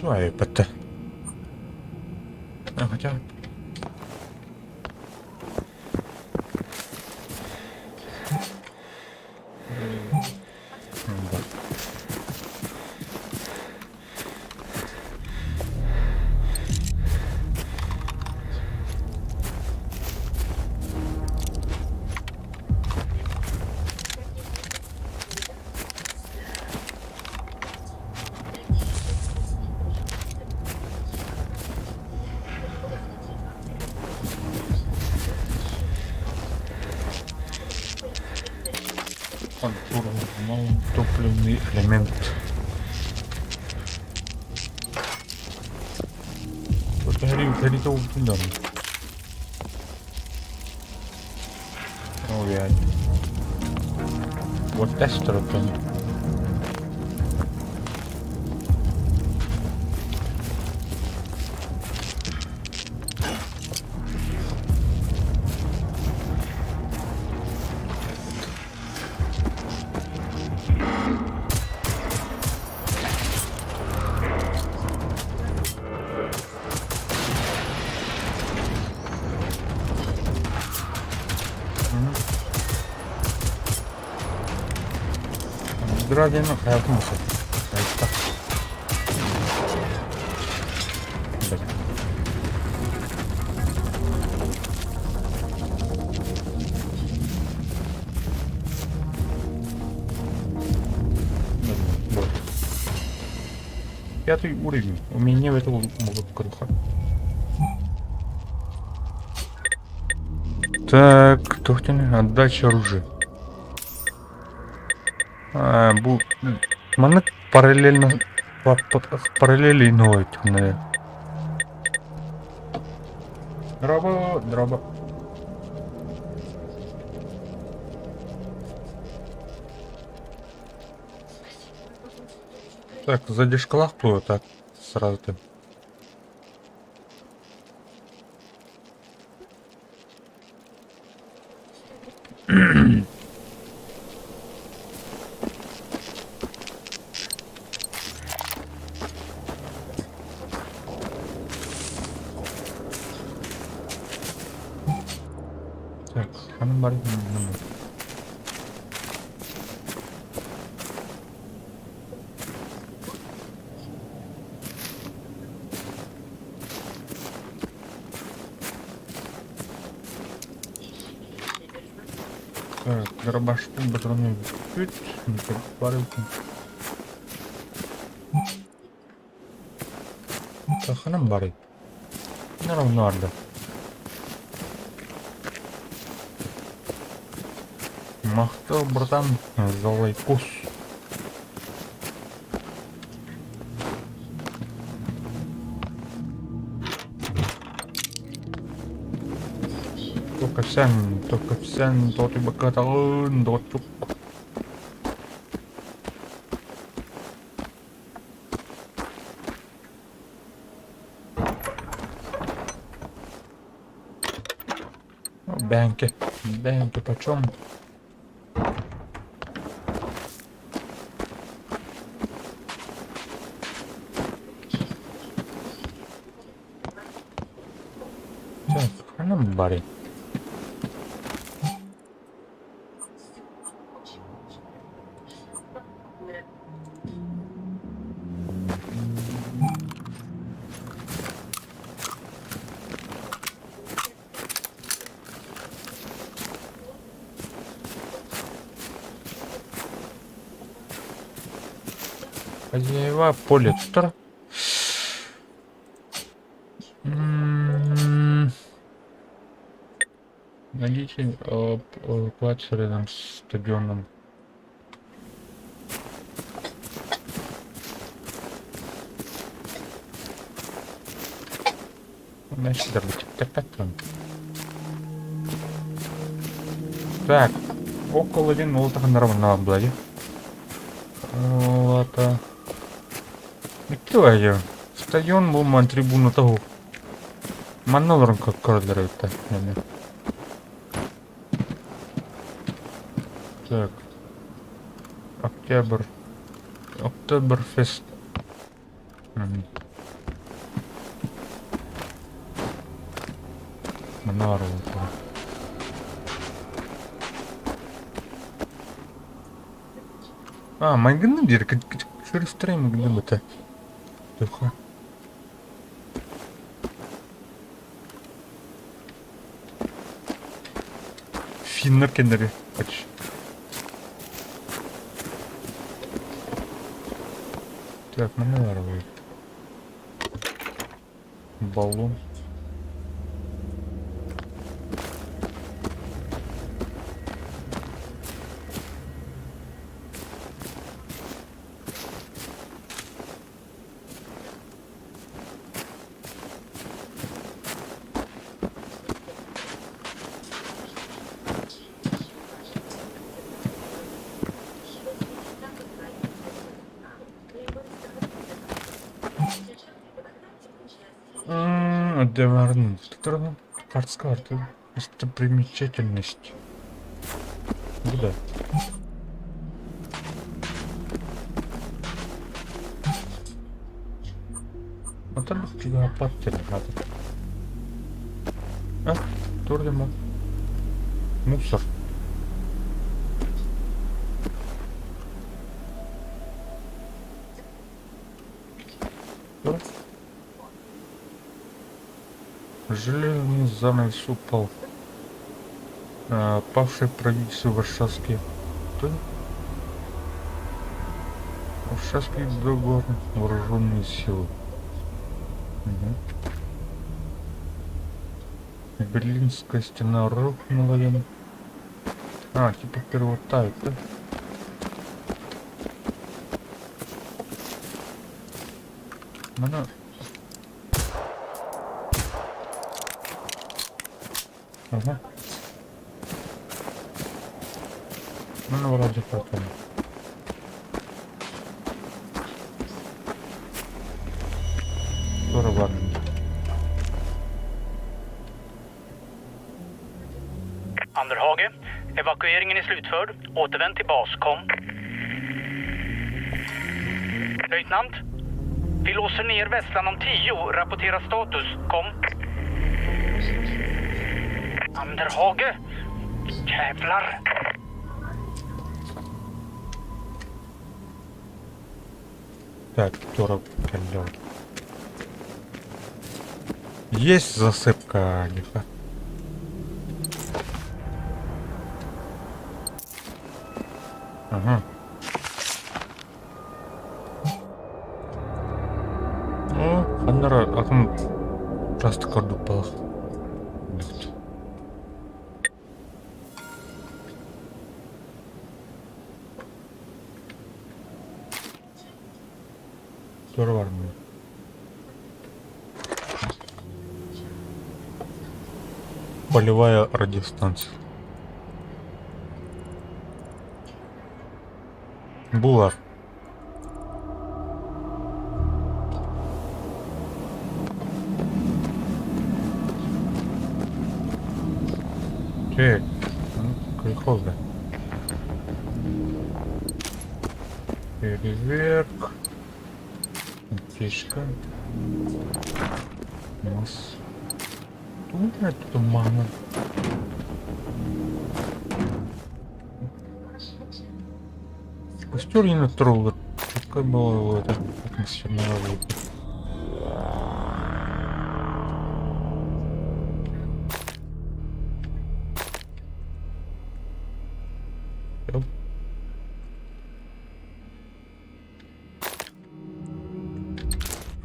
A: Айбата. А, хотя... Да. Топливный элемент. Oh yeah. What that's dropping. Дра диэн хайатын муса. Айта. Вот. Пятый уровень. У меня в этого могут круха. Так, тухтин, отдача оружия. А, бу маннык параллельно параллели новый. Дроба, дроба. Так, задержка так, сразу ты. бары Так, дробашпын патроны бүппүт. Бар Ханан барый? Наравнарды. Махтал, братан, за лайкос. Только всем, то ты бакаталын, дотчук. Бэнки, бэнки почем? Так, ханан барый? Хозяева поле тутар. М, Найдите эвакуацию рядом с стадионом. Значит, Так, около один ултаханарвна блади. Лата. Николай, стадион был ман трибуна того. Манна как көрдөрөттө. Так. Октябрь. Октоберфест. Манна А, майгынным диир, көрүстэрэ майгынным этэ. Туха. Финнар кэннэри почти. Так, манна баар Баллон. Карта. Достопримечательность. Куда? Отан чугапаттер надо. А? Турдемо. Мусор. Железный занавес упал. Павшее правительство Варшавский. Что? Варшавский договор. Вооруженные силы. Угу. Берлинская стена рухнула. А, типа первотайп, да? Она... Ага. Ну, вроде потом. Здорово.
D: Anderhage, evakueringen är slutförd. Återvänd till bas, kom. Löjtnant, vi låser ner Vesslan om 10. Rapportera status, kom. Anderhage! Jävlar!
A: Так, тура кэллэ. Есть засыпка, лиха. Ага. Ну, ханна эрэ атын учаастак курдук буолуох. Туора барбыт. Полевая радиостанция. Булар. Так, ну, да. Фейерверк. Фишка. Мас. Тут тумана. Костер не натрол. Четко было это атмосферная работа.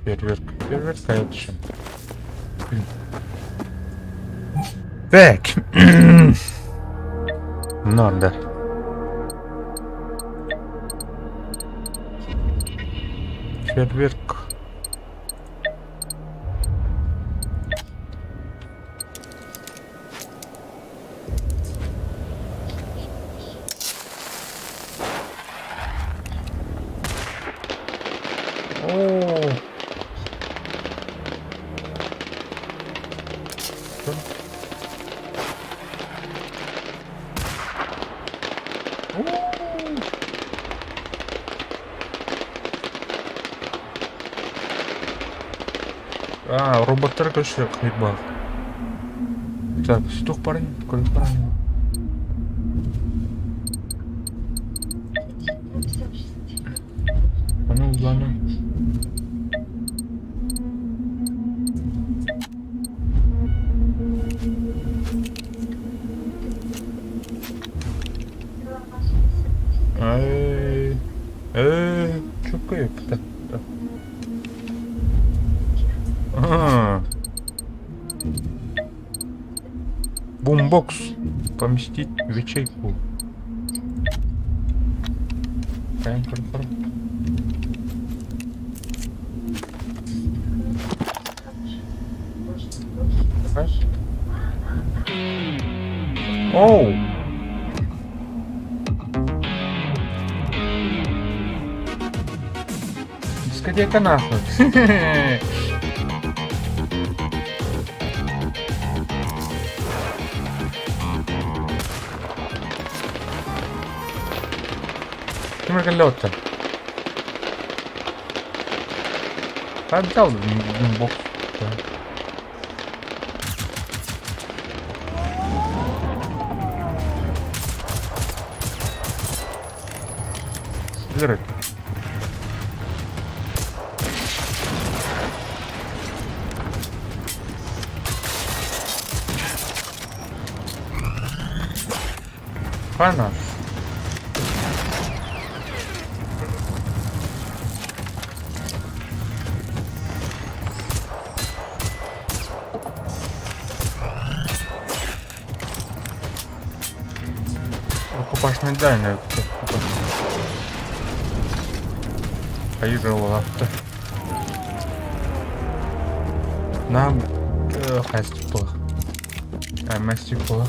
A: Фейерверк. Фейерверк, а это чем? Так. Надо. Фейерверк. О. Что? А, роботтар короче, хлеба. Так, стух парень, парень. Аны уланы. Эй, эй, чё это? А. Бумбокс. Поместить в ячейку. Оу! Дискотека нахуй. Ким эрэ Отдал бомбокс. Взрыв. Хана. Рукопашный дальний. Поиграл авто. Нам хастиплах. А, мастиплах.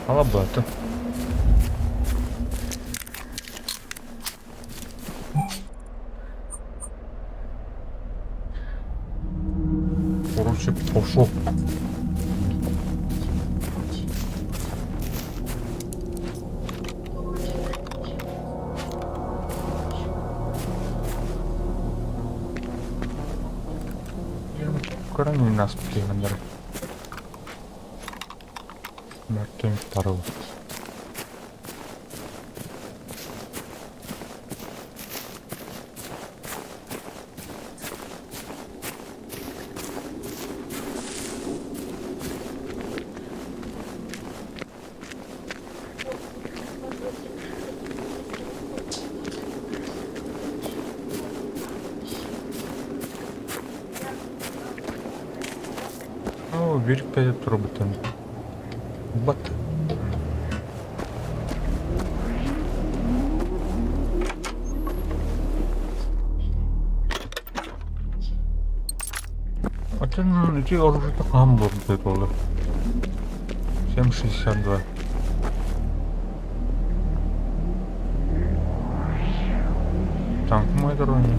A: Алабата. Короче, пошел. Көрөн иһин ааспыт киһи Мартын второго. Оо, биир пэйэ турбутун. Бат. Атын ити оружиета хаһан буолбутай буолла? 7,62. Танк мой дороги.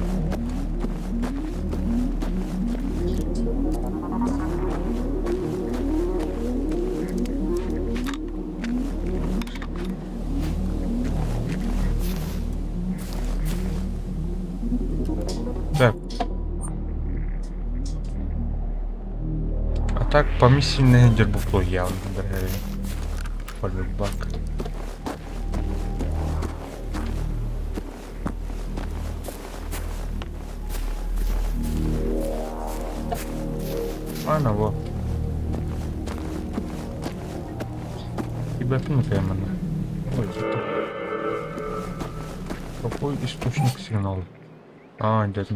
A: Так. А так по миссии нехендер бупло явно. Полюбак. Ана во. Ребята, ну Ой, это... Какой источник сигнала? А, дядя.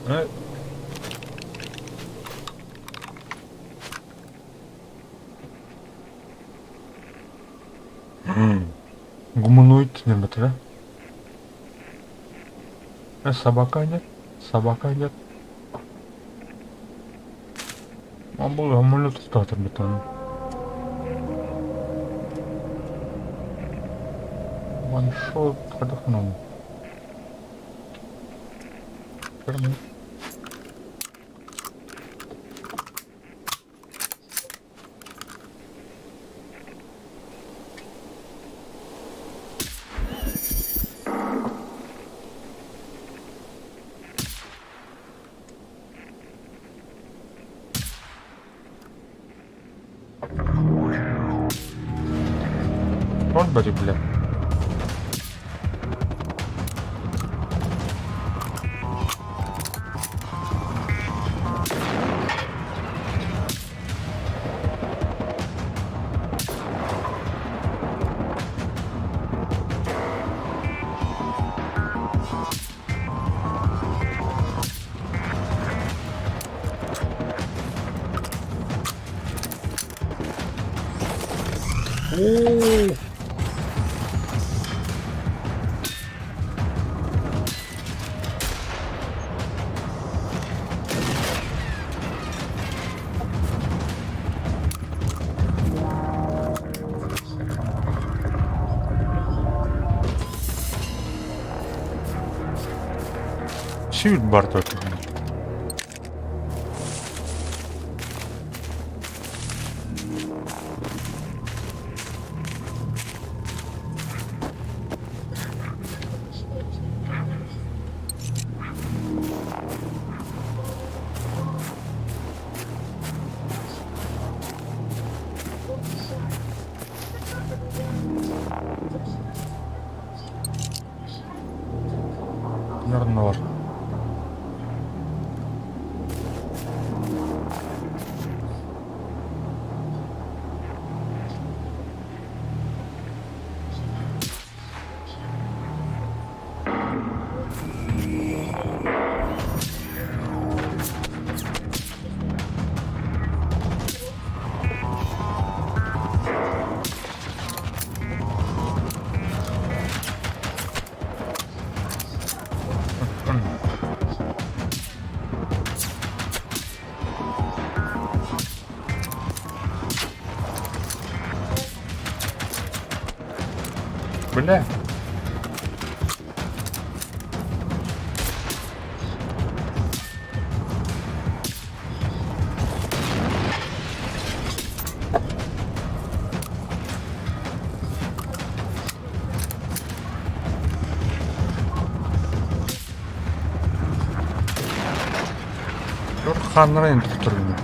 A: Э. Гуманоид диэн бэтэрэ. Э, собака нет, собака нет. Бу самолет тохтоотор бытан. Ваншот хайдах гынабын? Көрмө. Рот бери, бля. Оо! Сүүр бар Норнор. Бля. Хааннара эн тохторуна.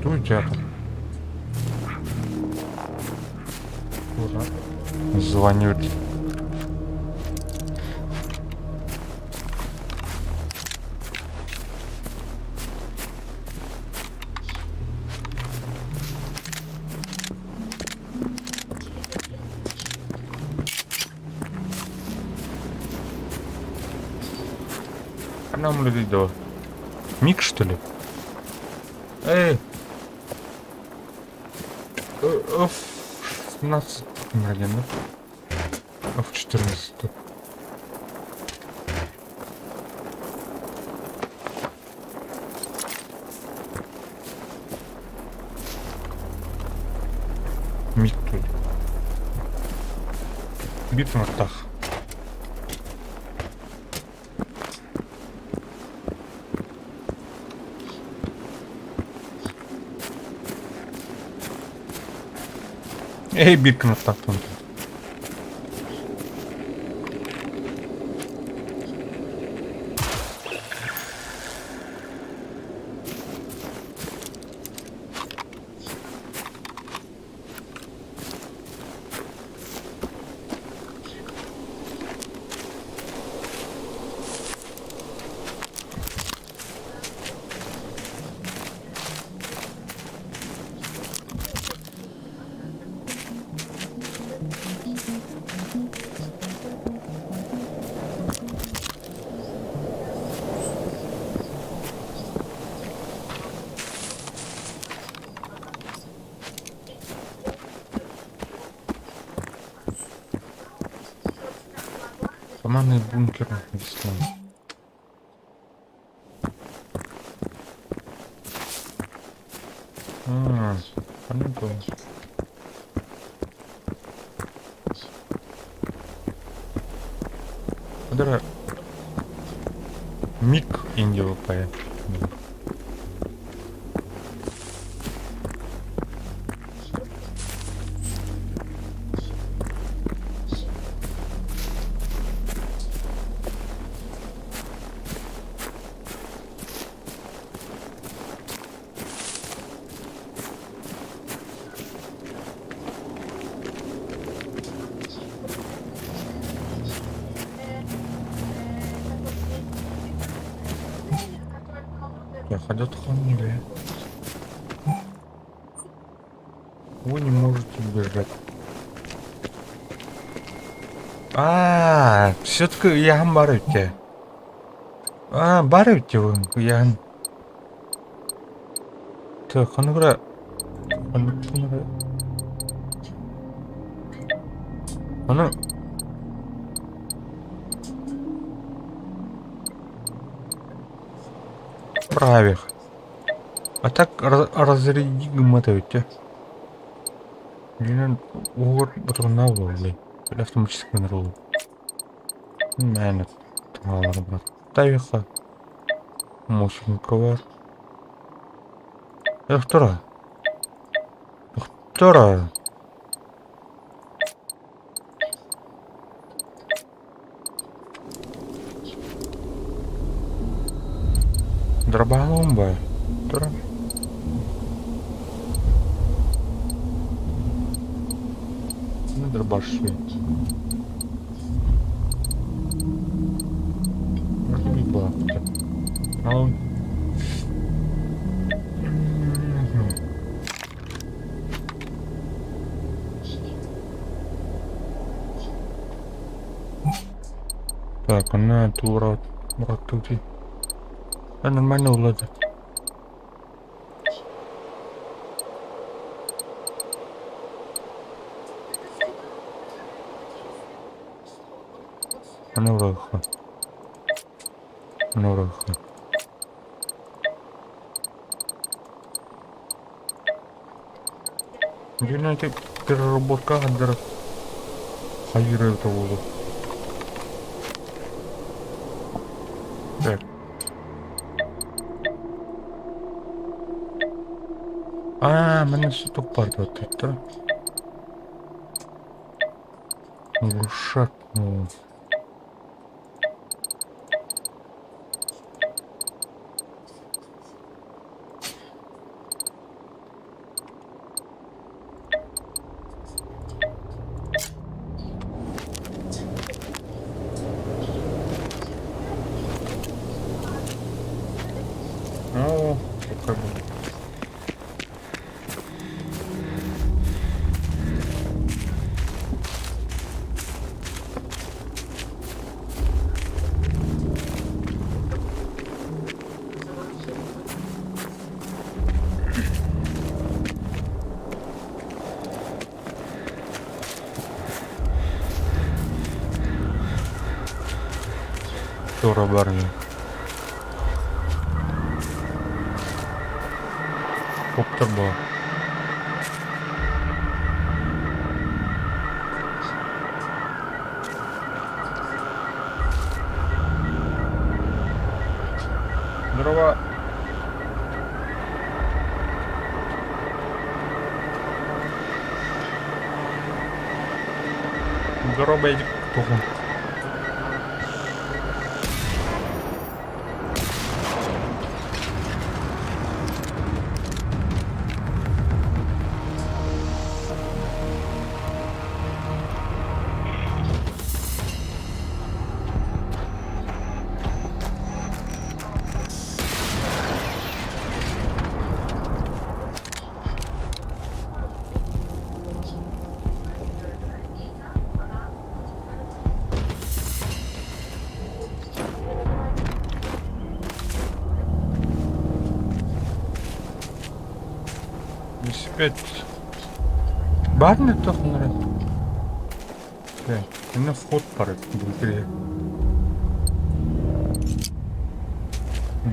A: Туй театр. Звоню. Нам видео. Мик, что ли? Эй! F16 наверное. F14. Мик тут. Биир туматтаах. Эй, биир кынаттаах туһунан. Командный бункер весной. А, понятно. Подара Мик Индиопая. Я ходят Вы не можете бежать. А, все-таки я барыте. А, барыте вы. Я. Так, ханугра. Ханугра. Аны Правих. А так разряди гматовите. Динен угор батырна булды. Автоматически нырылды. Мәне тыңалар брат. Тавиха. Мусорка бар. Доктора. Доктора. Дробалом бай. Доктора. Ну, дробаш Так, она тура тут. А нормально улады. Она ураха. Она ураха. Дьиҥинэн переработка хаддара хайыыр эбитэ буолуо. Так. Аа, манна туох баар дуо? Глушак, ну. Ну, как бы. Тура барыня. Коптер буолар. Здорово. Здорово, Эдик. Тухун. Велосипед. Баар туоххунара? Инна вход баар бу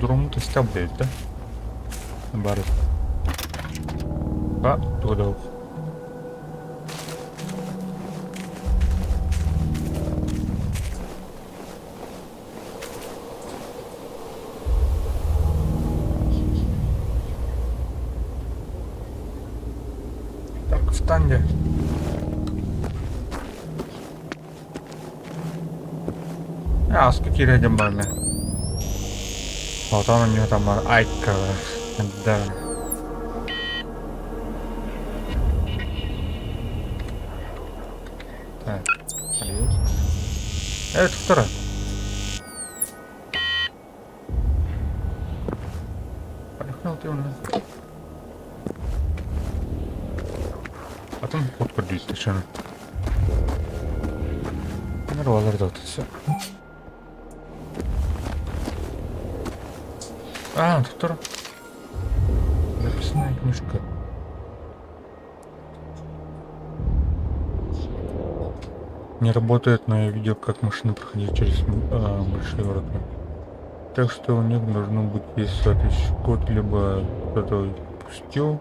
A: Дурому тэстэ да? Баар. А, туга Так, встань де. Ааска киирэ дьон баар Отон оонньуу бар Айка да. Так, привет. Это второй. Поехал ты у нас. Атын ход көрдүйт шаны. Нормалар да все. А, доктор. Записная книжка. Не работает, но я видел, как машины проходили через большие врата. Так что у них должно быть есть соответствующий код, либо кто-то пустил.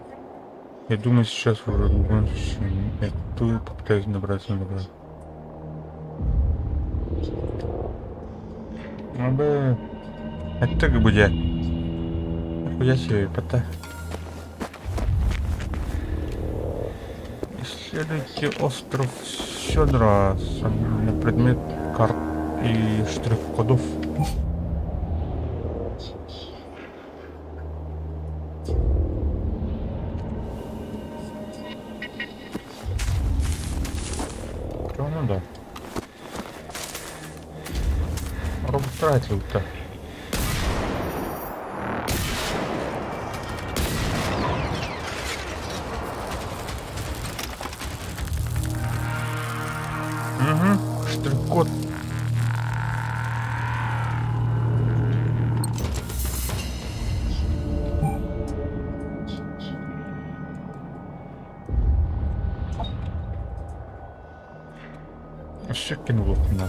A: Я думаю, сейчас уже в любом случае я попытаюсь добраться до врат. Абы это будет. Нихуя себе, пота. Исследуйте остров Сёдра на предмет карт и штрих-кодов. Чего надо? Робот тратил-то. Угу, штрих-код. Өссө кинулуохпуна.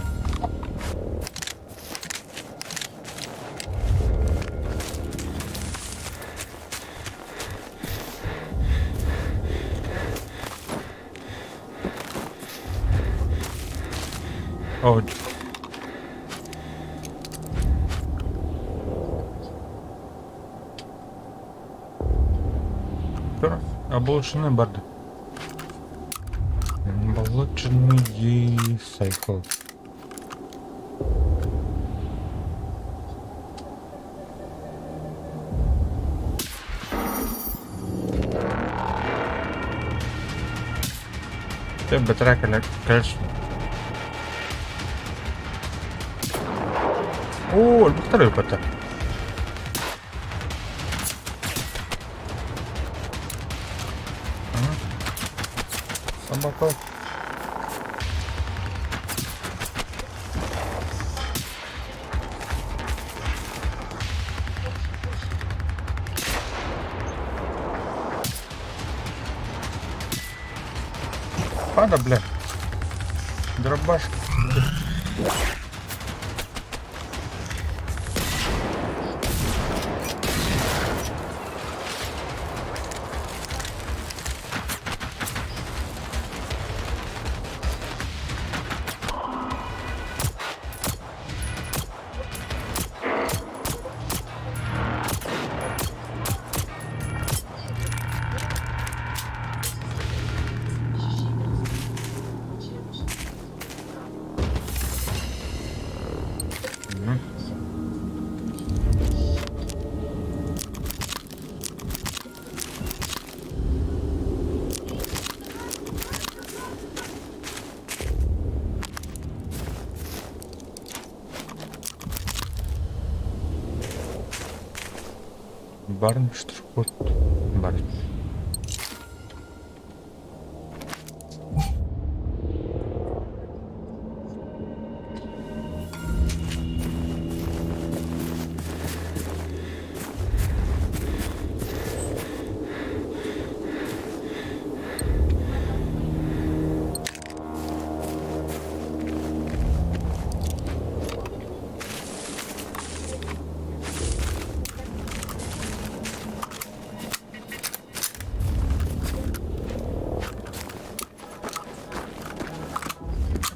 A: О, Здорово. Оболоченный барды. Оболоченный сайкл. Дьэ бэтэрээ кэлэ кэлсин. Оо, элбэхтэр өлбөттөр. Собака. Пада, бля. Дробаш. Барын штрих-код бар.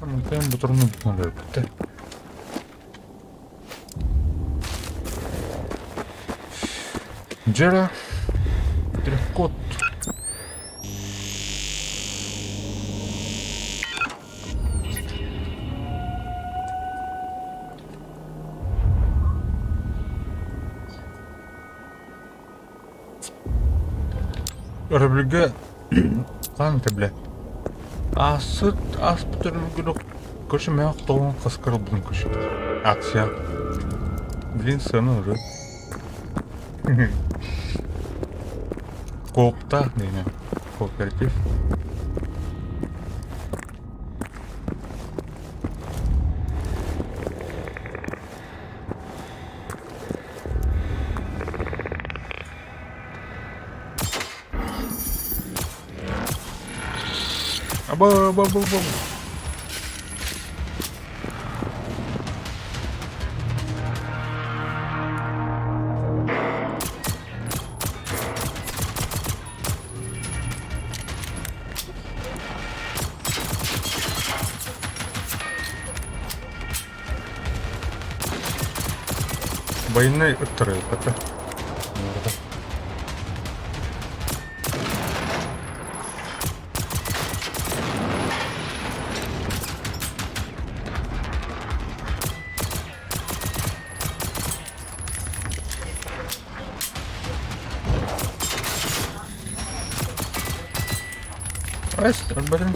A: Мантан бутурунун өлбүттэр. Дьэ трехкот. Өрөбүлгэ хаан этэ бile. Ааспыт ааспыт өрөбүлгэ көрсө мөөх тоҕун хаскар ылбытын көрсө. Акция. Блин, сыана уже. Кооптаах диэни. Кооператив. Аба, аба, аба, аба. Военный ыттарыйбата. Блин.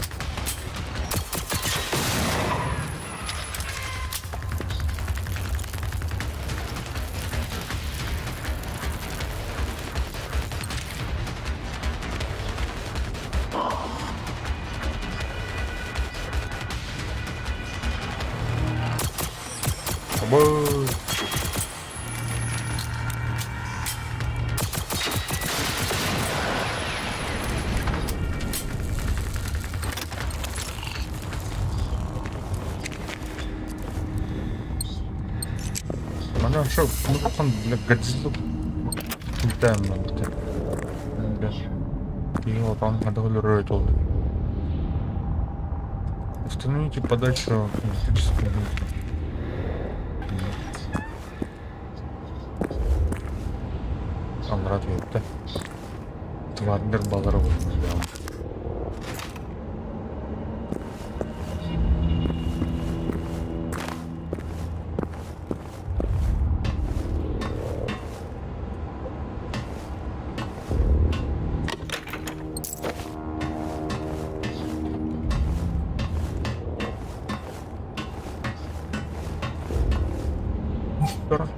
A: Абы. Манан шо мухан бля Годзиллу култаан бите. Бля. Киһи отон хадыгылыры толду. Установите подачу электрической энергии. Аллара түһүптэ. Свардер балары булмуş. Здорово.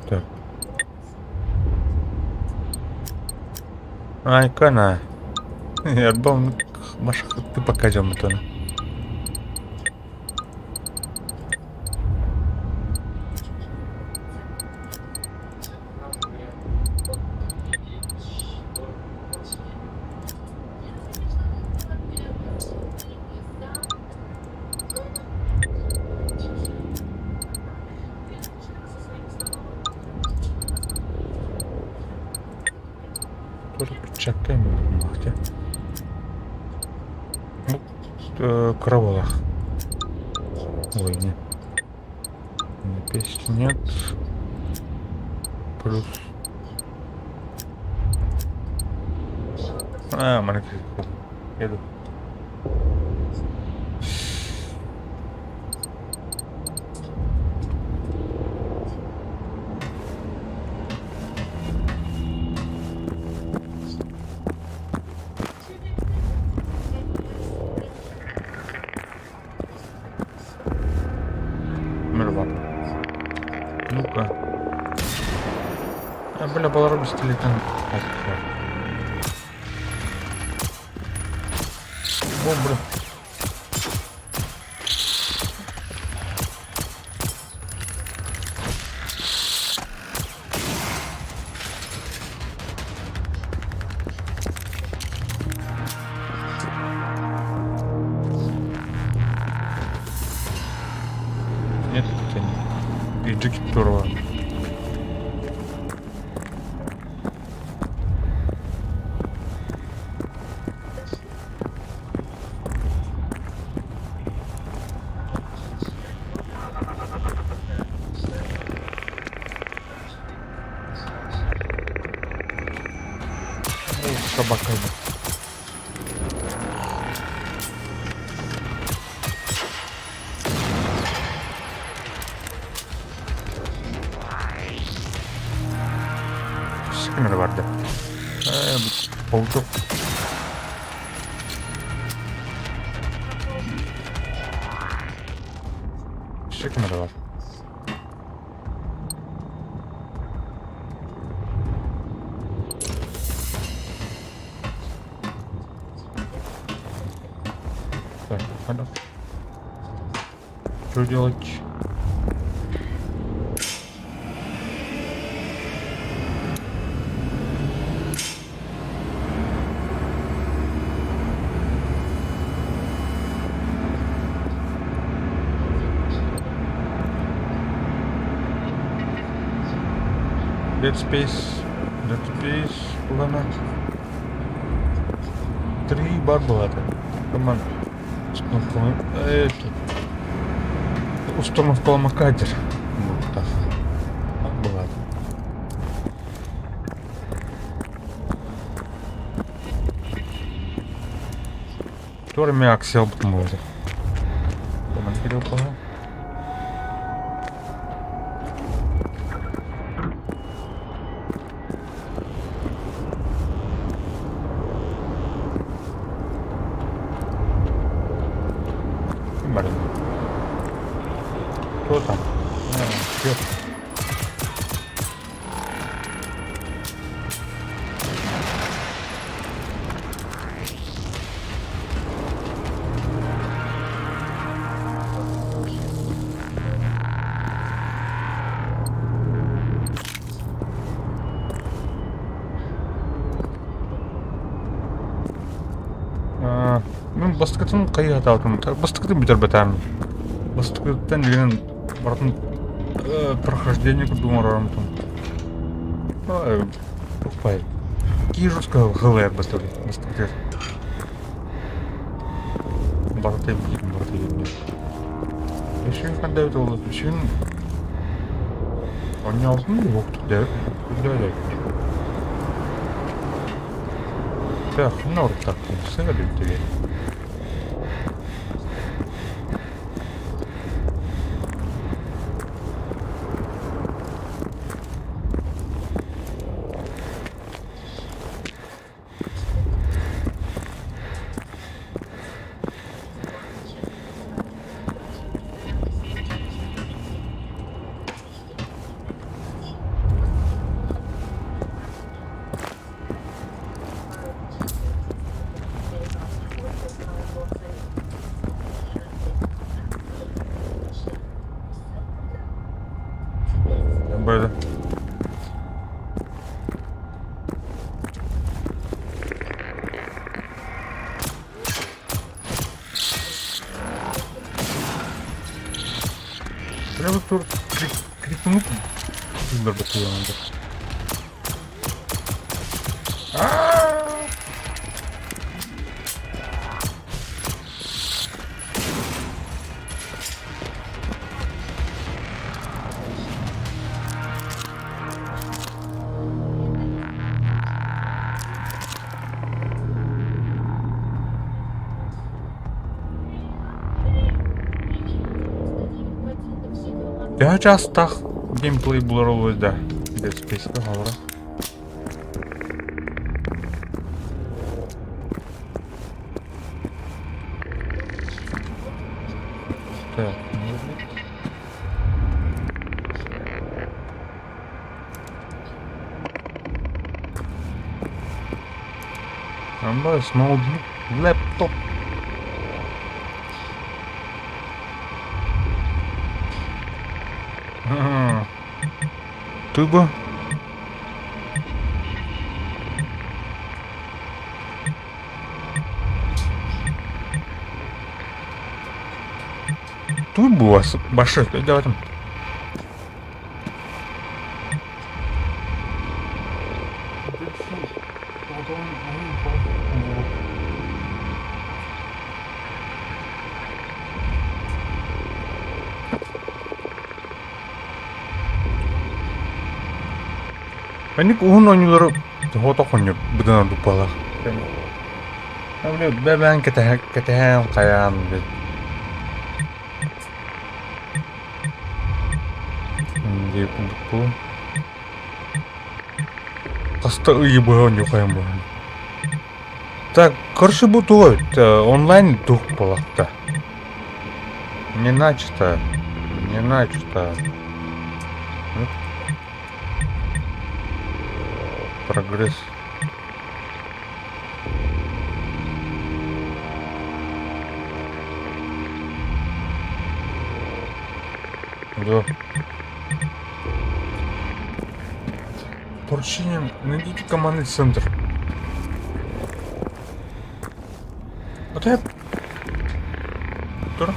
A: Так. Айкана. Альбом ты покажем это. Тоже перчатками хотя. Ну, кроволах. Ой, нет. Песни нет. Плюс. А, маленький. Еду. Мерва. Ну-ка. А, бля, балар пистолетом. О, бля. Нет, это не. И Джеки Турова. Собака. Камера барда. Паучок. Камера бар. Так, надо. Что делать? Dead Space, Dead Space, Плана. Три барбалата. Команд. Установка. Установка катер. Вот так. Была. Который аксел бутмузи. Команд кирилл. Блин. Кто там? А, чё? Мин бастакытын хайыһатаабытым, бастакытын бүтэрбэтэҕим. Бастакыттан илин барытын прохождение курдук оҥорорум. Покупай. Киһи жестко ХЛР бастакы. Бастакы. Барыта биир, барыта биир. Үсүн ханна эбит ол үсүн Онньообутун уһуктук дэбит Так, ханна оруттаттым сыга бүттүгэ. Böyle. Треба тур крикнуть. Надо. Төһө чаастаах геймплей булар олуй да Dead Space-ка холоро. Так, Амба ноутбук, лэптоп. Туба. Тут было большой, давай там. Маннык уһун оонньуулары соҕотох оонньуур быдан ордук буолар. Бэбээн кэтэһэн хайаан диир курдук буолуо. Хаста ыйы быһа оонньуу хайан буолан. Так, короче, бу туга онлайн дух буолахта. Не начато. Не начато. Прогресс. Да. Поручением найдите командный центр. Вот я... Тур.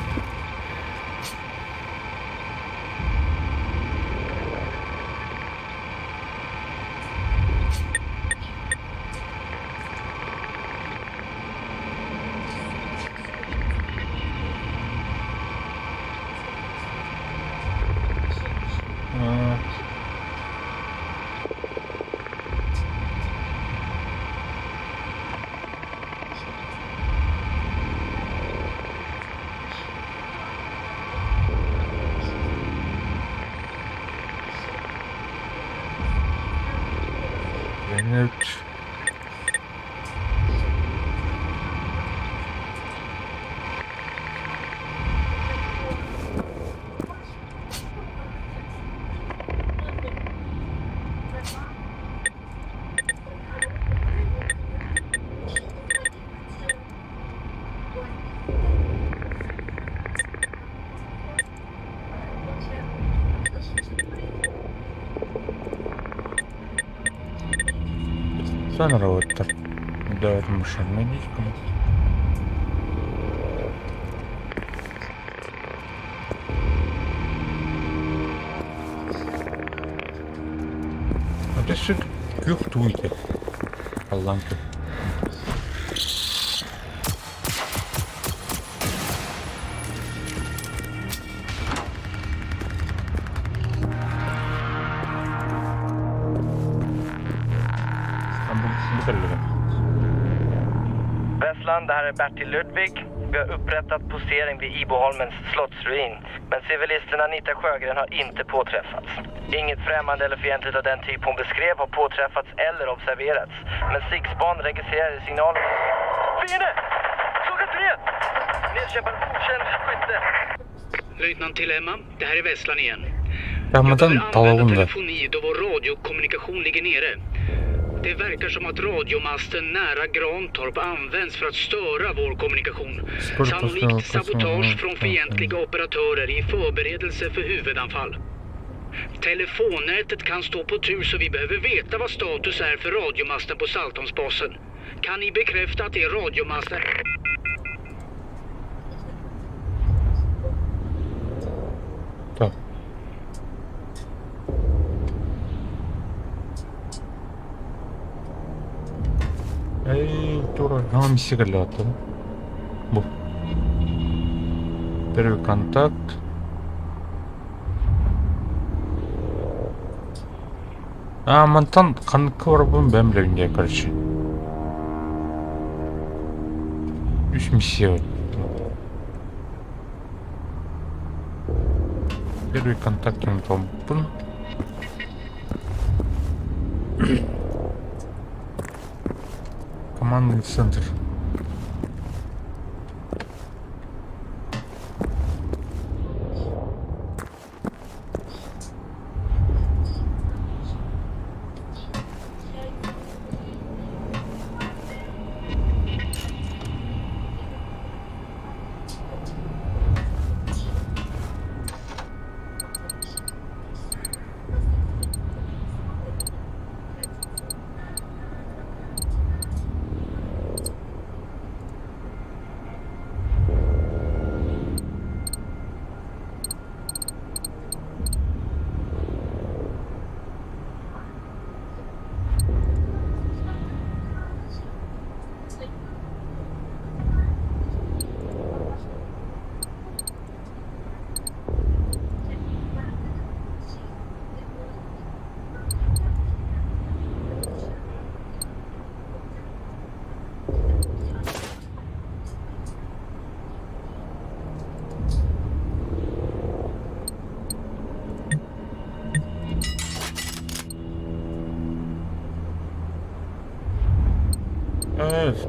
A: Evet. Санаравыттар. Да, машина диском. А ты сүт күөх туйте. Аллаан.
E: Vesslan, det här är Bertil Ludvig. Vi har upprättat posering vid Iboholmens slottsruin. Men civilisten Anita Sjögren har inte påträffats. Inget främmande eller fientligt av den typ hon beskrev har påträffats eller observerats. Men Sigspan registrerade signalen. Fiende! Klockan 3! Nedkämpar okänd skytte.
D: Löjtnant till Emma, det här är Vesslan igen.
A: Я
D: Jag
A: мантан
D: behöver använda
A: талабын да.
D: telefoni då vår radiokommunikation ligger nere. Det verkar som att radiomasten nära Grantorp används för att störa vår kommunikation.
A: Sport
D: Sannolikt sabotage från
A: Mm.
D: fientliga operatörer i förberedelse för huvudanfall. Telefonnätet kan stå på tur så vi behöver veta vad status är för radiomasten på Saltholmsbasen. Kan ni bekräfta att det är radiomasten?
A: Так. Эй, тура, нам сигалята. Бу. Первый контакт. А, мантан ханыкка барбын бэм билэбин короче. Үс миссия. Первый контакт томпун. Командный центр.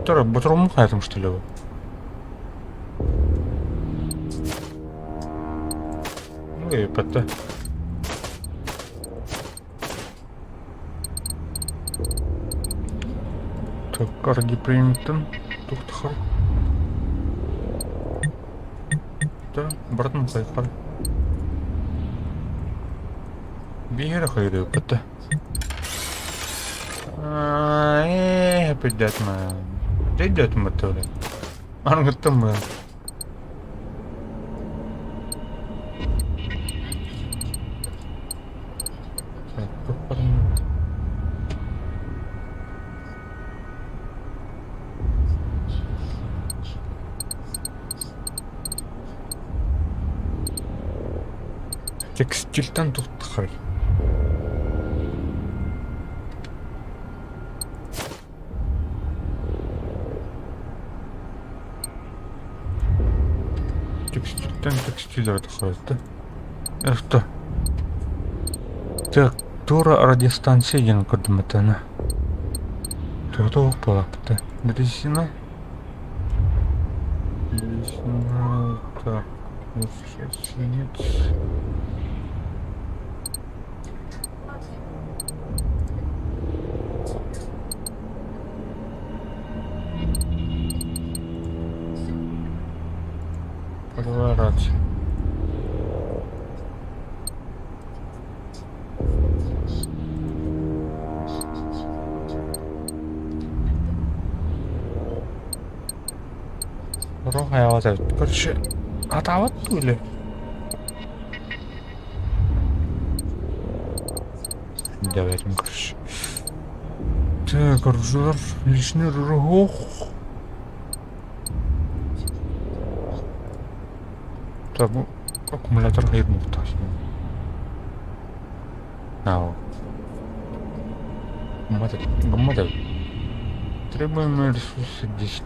A: Второй, ботуруму хайатым что ли? Ну и патта. Так, арги примитен. Тухтахар. Да, братан хайхар. Биһиэрэ хайырыы патта. Ээ, пиддэтмэ. Дэйдэтмэ төле. Аргыттым. Так, туппарым. Текстильтэн туттахай. Текстильтэн текстиль тахарта. Это. Так, тура радиостанция диэн көрдүмэтэнэ. Туох буолаппыта. Дрезина. Дрезина. Так. Свинец. Полевая рация. Рохайават. Короче, атаават или? Давайте, короче. Так, оружие, лишний рог. Так, бу аккумулятор хайыр мухтаж. Нау. Гуммата. Требуемые ресурсы 10.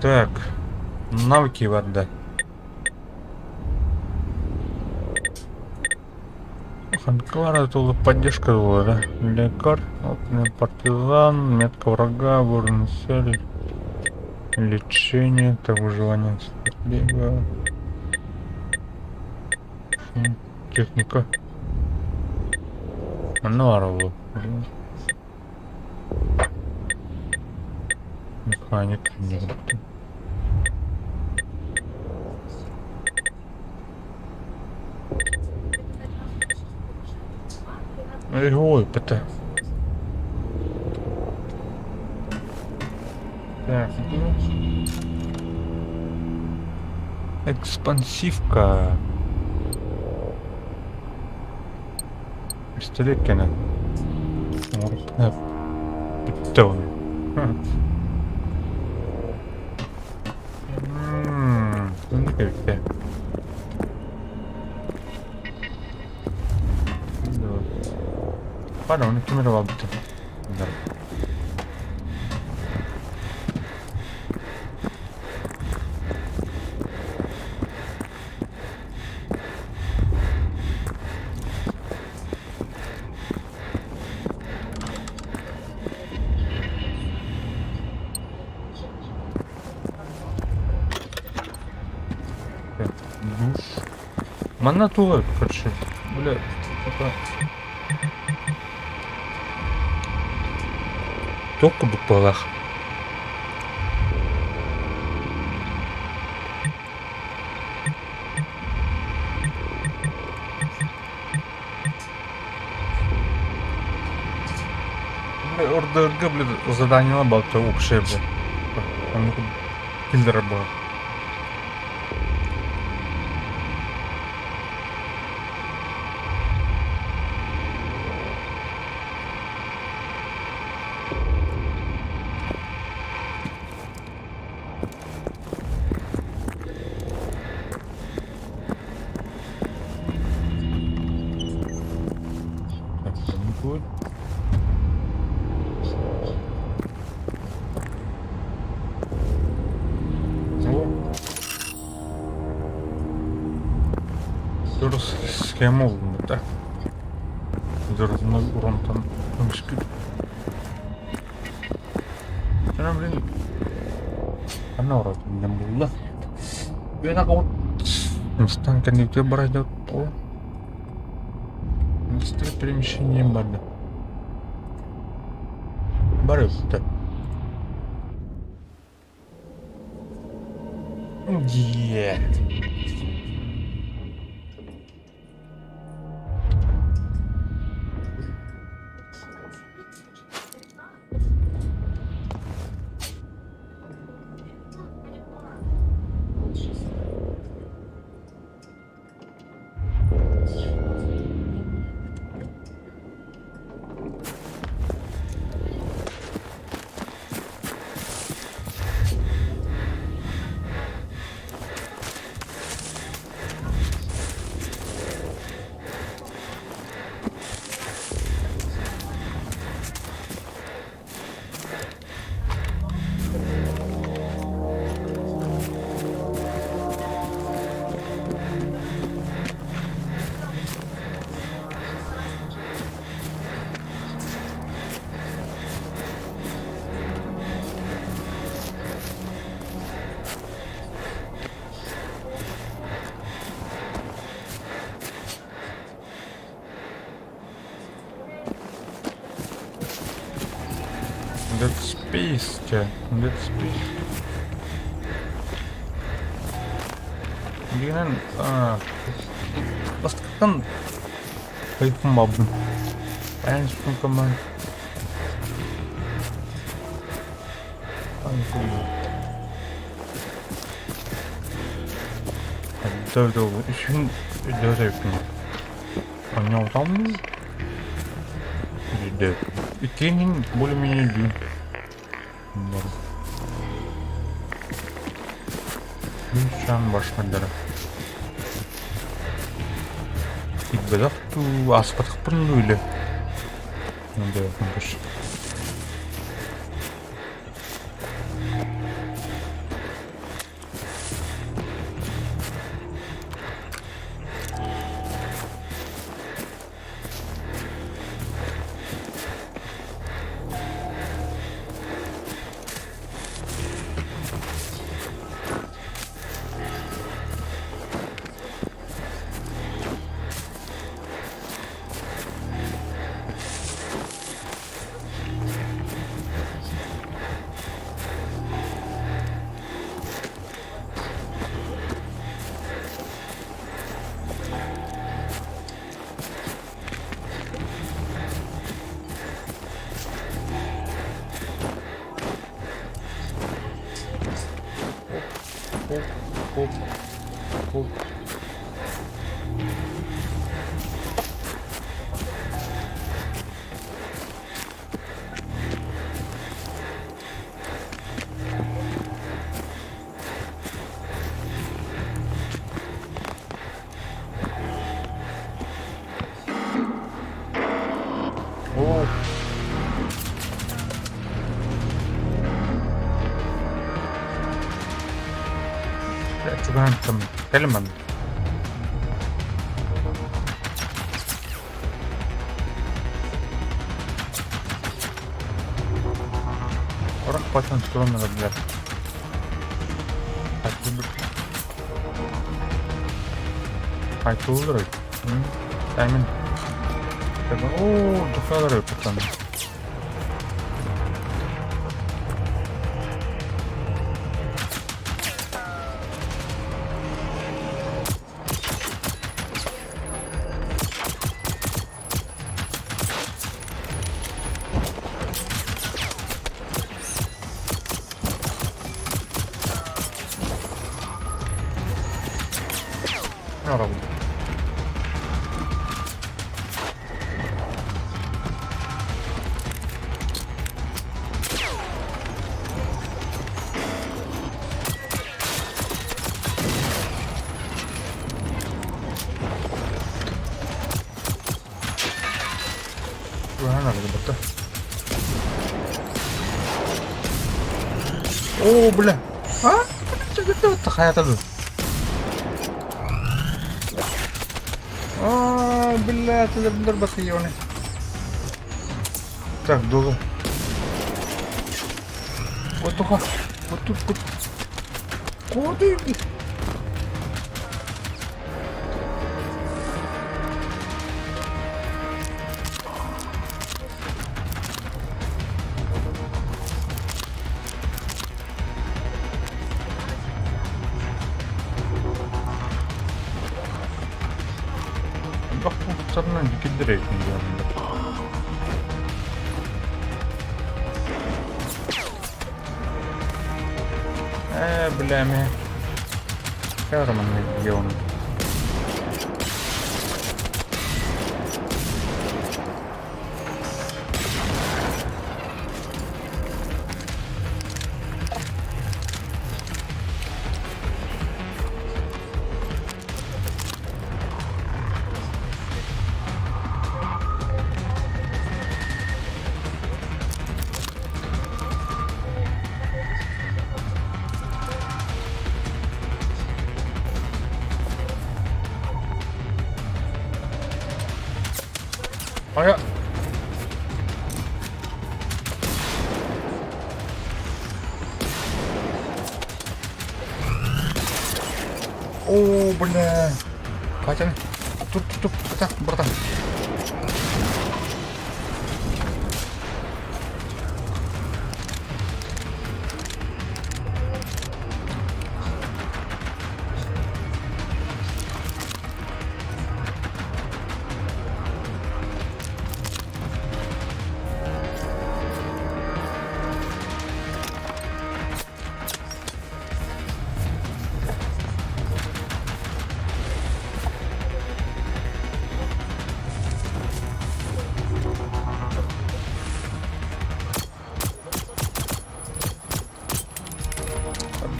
A: Так, навыки барда. Ханкара тула поддержка была, да? Лекарь, опытный партизан, метка врага, ворон цель, лечение, так выживание стратега, техника. Манна баар Механик. Ой, ПТ. Так, Экспансивка. Пистолет кэнэ. Бүттэ оны. Ммм, эбиттэ. Pardon, ким эрэ баалбыта. Душ. Манна туга, короче, бля, это... Туох курдук быһыылаах. РДРГ, блин, задание балта общее, блин. Киллера было. Так, будет. О. Дұрыс схема да. Дұрыс уронтан көмүскү. Блин. Ханна орот булла. Мыстан кэнниттэн барайда о. Быстрое перемещение барды. Бары так. Yeah. Dead Space, чэ. Dead Space. Билигинэн бастакыттан кайфым бабдым. Эн сумкама. Dörde oldu. Üçün dörde yapayım. Оонньоотом Иккиэнин более-менее өйдүүн. Күн башмандара. Икбэлэх дуу, ааспатахпын дуу илэ. Хоп, хоп, хоп. Оо. Чугаһаан кэлин манна. Орох пацан туран ылар. Айтылыр Таймын. О, духалар пацан. Арабын. Туһан арылыбыта. Оо, бля! А? Хайата дуу? А, бля, ты батыйоны. Так, долу. Вот туха. Вот тут, тут. Куда? Элбэх пунктарынан киллэрэ Ээ, бля, ме. Карман где он? Хайа. О, бля. Катя, тут, тут, тут, так, братан.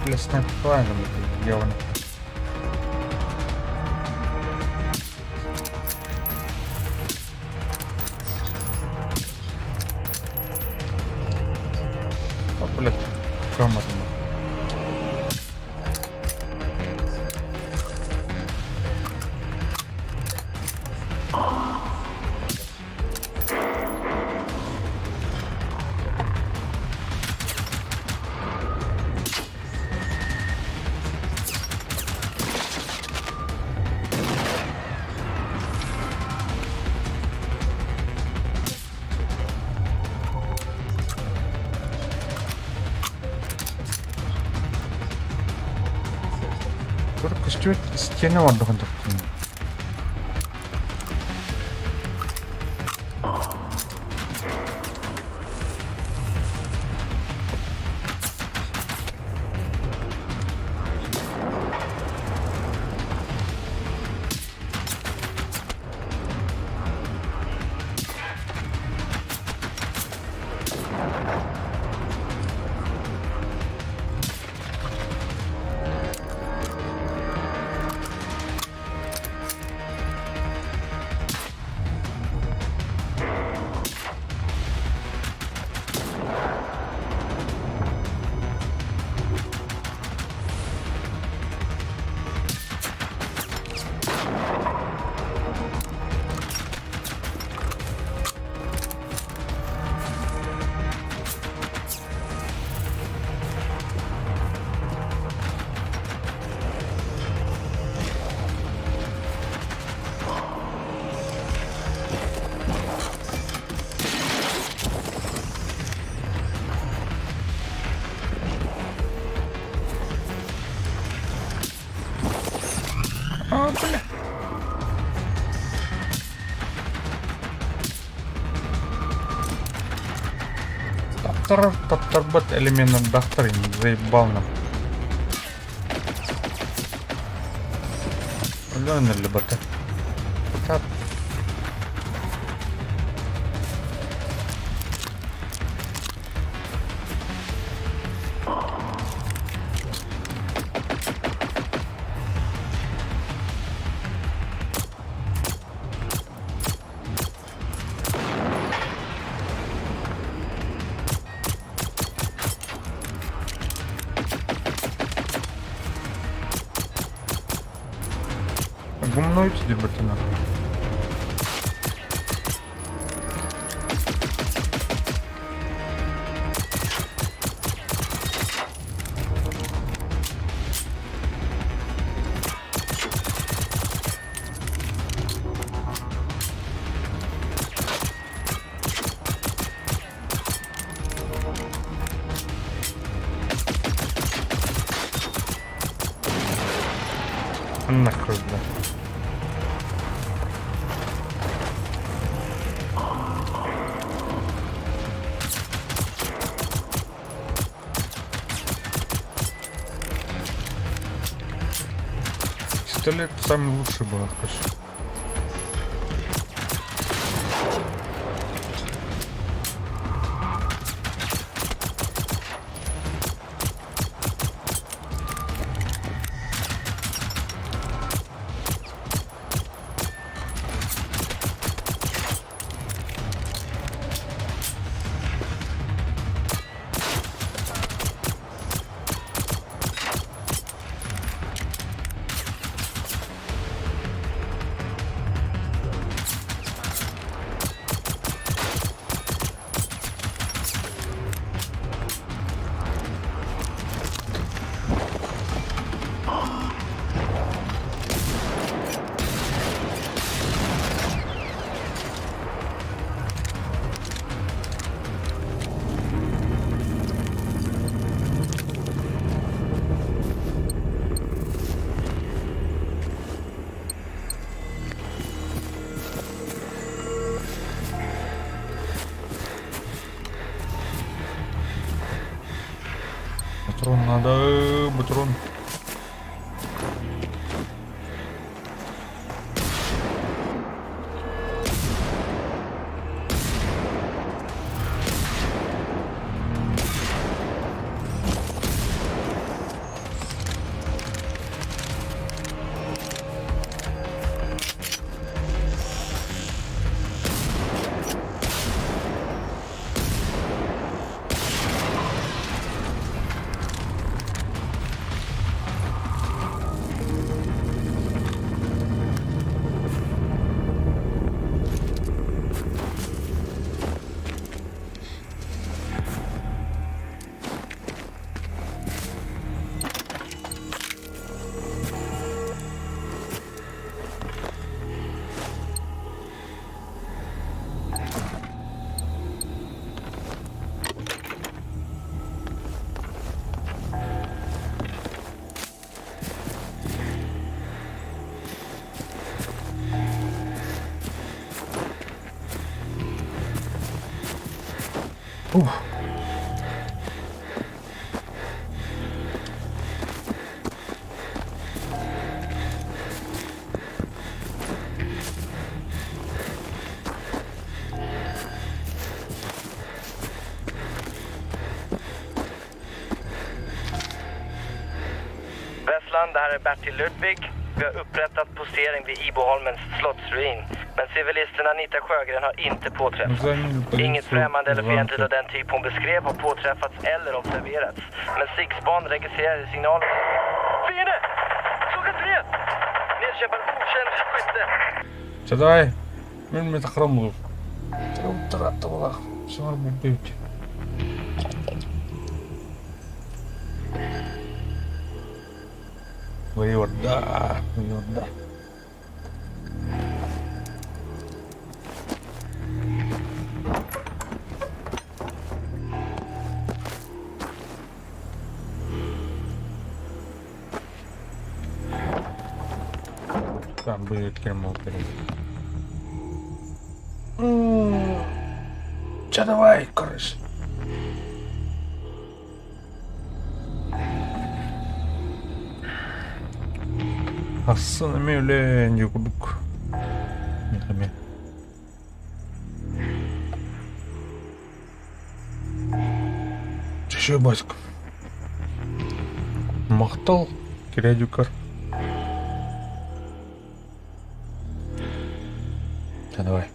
A: Бля, снайпер правильно сделано. О, блядь, грамотно. Тур көстүбэт стена ордугун туттум. Бля. Таптарар таптарбат элеменнардаахтар заебал нахуй. Өлөөн өллүбэтэ. Кытаат. Гумной диэбэтинэ. Нахуй, бля. Пистолет самый лучший был, конечно. Патрон надо, патрон. Ух.
E: Vesslan, det här är Bertil Ludvig. Vi har upprättat postering vid Iboholmens slottsruin. Men civilisten Anita Sjögren har inte påträffats. Inget främmande eller fientligt av den typ hon beskrev har påträffats eller observerats. Men Sigspan registrerade signalen. Fiende! Klockan tre! Nedkämpad okänd skytte.
A: Чэ давай, мин метахром Саҥар булбут Выйорда, выйорда. Чэ давай, короче. Ахсын эмиэ үлээн дии курдук. Эмиэ. Чэшэ Баск. Махтал, Кирядюкар. Чэ давай.